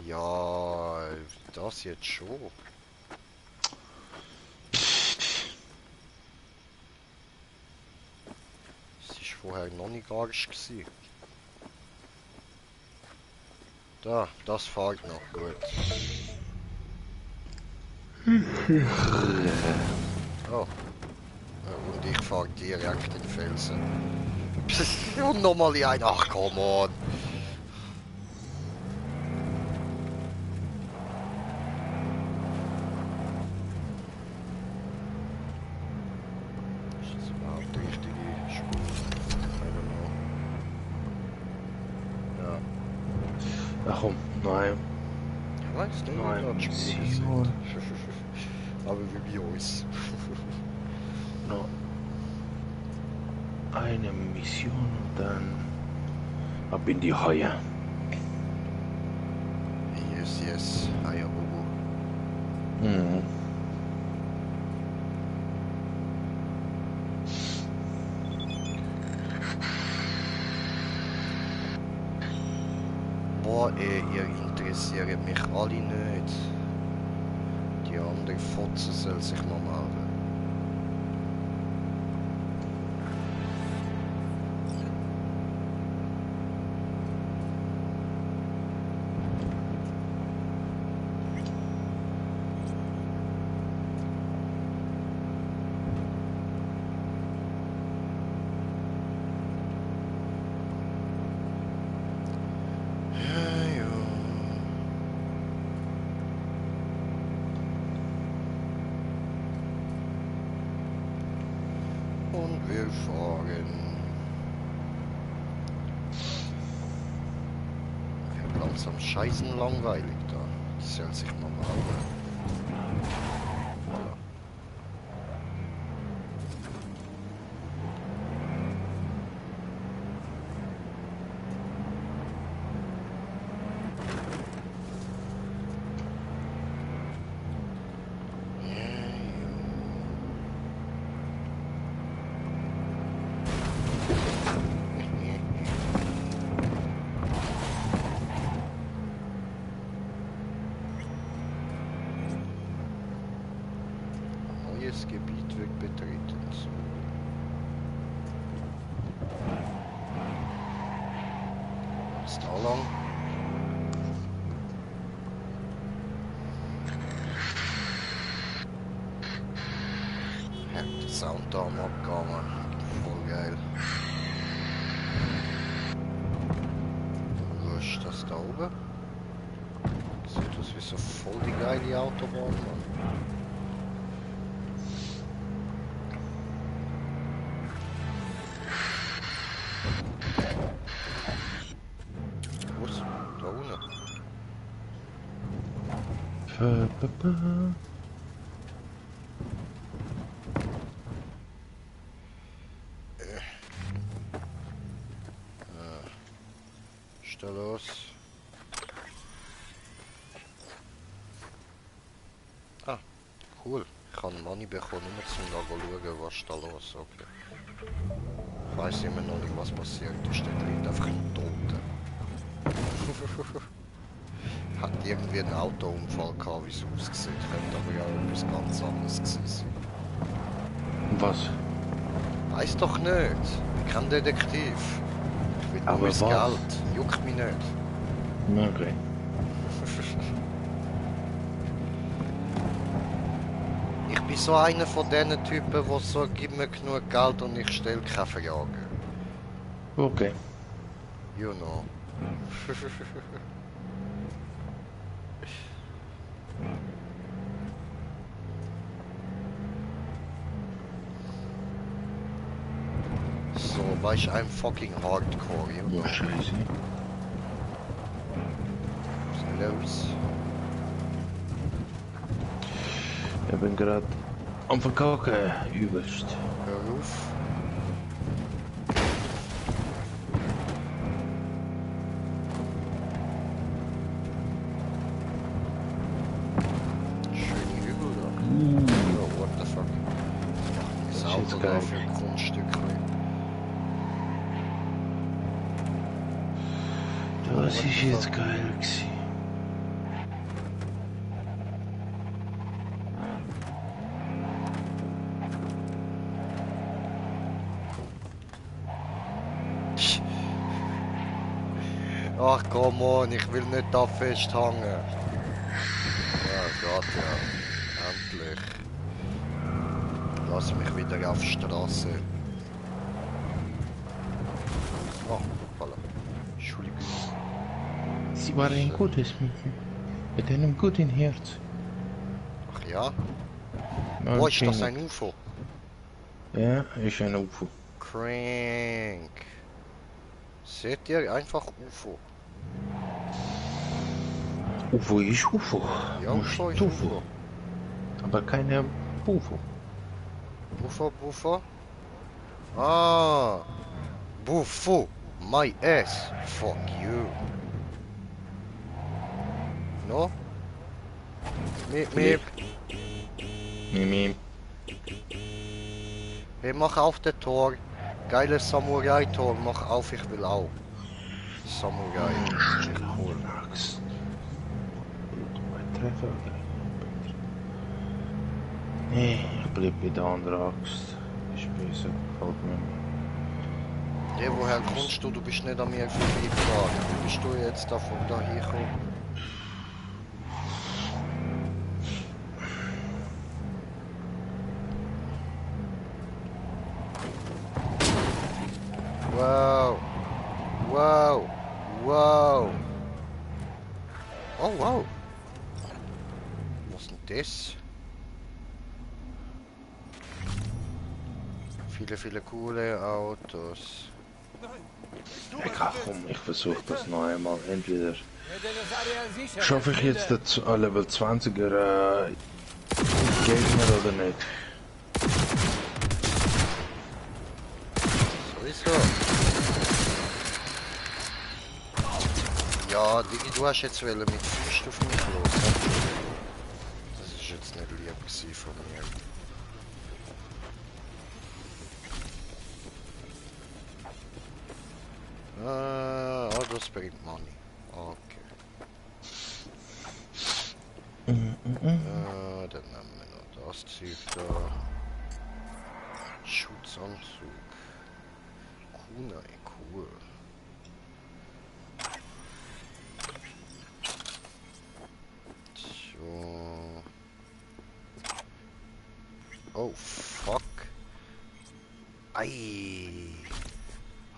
Ja, das jetzt schon. Es ist vorher noch nicht Arsch gewesen. Da, das fährt noch gut. Oh. Und ich fahre direkt in den Felsen. Und nochmal ein. Ach, come on. Ist das überhaupt die richtige Spur? I don't know. Ja. Ach komm, nein. Ja, weißt du, Nein, die Mission. Aber wie bei uns. No. Eine Mission und dann ab in die Haie. Yes, yes, Hayabubu. Mhm. Boah, ey, ihr interessiert mich alle nicht. Die andere Fotze soll sich mal melden. Und wir fahren. langsam scheißen langweilig da. Das soll sich mal melden. Neues Gebiet wird betreten. So. Ist da lang? Ja, der Sound da am Abgegangen. Voll geil. Wo ist das da oben? Sieht aus wie so voll die geile Autobahn, Mann. Ist da los? Ah, cool. Ich habe Money bekommen, nur zum schauen, was ist da los. Okay. Ich weiss immer noch nicht, was passiert ist. Dort liegt einfach ein Toter. Hat irgendwie einen Autounfall gehabt, wie es aussieht. Könnte aber ja etwas ganz anderes gewesen sein. Was? Weiß doch nicht. Ich bin kein Detektiv. Ich will nur das Geld. Juckt mich nicht. Okay. Ich bin so einer von diesen Typen, der so, gib mir genug Geld und ich stelle keine Fragen. Okay. You know. So, war ich ein fucking Hardcore, you know. Scheiße. Was ist los? Ich bin gerade am Verkacken, übelst. Hör auf. Schöne Hügel da. Oh, what the fuck. Das Auto da für ein Grundstück. Das ist jetzt geil gewesen. Ach komm on, ich will nicht da festhangen. Ja Gott, ja. Endlich. Lass mich wieder auf die Straße. Oh, voilà. Entschuldigung. Sie war ein gutes Mädchen. Mit einem guten Herz. Ach ja? Wo ist das, ein UFO? Ja, ist ein UFO. Crank. Seht ihr? Einfach UFO. UFO ist UFO. Ja, UFO ist UFO. Aber keine Bufo. Bufo? Ah! Bufo! My ass! Fuck you! No? Miep, miep! Miep. Hey, mach auf das Tor! Geiles Samurai-Tor, mach auf, ich will auch! Samurai! Cool! Treffer. Nee, ich bleib bei der anderen Axt. Ist besser, gefällt mir. Ja, woher kommst du? Du bist nicht an mir vorbeigefahren. Wie bist du jetzt da von da hier gekommen? Wow! Wow! Wow! Oh wow! Was ist denn das? Viele coole Autos. Ach komm, ich versuche das noch einmal. Entweder schaffe ich jetzt das Level 20er Gegner oder nicht. Sowieso. Ja, Digi, du hast jetzt mit Füßen auf mich los. Das ist jetzt nicht lieb gewesen von mir. Oh, das bringt Money. Okay. Dann nehmen wir noch das Zeug da. Schutzanzug. Kunai, cool. So. Oh, fuck. Ei.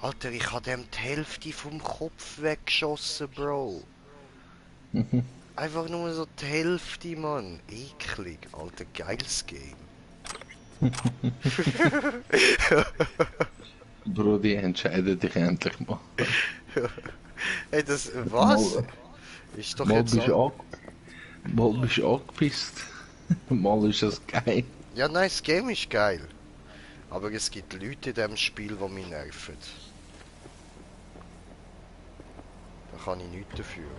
Alter, ich hab dem die Hälfte vom Kopf weggeschossen, Bro. Einfach nur so die Hälfte, Mann. Eklig, Alter, geiles Game. Brody, entscheide dich endlich mal. Hey, das... Was? Mal, ist doch mal jetzt... Mal bist du angepisst. Mal ist das geil. Ja, nein, das Game ist geil. Aber es gibt Leute in diesem Spiel, die mich nerven. Da kann ich nichts dafür.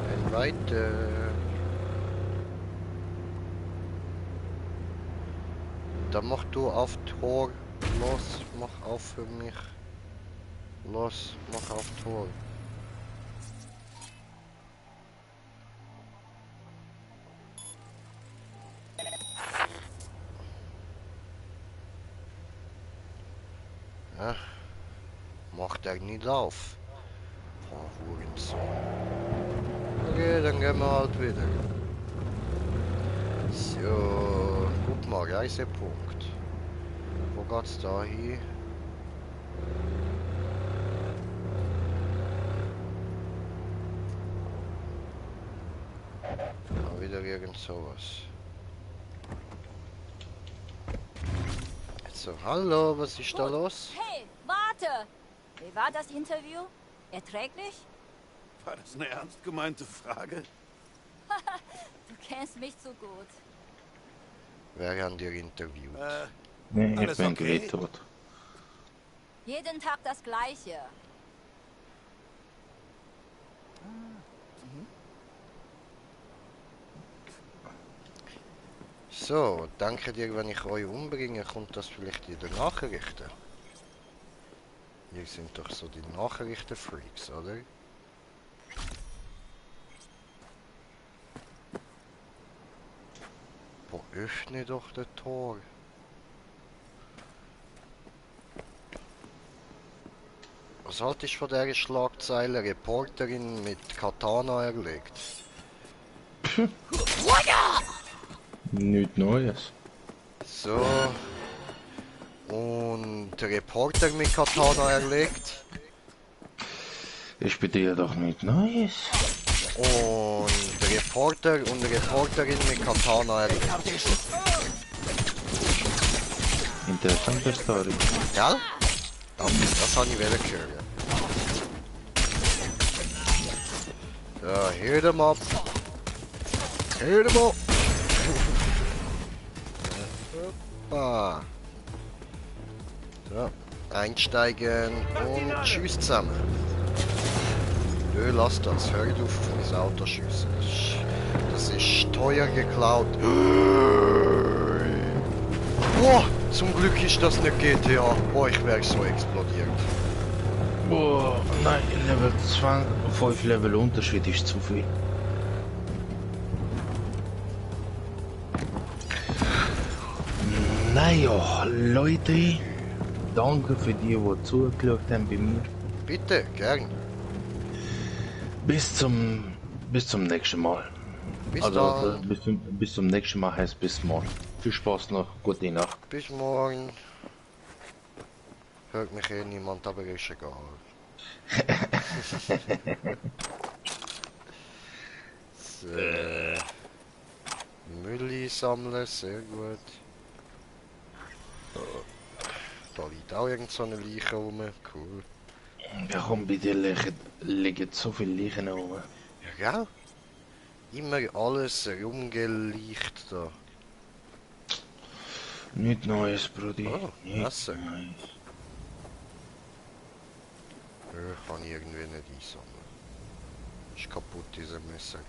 Dann weiter. Dann mach du auf Tor. Los, mach auf für mich. Los, mach auf Tor. Ja, macht er nicht auf. Oh, Hurensohn. Okay, dann gehen wir halt wieder. So, guck mal, Reisepunkt. Wo geht's da hin? Wieder irgend sowas. So, hallo, was ist da los? Hey, warte! Wie war das Interview? Erträglich? War das eine ernst gemeinte Frage? Du kennst mich zu gut. Wer hat dir interviewt? Nee, ich bin gerettet. Jeden Tag das Gleiche. So, danke dir, wenn ich euch umbringe, kommt das vielleicht in den Nachrichten. Wir sind doch so die Nachrichtenfreaks, oder? Boah, öffne doch das Tor. Was haltest du von dieser Schlagzeile? Reporterin mit Katana erlegt. Nichts Neues. So. Und der Reporter mit Katana erlegt. Ist bei dir doch nichts Neues. Und der Reporter und die Reporterin mit Katana erlegt. Interessante Story. Gell? Das habe ich hören. So, hit him up. Hit him up. Hoppa. So, einsteigen und tschüss zusammen. Nö, lass das. Hör auf mein Auto schiessen. Das ist teuer geklaut. Boah, zum Glück ist das nicht GTA. Boah, ich wäre so explodiert. Boah, nein, Level 20, 5 Level Unterschied ist zu viel. Naja, Leute, danke für die zugeschaut haben bei mir. Bitte, gern. Bis zum nächsten Mal. Bis also, dann. bis zum nächsten Mal heißt bis morgen. Viel Spaß noch, gute Nacht. Bis morgen. Hört mich eh niemand, aber ist egal. Müll sammeln, sehr gut. Da liegt auch irgend so eine Leiche rum, cool. Ja komm, bei dir liegen so viele Leichen rum. Ja, gell? Immer alles rumgeleicht da. Nichts Neues, Brudi. Oh, Nichts Messer. Neues. Kann ich irgendwie nicht einsammeln. Ist kaputt, dieser Messer.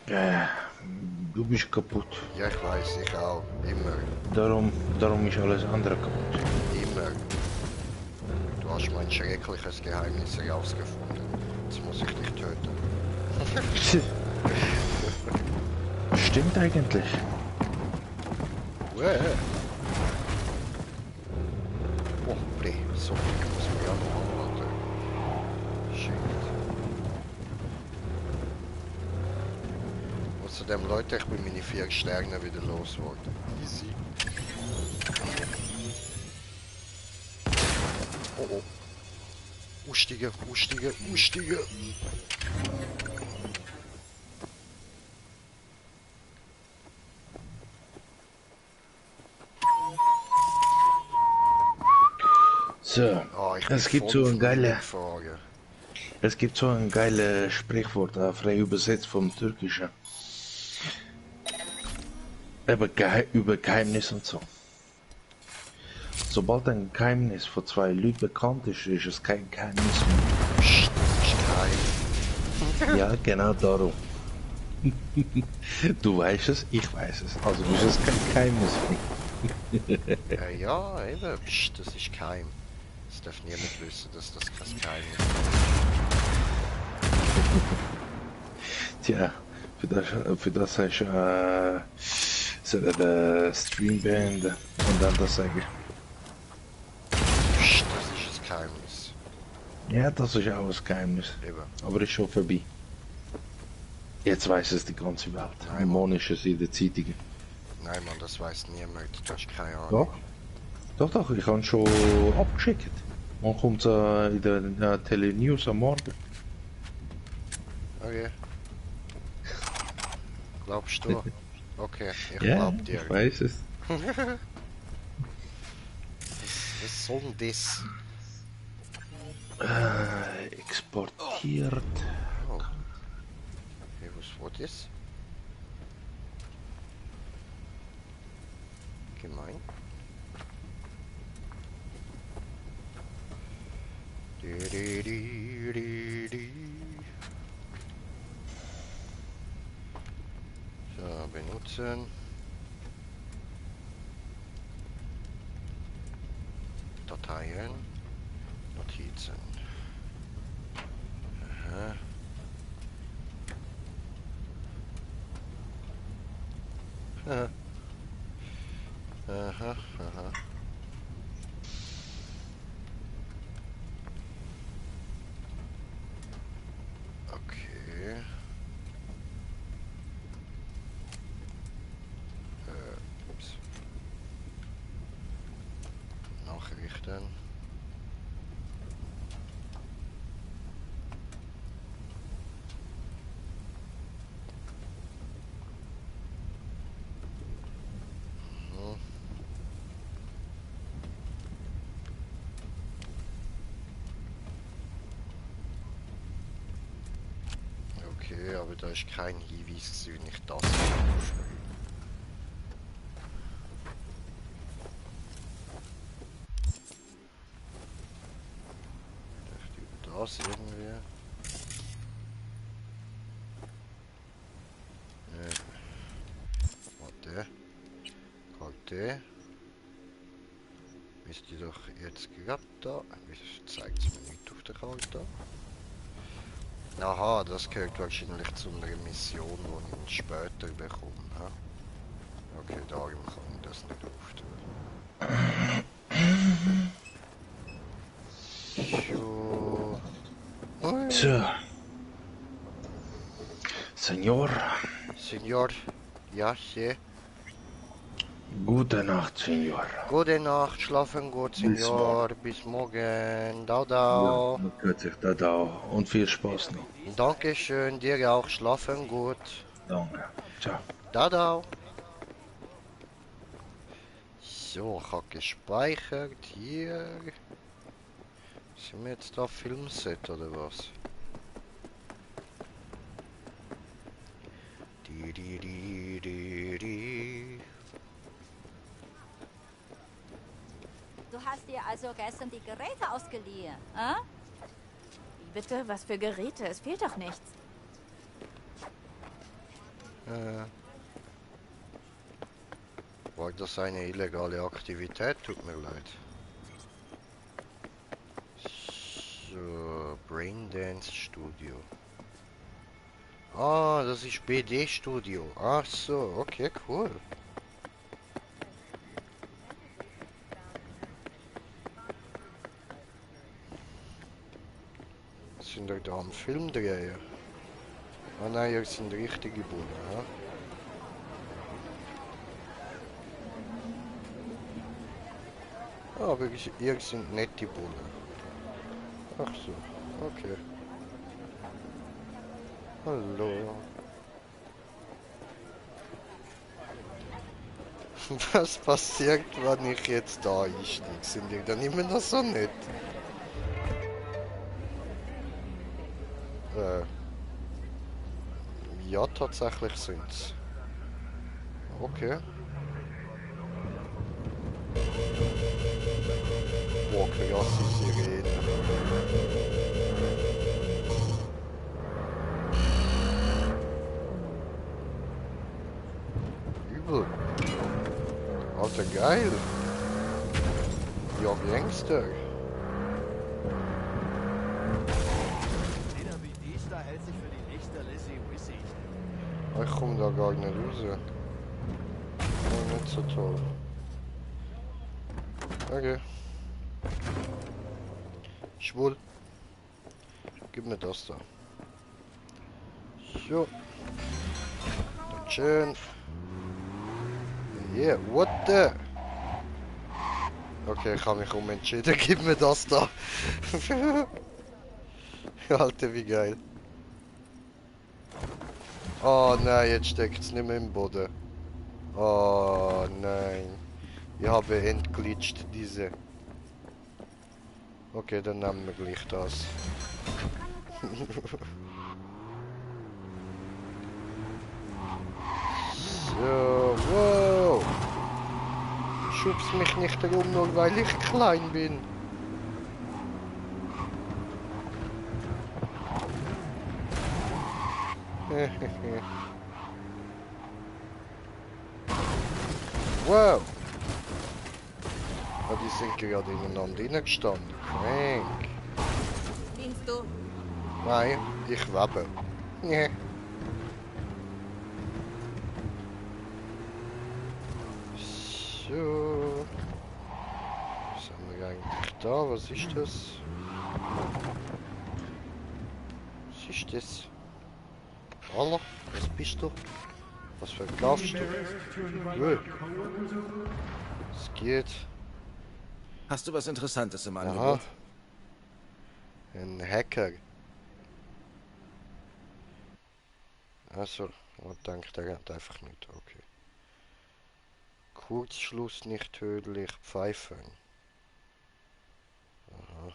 Ja, du bist kaputt. Ja, ich weiß, ich auch. Immer. Darum ist alles andere kaputt. Immer. Du hast mein schreckliches Geheimnis herausgefunden. Jetzt muss ich dich töten. Stimmt eigentlich. Oh, Bre, so viel muss ich auch noch anhalten. Shit. Außerdem, Leute, ich bin meine 4 Sterne wieder losgeworden. Easy. Oh oh. Aussteigen, aussteigen, aussteigen. So, es gibt so ein geiles Sprichwort, frei übersetzt vom Türkischen. Über Geheimnis und so. Sobald ein Geheimnis von 2 Leuten bekannt ist, ist es kein Geheimnis mehr. Psst, das ist geheim. Ja, genau darum. Du weißt es, ich weiß es, also ist es kein Geheimnis mehr. Ja, eben, psst, das ist geheim. Das darf niemand wissen, dass das kein Geheimnis ist. Tja, für das hast du der Streamband und dann das sagen. Psst, das ist ein Geheimnis. Ja, das ist auch ein Geheimnis. Eben. Aber ist schon vorbei. Jetzt weiß es die ganze Welt. Nein, morgen ist es in der Zeitung. Nein, Mann, das weiß niemand. Du hast keine Ahnung. Doch, ich habe schon abgeschickt. Morgen kommt es in der Tele-News am Morgen. Okay. Glaubst du? Okay, ich Ja, glaub dir. ich weiß es. Was soll denn das? Exportiert. Oh. Hey, was war das? Gemein. So, benutzen. Dateien. Notizen. Aha. Aha. Aha, aha. Okay. Ups. Nachrichten. Okay, aber da ist kein Hinweis, wie ich das aufschreibe. Vielleicht über das irgendwie. Warte. Karte. Müsste doch jetzt gerade da. Wieso zeigt es mir nicht auf der Karte? Aha, das gehört wahrscheinlich zu einer Mission, die ich später bekomme. Ha? Okay, darum kann ich das nicht auftun. So. Senor. Senor. Ja, je. Gute Nacht, Senor. Gute Nacht, schlafen gut, Bis Senor. Bis morgen. Dau, Ja, dau. man hört sich da da und viel Spaß noch. Dankeschön, dir auch. Schlafen gut. Danke. Ciao. Dau, dau. So, ich habe gespeichert. Hier. Sind wir jetzt da Filmset oder was? Di. Du hast dir also gestern die Geräte ausgeliehen, ah? Wie bitte? Was für Geräte? Es fehlt doch nichts. War das eine illegale Aktivität? Tut mir leid. So, Braindance Studio. Ah, das ist BD Studio. Ach so, okay, cool. Sind wir da am Film drehen? Ah nein, hier sind richtige Bullen, ja? Ah, aber hier sind nette Bullen. Ach so, okay. Hallo. Was passiert, wenn ich jetzt da einsteige? Sind die dann immer noch so nett? Ja, tatsächlich sind's. Okay. Boah, krasse Sirene. Übel. Alter, geil. Ja, Gangster. Einer wie dies da hält sich für die echte Lizzie Wissy. Ich komme da gar nicht raus. Oh, nicht so toll. Okay. Schwul. Gib mir das da. So. Schön. Yeah, what the? Okay, ich habe mich umentschieden. Gib mir das da. Alter, wie geil. Oh nein, jetzt steckt es nicht mehr im Boden. Oh nein. Ich habe entglitscht diese. Okay, dann nehmen wir gleich das. So, wow. Schubst mich nicht herum, nur weil ich klein bin. Wow. Ja, die sind gerade ineinander reingestanden. Crank. Spinnst du? Nein, ich webe. Nee. So. Was haben wir eigentlich da? Was ist das? Was ist das? Hallo? Was bist du? Was verkaufst du? Es geht. Hast du was Interessantes im Aha. Angebot? Ein Hacker. Also, ich denke, der hat einfach nicht. Okay. Kurzschluss nicht tödlich, Pfeifen. Aha.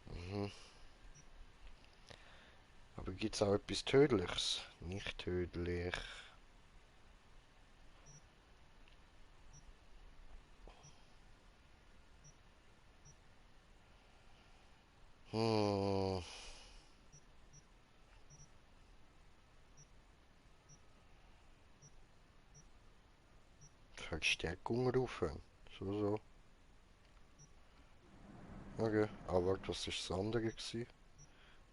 Mhm. Aber gibt es auch etwas Tödliches? Nicht tödlich. Hm. Verstärkung rufen. So. Okay, aber was ist das andere gewesen?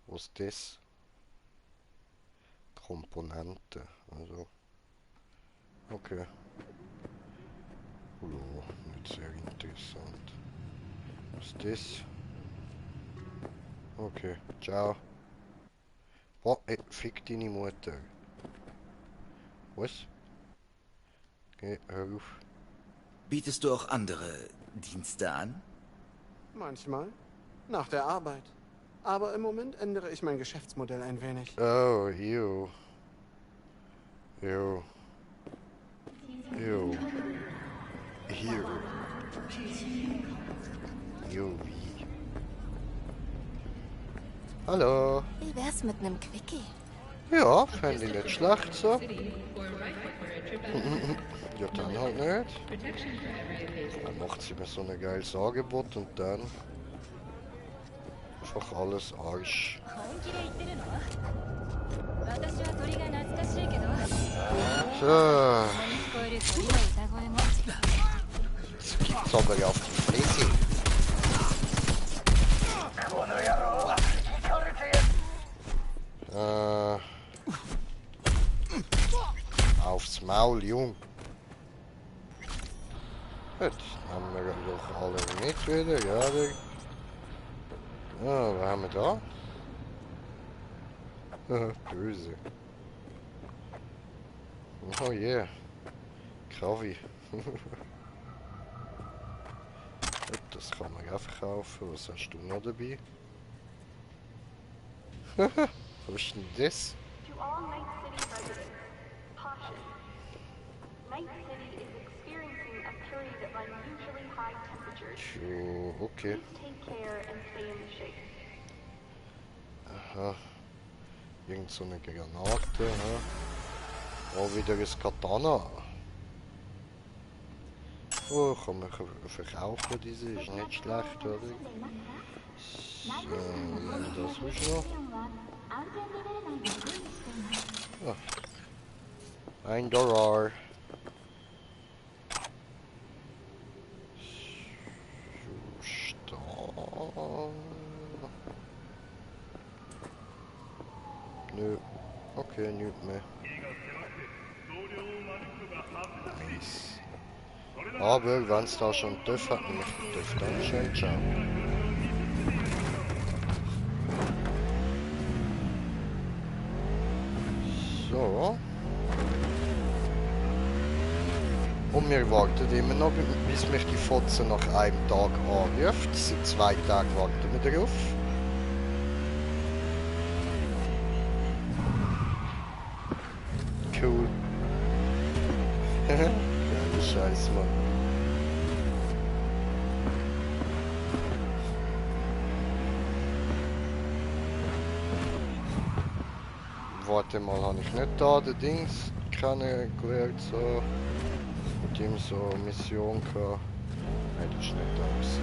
Was ist das? Komponente. Also. Okay. Ja, nicht sehr interessant. Was ist das? Okay, ciao. Oh, ey, fick deine Mutter. Was? Okay, hör auf. Bietest du auch andere Dienste an? Manchmal. Nach der Arbeit. Aber im Moment ändere ich mein Geschäftsmodell ein wenig. Oh, ew. Ew. Ew. Ew. Ew, wie? Hallo. Wie wär's mit einem Quickie? Ja, fände ich nicht schlecht so. Ja, dann halt nicht. Dann macht sie mir so ein geiles Angebot und dann einfach alles Arsch. So. Das gibt's aber ja auf die Fresse. Aufs Maul, Jung. Gut, haben wir doch alle mit wieder, ja. Was haben wir da? Böse. Oh yeah. Kaffee. Das kann man auch verkaufen. Was hast du noch dabei? Was ist denn das? To all Night City residents, caution. Night City is experiencing a period of unusually high temperatures. Okay. Please take care and stay in the shade. Aha. Irgend so eine Granate, ha? Oh, wieder ein Katana. Oh, kann man verkaufen, diese ist nicht schlecht, oder? So, das ist noch. Oh. $1. Nö. Okay, nichts mehr. Nice. Aber wenn es da schon TÜV hat, nämlich TÜV, dann schön, ciao. So. Und wir warten immer noch, bis mich die Fotze nach einem Tag anruft. Seit 2 Tagen warten wir darauf. Cool. Geile Scheiße, Mann. Warte mal, habe ich nicht da den Dings kennengelernt, so mit ihm so Mission gehabt. Nein, das ist nicht da gewesen.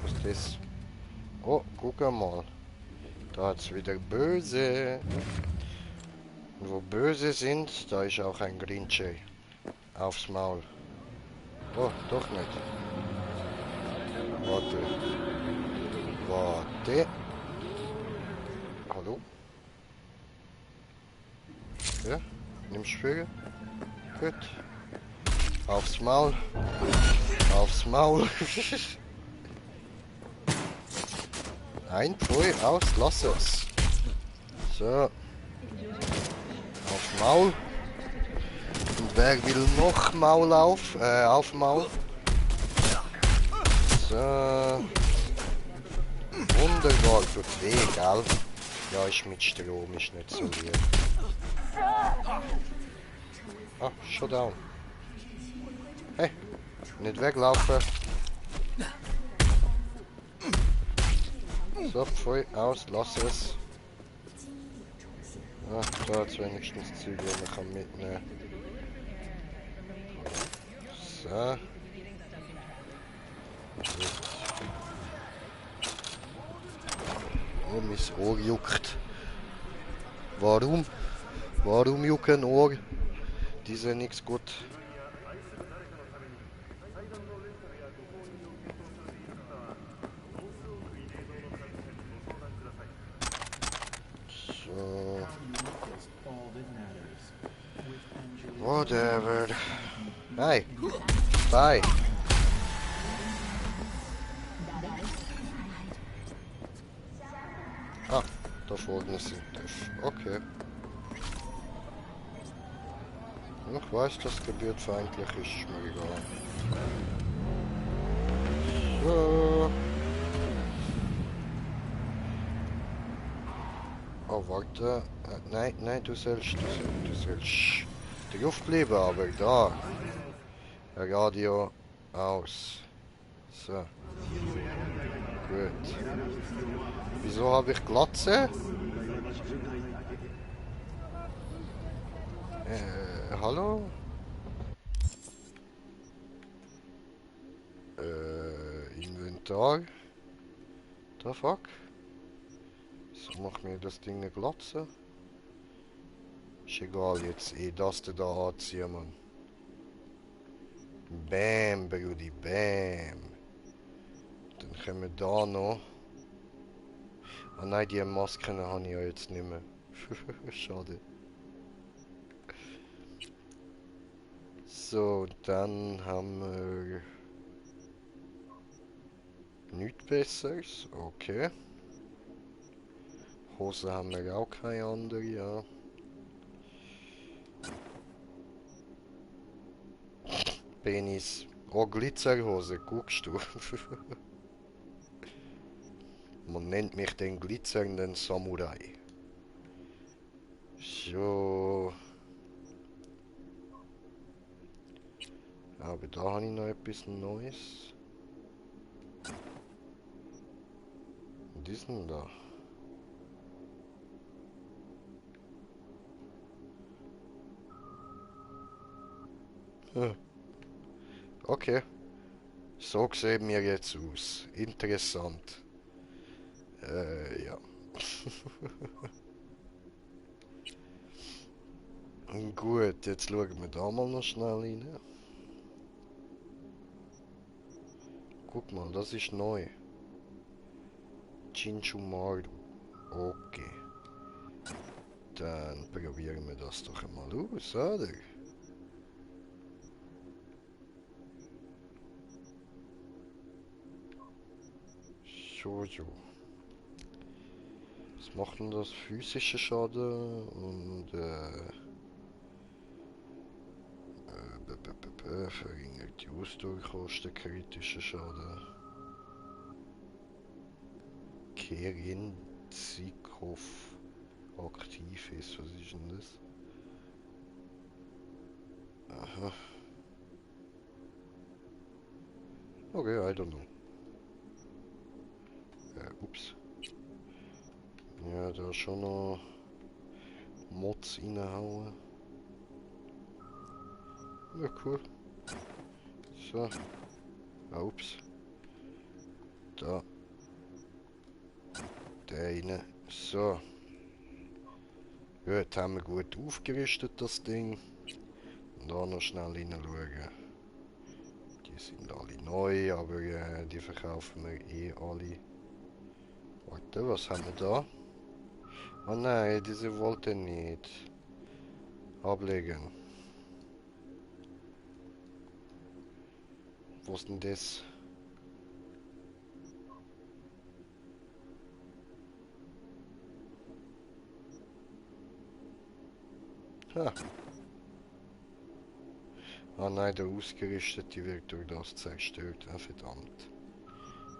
Was ist das? Oh, guck mal. Da hat's wieder Böse. Und wo Böse sind, da ist auch ein Grinche. Aufs Maul. Oh, doch nicht. Warte. Warte. Hallo? Ja? Nimmst du Vögel? Gut. Aufs Maul. Aufs Maul. Ein Pfui aus, lass es. So. Auf Maul. Und wer will noch Maul auf Maul? So. Wunderbar, tut weh, gell? Ja, ist mit Strom, ist nicht so lieb. Ah, schon down. Hey, nicht weglaufen. So, voll aus, lass es. Ah, da hat es wenigstens Züge, die man mitnehmen kann. So. Gut. Oh, mein Ohr juckt. Warum? Warum jucken Ohr? Die sind nichts gut. So. Whatever. Hey. Bye. Ah, da vorne sind das. Okay. Ich weiß, dass gebietfeindlich ist, ist mir egal. Oh, warte. Nein, nein, du sollst drauf bleiben, aber da. Radio aus. So. Gut. Wieso habe ich Glatze? Hallo? Inventar. The fuck? So macht mir das Ding eine Glatze. Ist egal, jetzt das da anziehen, Mann. Bam, Brudi, bam. Dann können wir da noch. Ah nein, die Masken habe ich ja jetzt nicht mehr. Schade. So, dann haben wir nichts Besseres. Okay. Hose haben wir auch keine andere, ja. Penis. Oh, Glitzerhose, guckst du? Man nennt mich den glitzernden Samurai. So. Aber da habe ich noch etwas Neues. Was ist denn da? Okay. So sehen wir jetzt aus. Interessant. Ja. Gut, jetzt schauen wir da mal noch schnell rein. Guck mal, das ist neu. Chinchumaru. Okay. Dann probieren wir das doch einmal aus, oder? So. Was macht denn das? Physische Schaden und verringert die Ausdauerkosten, kritische Schaden. Kerinzikov aktiv ist, was ist denn das? Aha. Okay, I don't know. Ups. Ja, da schon noch Mods reinhauen. Ja, cool. So. Ups. Da. Der rein. So. Gut, haben wir gut aufgerüstet, das Ding. Und da noch schnell reinschauen. Die sind alle neu, aber die verkaufen wir eh alle. Warte, was haben wir da? Oh nein, diese wollte nicht. Ablegen. Wo ist denn das? Ha. Ah nein, der ausgerüstete wird durch das zerstört. Ah, verdammt.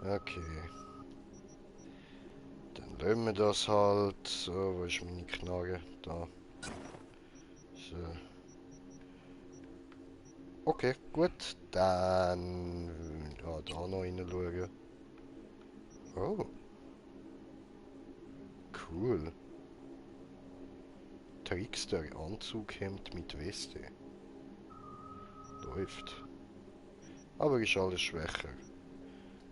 Okay. Dann lösen wir das halt. So, wo ist meine Knarre? Da. So. Okay, gut. Dann ja, da noch reinschauen. Oh. Cool. Trickster Anzughemd mit Weste. Läuft. Aber ist alles schwächer.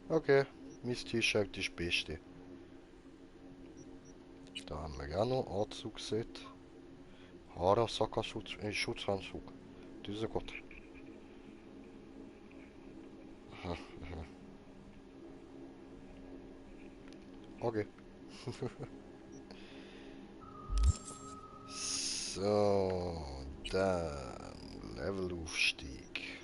Okay, mein T-Shirt ist das Beste. Da haben wir auch noch Anzugset. Harasaka Schutzanzug. Dieser Gott. Okay. So, dann Levelaufstieg.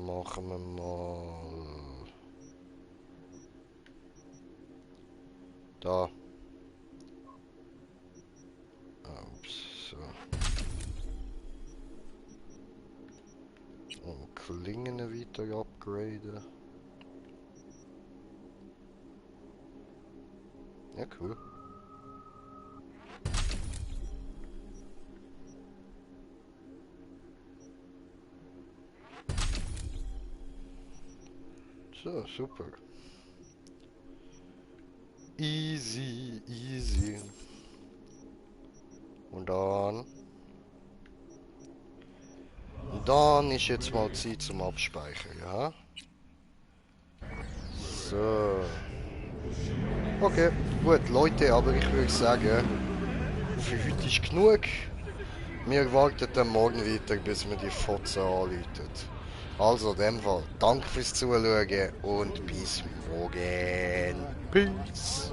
Machen wir mal da. Ups, so. Und Klingen weiter upgraden. Ja, cool. So, super. Easy, easy. Und dann ist jetzt mal Zeit zum Abspeichern, ja? So. Okay, gut, Leute, aber ich würde sagen, für heute ist genug. Wir warten dann morgen weiter, bis wir die Fotze anläutet. Also, in dem Fall, danke fürs Zuschauen und bis morgen. Peace.